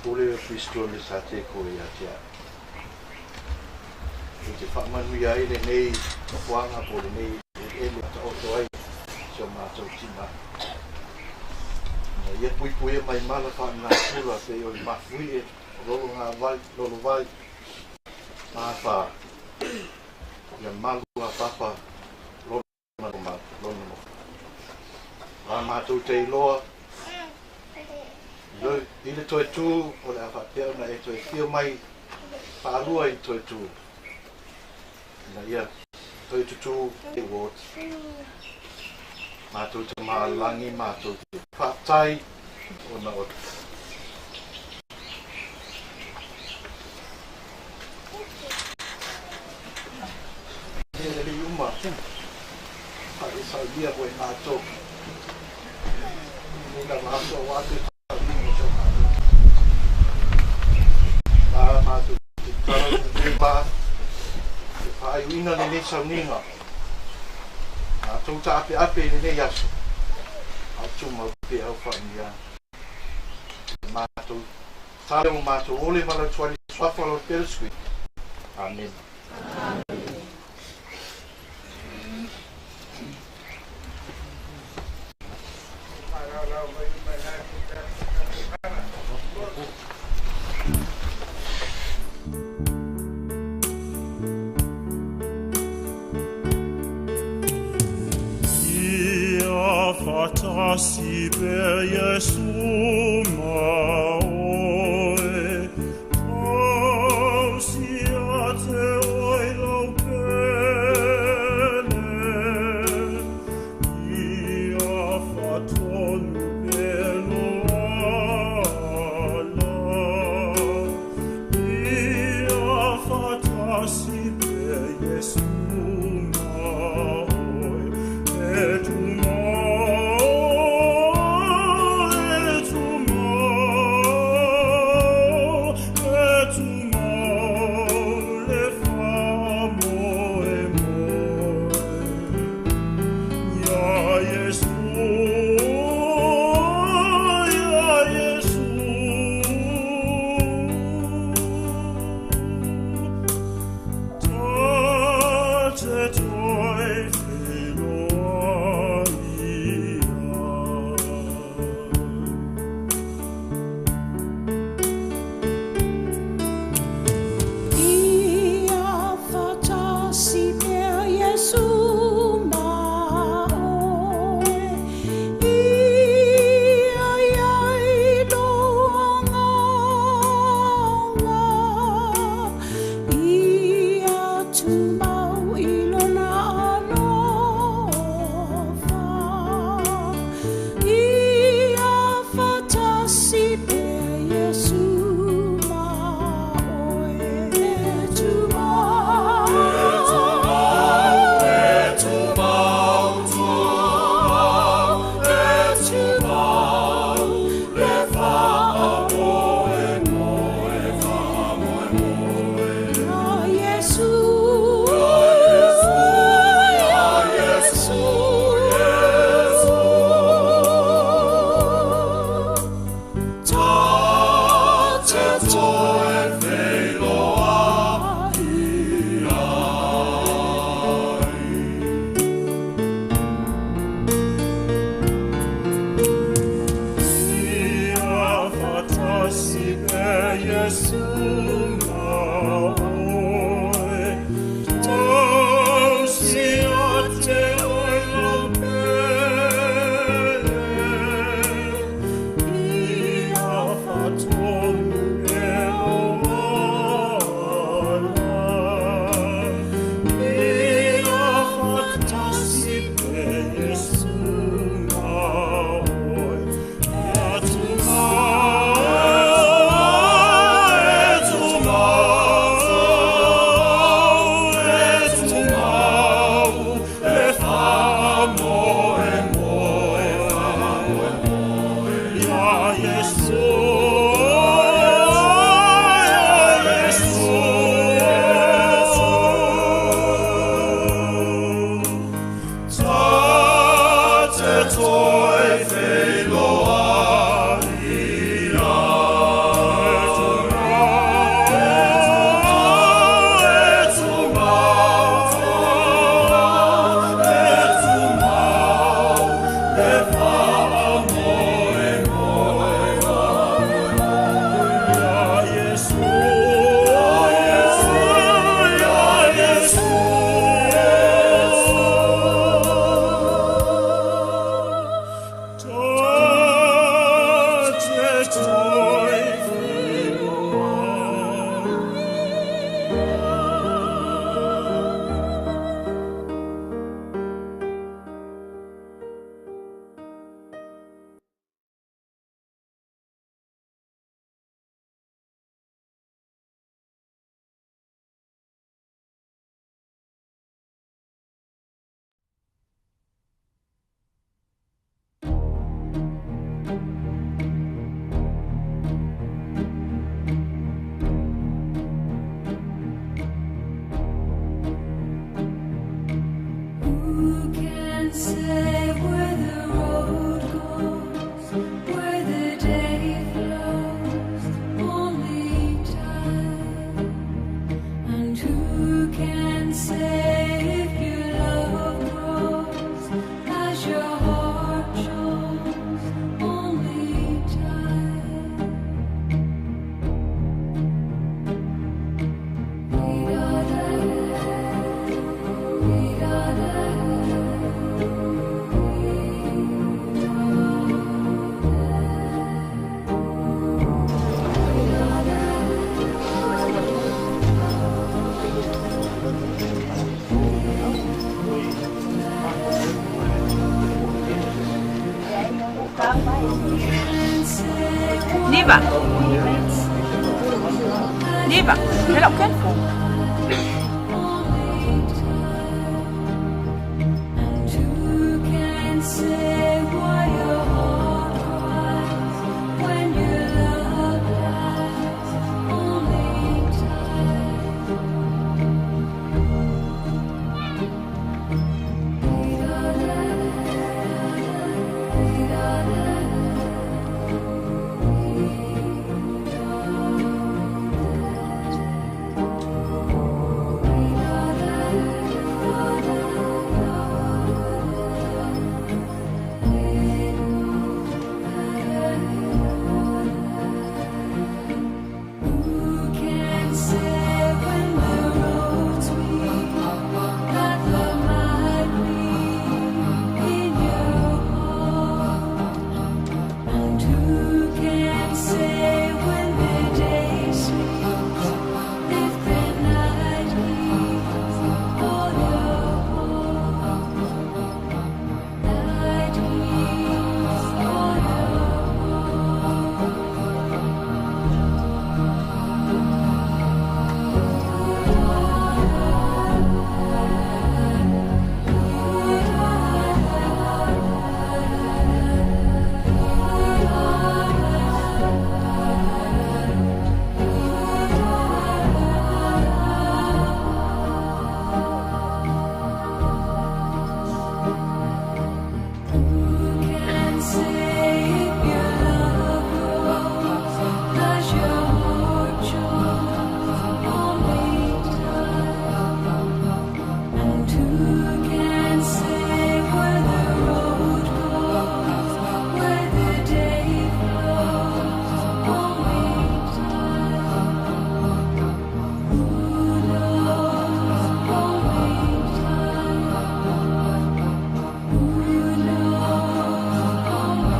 Pule o Kristo le sa te ko ia te au. E te whaamanuia ai lenei nofoaga po o lenei eleele e taoto ai si o matou tina. Ina ia puipuia mai mala faalenatura pei o le mafuie, o lologavai, lolovai, ma afa ia malu a papa lona lona nofo. A matou te iloa i le toe tū o le a faapea ona e toe afio mai faalua i le toe tū ina ia toe tutū e Ward. Matou te mālangi, matou te faafetai ona o Mea lelei uma e saunia mo e matou. Nei lava aso aua toe saunia mo te matou. La matou te tala i lenei vā, te whaaiuina lenei sauniga. Matou taapeape i lenei aso, ao tumau pea au whaamia. Te matou tala mo matou ole ma lau tuari suafa lau pere sui. Amen. Ia faatasi pea Iesu ma oe, tausi ia te oe lau pele. Ia faatonu pea lou ala. Ia faatasi pea Iesu ma oe, e tumau, e tumau, e tumau le faamoemoe. Ia Iesu, ia Iesu. Ta te toe feiloai ai. Ia faatasi pea Iesu ma oe, ia i ai lou agaga, ia tumau i lona alofa. Ia faatasi pea Iesu ma oe, e tumau, e tumau, tumau, e tumau, le faamoemoe, faamoemoe. Ia Iesu, ia Iesu, Iesu. Ta te toe feiloai ai. Ia faatasi pea Iesu ma oe, tausi ia te oe lau pele. Ia faatonu pea lou ala. Ia faatasi pea Iesu ma oe, e tumau, e tumau, Niva. Niva, hello careful. Who can say why your heart cries when your love lies only Who can say when the roads meet that love might be in your heart? And who can say when the day sleeps if the night keeps all your hope? Night keeps all your Who can say if your love grows, does your heart choose only time? And who can say where the road goes, where the day flows, only time? Who knows only time? Who knows only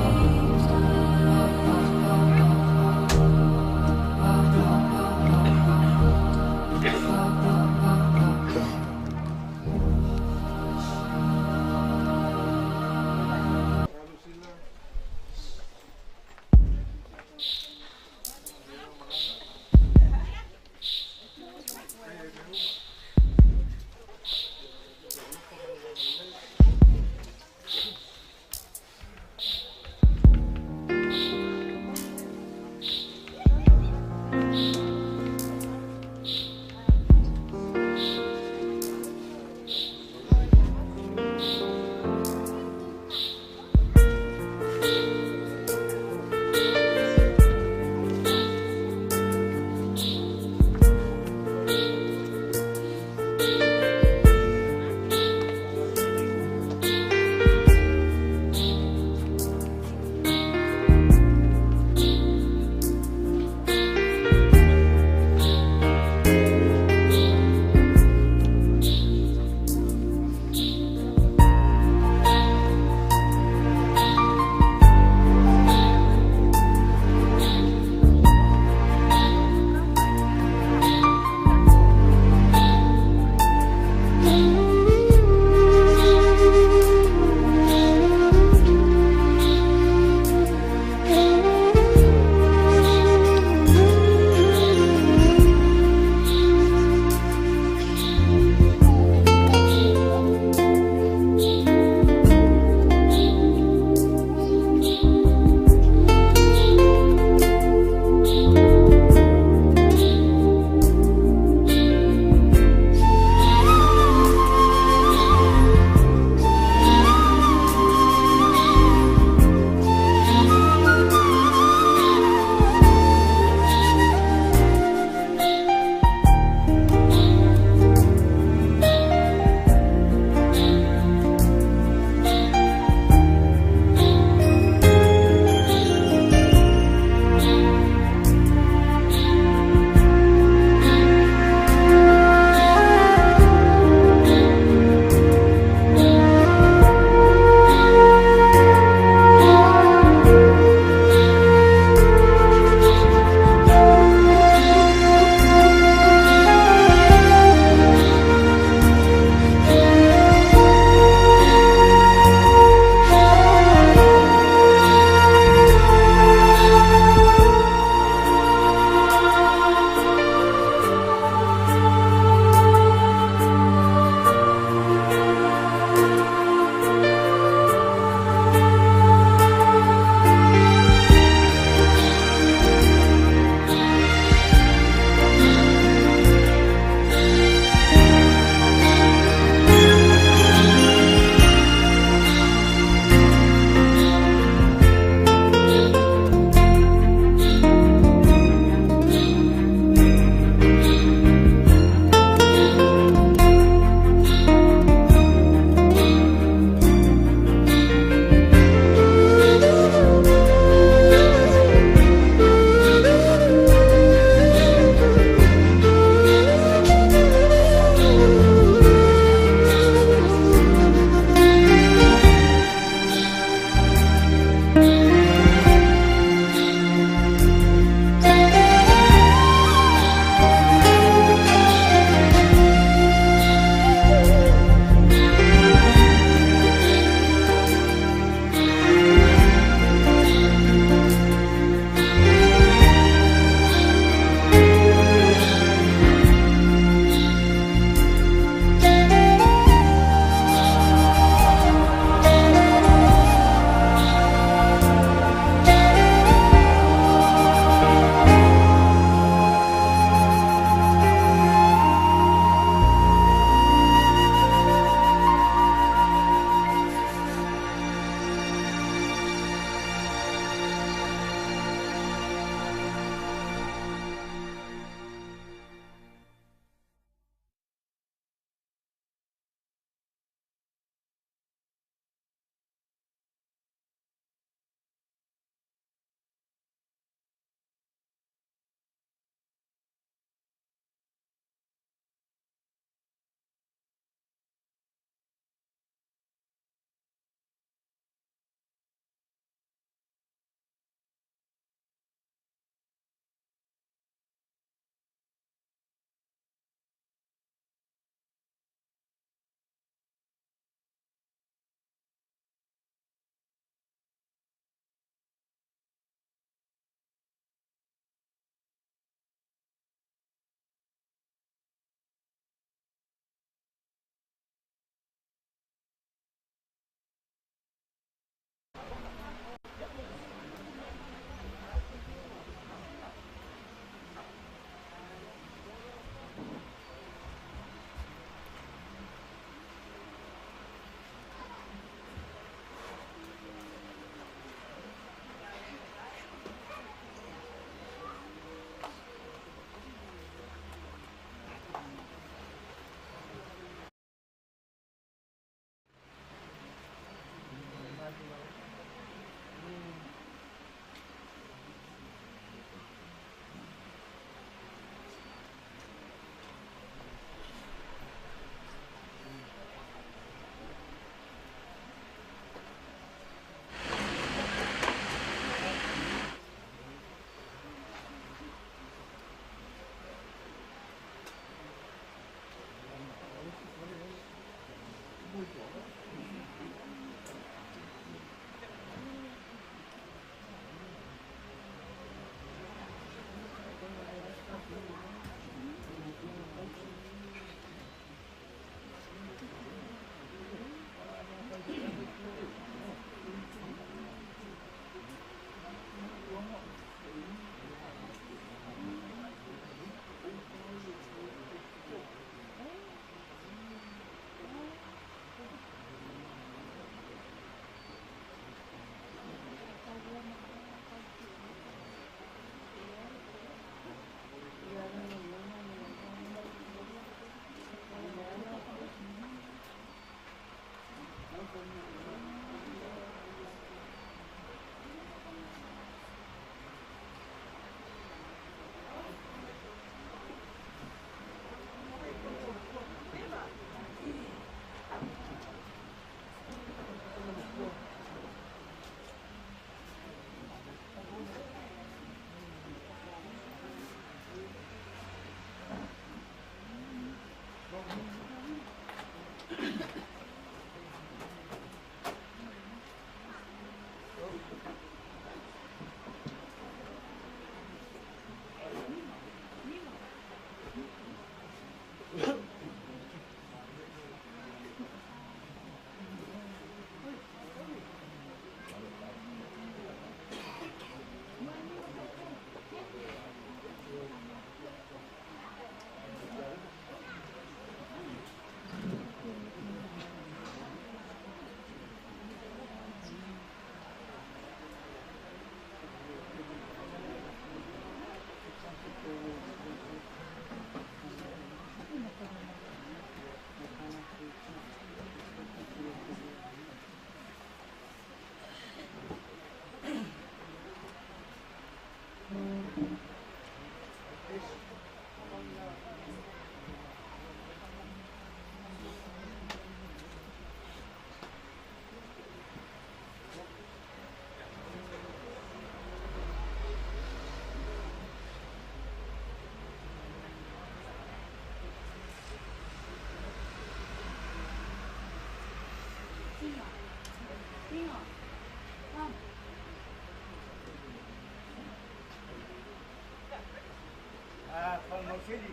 A Faamausili,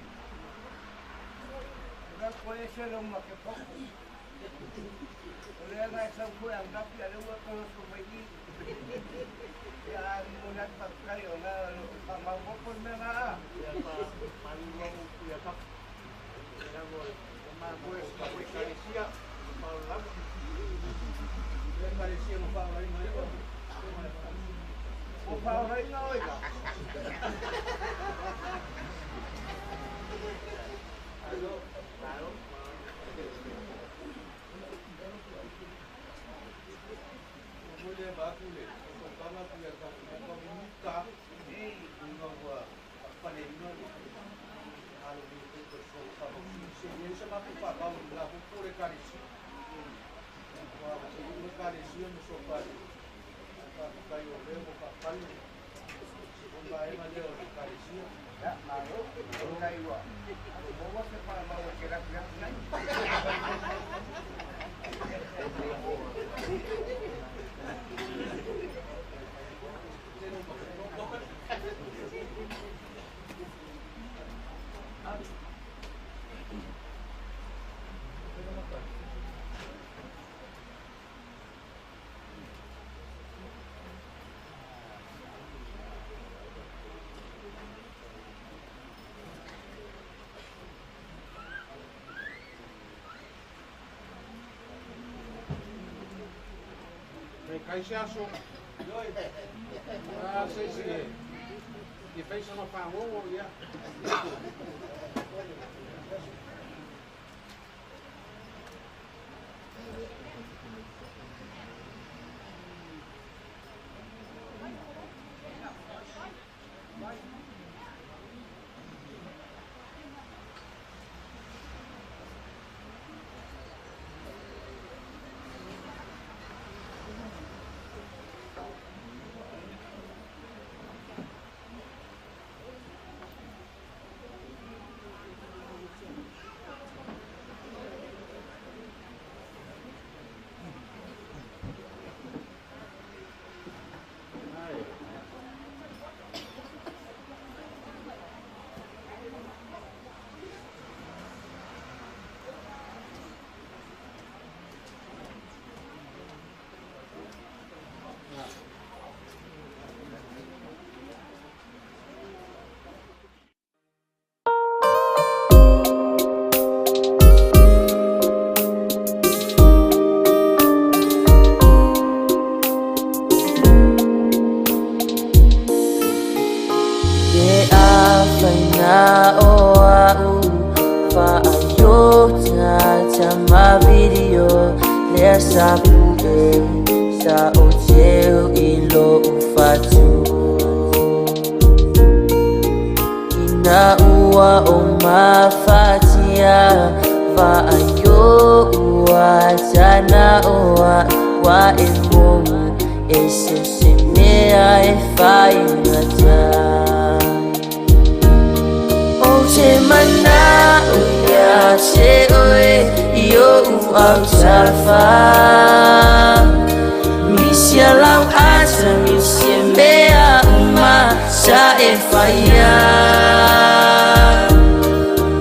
o la koe ese lau makepoko. O lea na e sau foi ananafi a lea ua e toe oso mai i. Ia ae momoli atu faafetai ona o lo o faamaopoopo le mea lena a. Ia malulu au ia tapu. Ia mo e sa ekalesia faalaga. Ia ekalesia ma faalaina ai o. Ua faaolaina oe la. Mo le ba ku le ko kanga ku ya ka ko mita ua ua pale ina le alo ni ko ko so fa mo se ni se ma ku fa ba la ku ku le karisi wa se le karisi mo so fa ka ka yo le mo fa pale o ba e ma le o le karisi. Ia, malo, o ua. O maua se faamau e te lafilafi ai. Kai se aso. Ah, se se. I fai sana whangongo, ia. Ke a o au Wha ta ta ma video Lea sa pu e sa o teu i lo u fatu Ina ua o mafatia Wha ua tana oa Wa e moa e se se mea e whaingata O te mana o ia se oe i o u au tafa Misia lau ata misia mea uma sa e whaia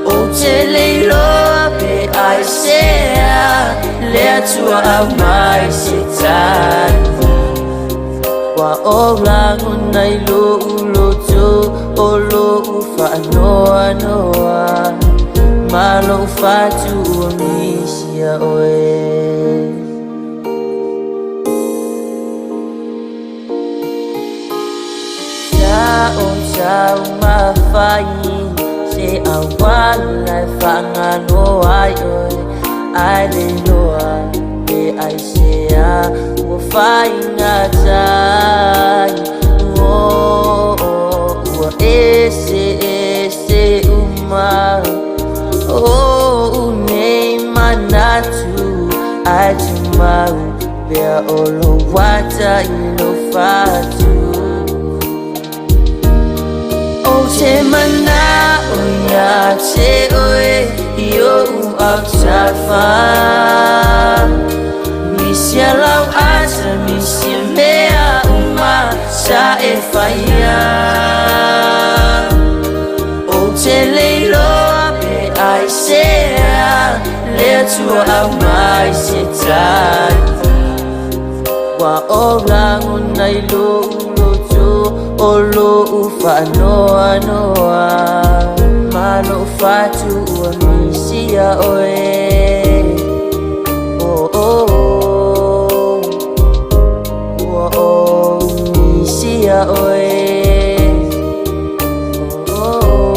O te leiloa pe ai sea Lea tua au mai se tani Wa o lango nei lo uloto O lo u whaanoa noa Ma lo whatu ua misia oe. Sa o tau mawhai Se a wala e whangano ai oe. Ai le loa e ai sea Ua whainga tai. Oh, oh, ua ese ese uma. Oh, nei manatu Ai tu mau Pea o lo wata i lo whatu. O te mana o ia te oe I o u au tafa Misia lau ata misia mea uma sa e whaia. O sea le atua aumai se tali. Ua ou lagona i lo'u loto o lo'u faanoanoa ma lo'u fatu ua misia oe. Oh, oh, oh. Ua ou misia oe. Oh, oh.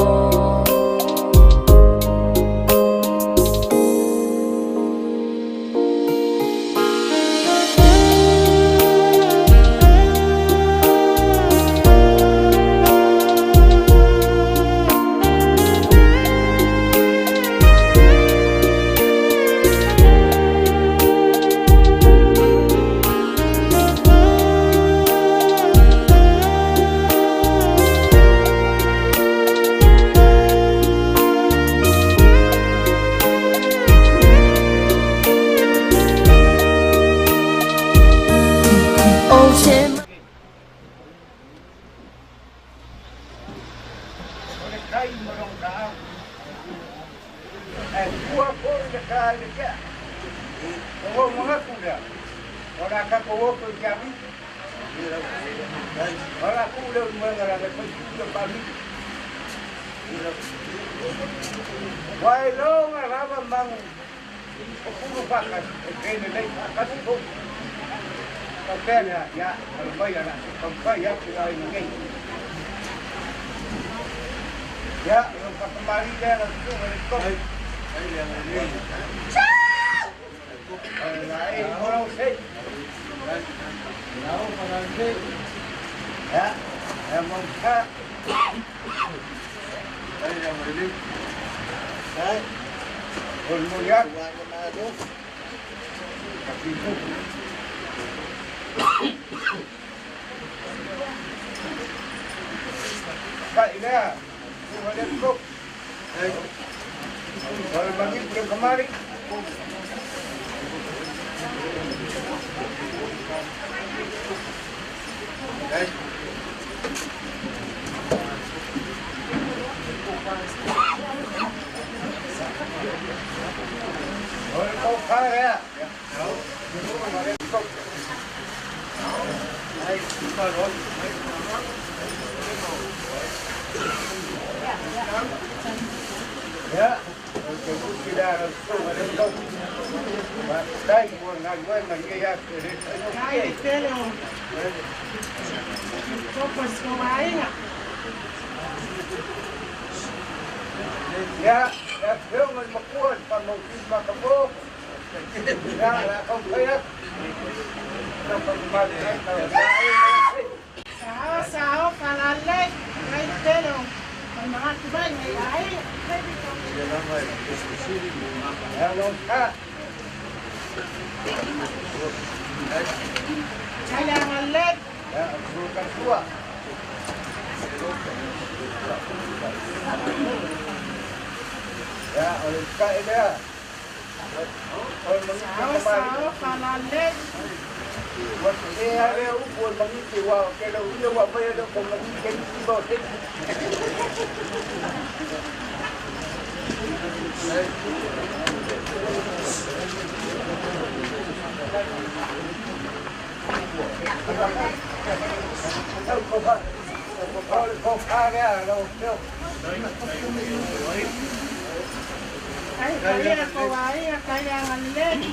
Ou te O le kai ma lona taau. Ae fua foi le ta i le tea. O lou manatu lea, o le a tatou oto i te alii. O le a tuu lea o le moega leaga e fai sili o Pamili. Ua iloga lava manu o pulu faatasi, e pe lelei faatasi foi. Faapea lea, ia, alo mai o le a se taumafai atu i aiga nei. Ia, o lou faakamali'i lea lau susuga i le tofi. Ai, tele o topo se o aiga. Ia, le afioga i le matua i le faamautu makapo. Ia, o le a taumafai atu. Sao, sao, falalei, ai tele o manatu mai ngai aiga. Ia, lona sa. Ia, o le usitai lea. O le maniti Sao, kamali'i. sao, falalei. Ua sese lava lea upu o le maniti aua o tele o ia ua aumaia lea o tau maniti e nisi ma o se isi. O le tofa lea lau afioga. Ai, paia ko aiga, kai angalei.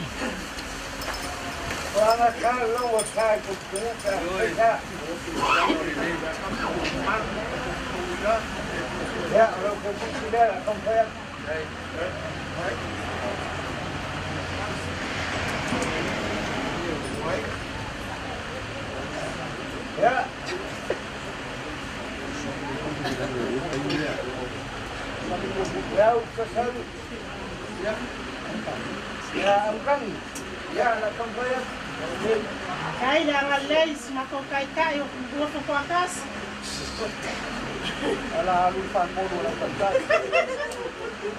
O agatā lou o sa i tuputuga pe a sa. Ia, o lau fepusi lea o le a taumafai atu. Ia. Ia, u fesoasoani. Ia, aukani. Ia, o le a taumafai atu. Kai le angalei, si mako kai kai o ua fofoakasi. Ala alu faamolu o lau taitai.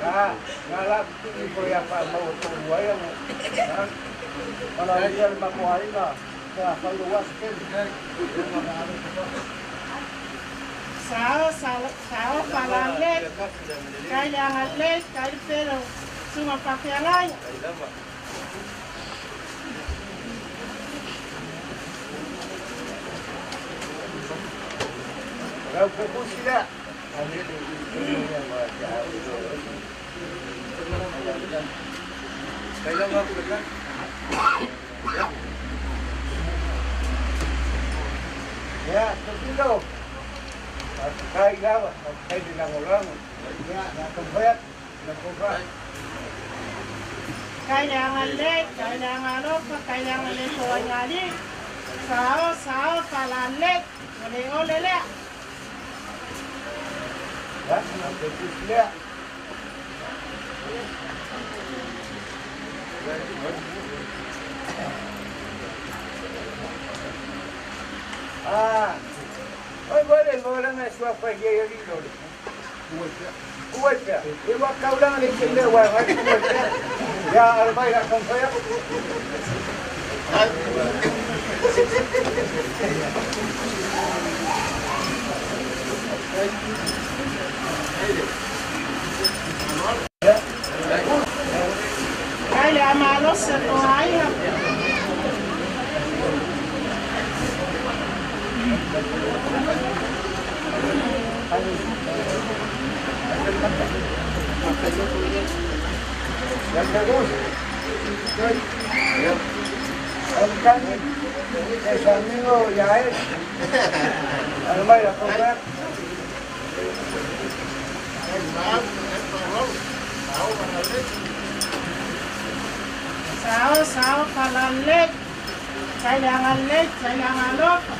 Ah, na la tini ko ia fa mau tolu ai mo. Ala ia le mako aiga, pe afai le uasi keli. Sao sao falale kai le angale kai pero suma pafialai. Rau pekusila. Ya, tokilo. Kai lava, kai de la golamo. Ya, la compra, la compra. Kai le angale, kai le angalofa, kai le angale toangali. Sao sao falale, ole ole le. Ya, la pekusila. Ah, oi vole vole na sua fagia ali lole. Ué, eu a caulanga le chile wa wa ya arbai la confia. Kai le amalo se toai. Es amigo ya es. Además, la compra. Sao sao falale, kai le angale, kai le angalofa.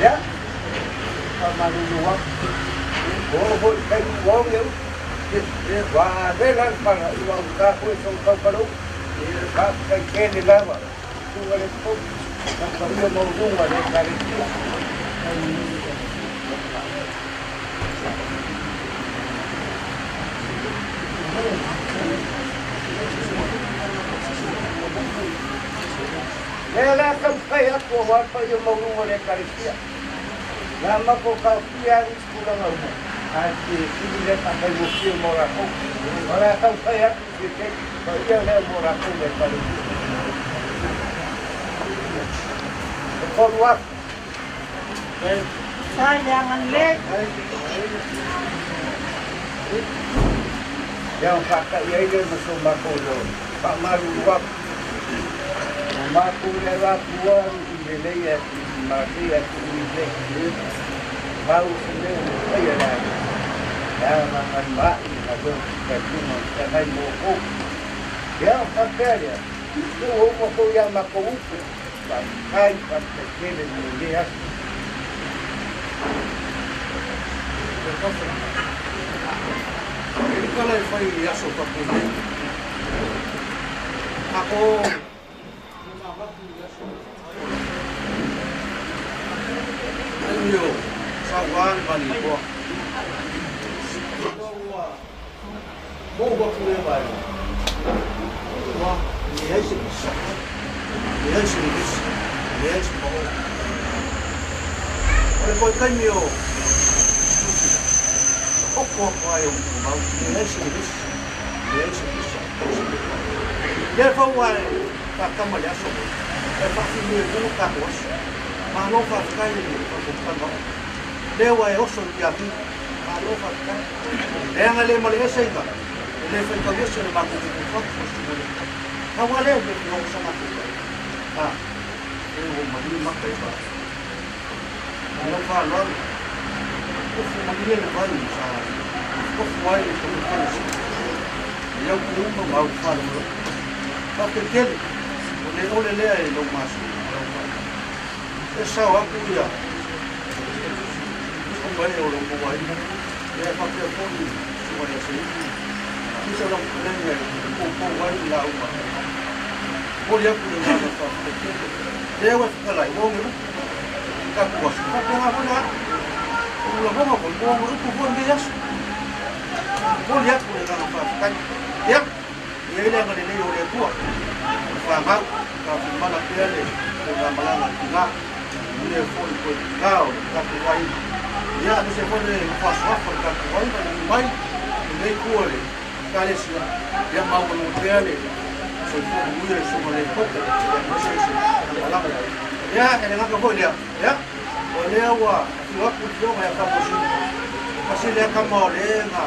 Ya, maluwa. Oh, kai wo eu. Wa velan para iwa ka ko so ka paro. Ka kai kene lava. Tu le ko. Ka paro mo lunga le kare. Ela kampai aku wa pa yo mo lunga le kare. Nama ko ka pia ni skula ngau. A ti ti le pa kai mo ki mo ra ko. Ora kampai aku ti te pa ia le mo ra ko le pa le. Ko wa. Sai le angan le. Ya fa ka ia ile mo so ma ko lo. Pa maru wa. Ma ku le wa ku wa ni le ia ma ti ia ku ni le. Mau se le ai la. Ya ma ma ma ni la do ka tu mo ta mai mo ko. Ya fa pere. Tu o mo ko ya ma ko u. Pa kai pa te kele ni le ya. Ele kala e fai aso pa pele. Ako Ayo, sawan bali ko. Mo ba ku le bai. Wa, ni ai se sa. Ni ai se ni se. Ni ai se mo. Ore ko kai mi o. O ko ko ai o mo, ni ai se ni se. Ni ai se ni sa. Le fa wa ka kama le aso. E fa fi ni ko ka ko. Malo fa kai ni ko ko ka. Le wa e oso ia tu. Malo fa kai. Le anga le mo le ese ita. Le fa ka ese le ma ko ko ko ko ko. Ka wa le me no sa ma ko. Ha. E o ma ni ma kai fa. Malo fa lo. Ko fu ma ni le vai sa. Ko fu ai ko ko ko. Le o ku ma ma fa lo. Ka ke tele. O le o le le e lo masu. E sao aku ia. O mai o lo mo ai. E fa pe ko ni sua ia se. Ni se lo le ne ko ko vai la uma. O le aku le na fa pe te. Le wa fa lai mo me. Ka ku wa. Ka pe ha mo na. O lo mo ko mo mo ku ko me ya. O le aku le na fa ka. Ia, e i ai le agalelei o le Atua. O le fanau, taofimala pea le faigamalaga a le tina, manuia foi toe tina o le tatou aiga. Ia, aemaise foi le faasoafa o le tatou aiga, lagi mai lenei itu o le Ekalesia, ia maualuga pea le soifua manuia i le susuga i le headquarter, ia aemaise i se malaga. Ia, e le gata foi i lea, ia, o lea ua afio atu le afioga ia Kamosini, tasi lea tama o le na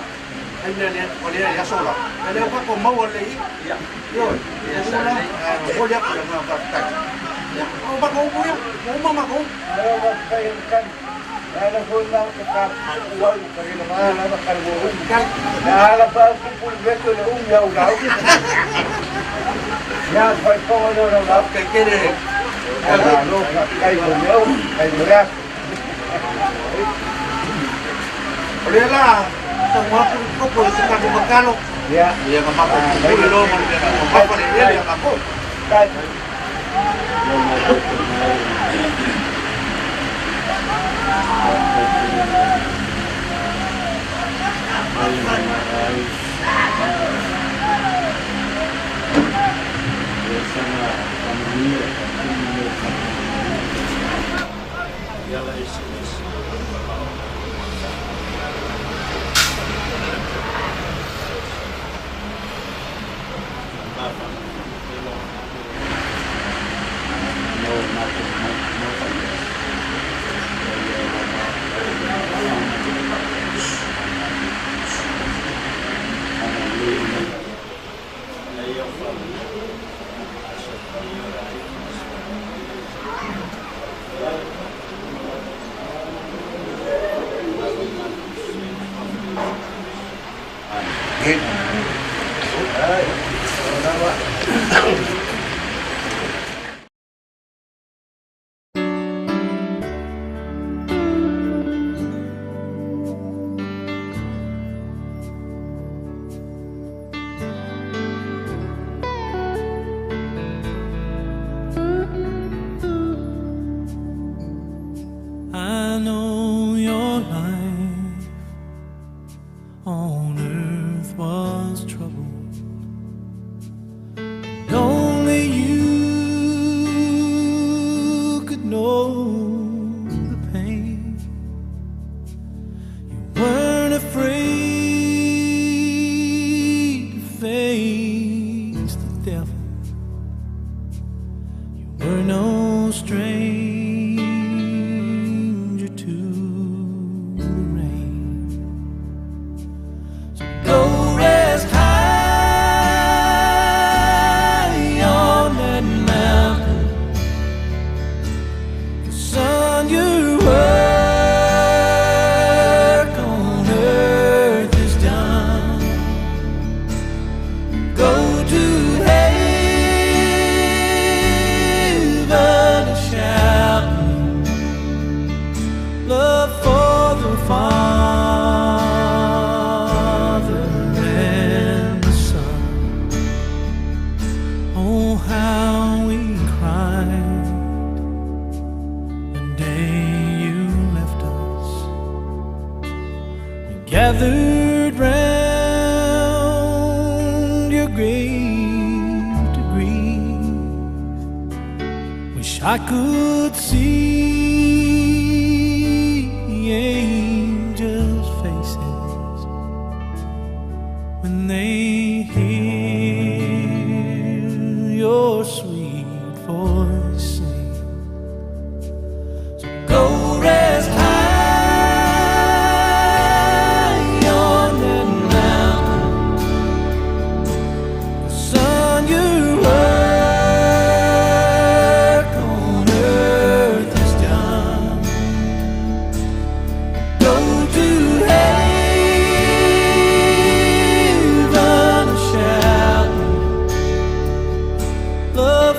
ai mea lea o lea i aso la, ia lea ua tatou maua lelei i i. Ioe, ia la, ae momoli atu le agaga faafetai. Ia, o matou upu ia, ua uma matou upu. Malo faafetai e Matani. E ala foi ma o te tapu'u ai ua kalelagā lava kalua umi. E ala faapupu le veto i le umi au lau. Ia faifoga lea o lau lau. Faafetai tele. Malo faafetai mo mea uma, faafetai mo le aso. O lea la saunoa atu le topo i se tatou tatalo. Ia. Ia na matou pupule loa ma le mea taumafa le eleele ia matou. I know your life on earth was troubled. And only you could know the pain. You weren't afraid to face the devil. You were no stranger to the rain. So go rest high on that mountain. 'Cause son, your work on earth is done. Go to heaven and shout love for the Father and the Son. Oh, how we cried the day you left us. We gathered round your grave to grieve. Wish I could see angels' faces when they hear your sweet voice sing. So go rest high on that mountain. Son, your work on earth is done. Go to heaven and shout love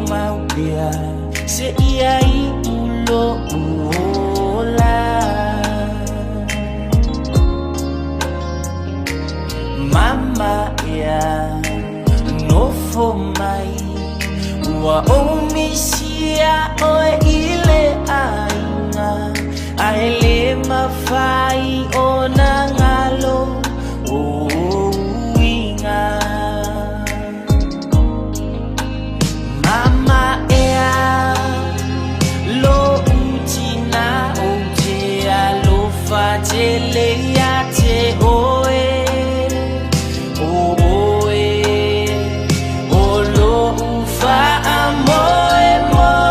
mau pea se ia i ulo uola. Mama ea nofo mai ua omisia oe i le aiga ae le mafai ona galo o uiga. Mama ea lo utina o te alofa tele ia te oe o oe o lo ufa a moe moe.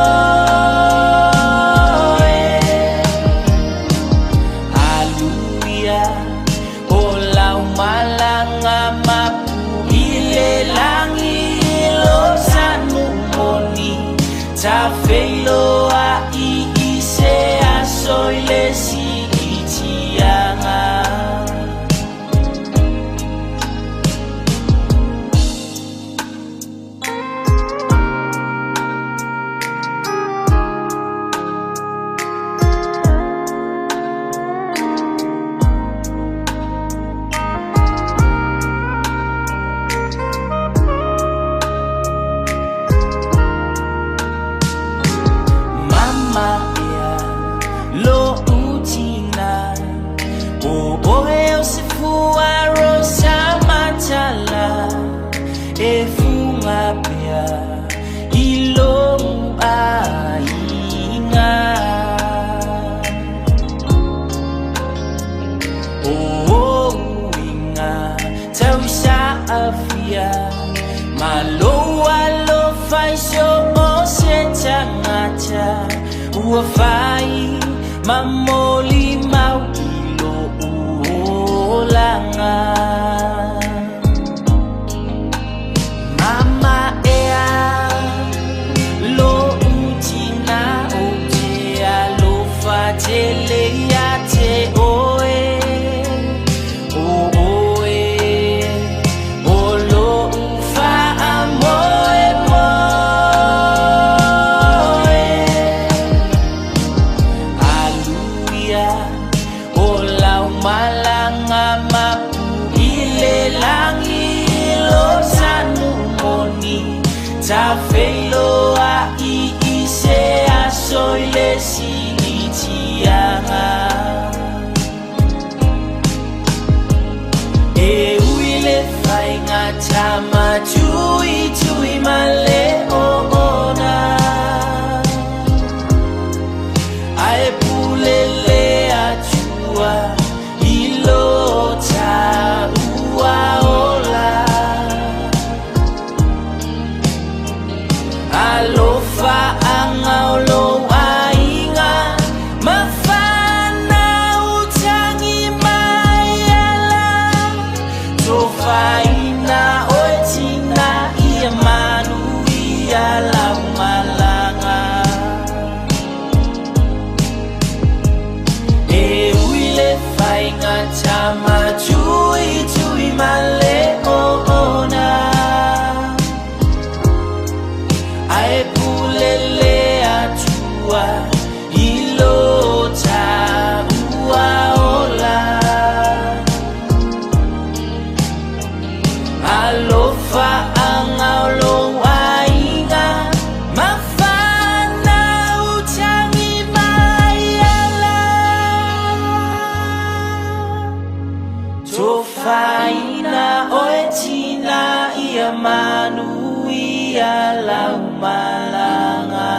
Aluia o lau malanga mapu i le langi lo sanu moni ta feiloa i i se aso i le siitiaga. Mama ea lo utina o oe o se fua rosa matala e funga pea i lo aiga. O uiga tausa afia malo alofa i so o se tagata ua fai mamoli mau i lou olaga. Mama ea lo utina o te alofa tele ia te oe o oe o lo ufa a moe moe. Aluia o lau malanga mapu i le langi lo sanu moni ta feiloa i i se aso i le siitiaga. E ui le faiga tama tui tui ma le oona ae pule le atua i lo taua ola. Alofa anga o lou aiga mafana utangi mai ala tofaina oe tina ia manu ia lau malaga. E ui le faiga tama tui tui ma le oona ae pule le atua i lo taua ola. Alofa anga o lou aiga mafana utangi mai ala tofaina oe tina ia manu ia lau malaga.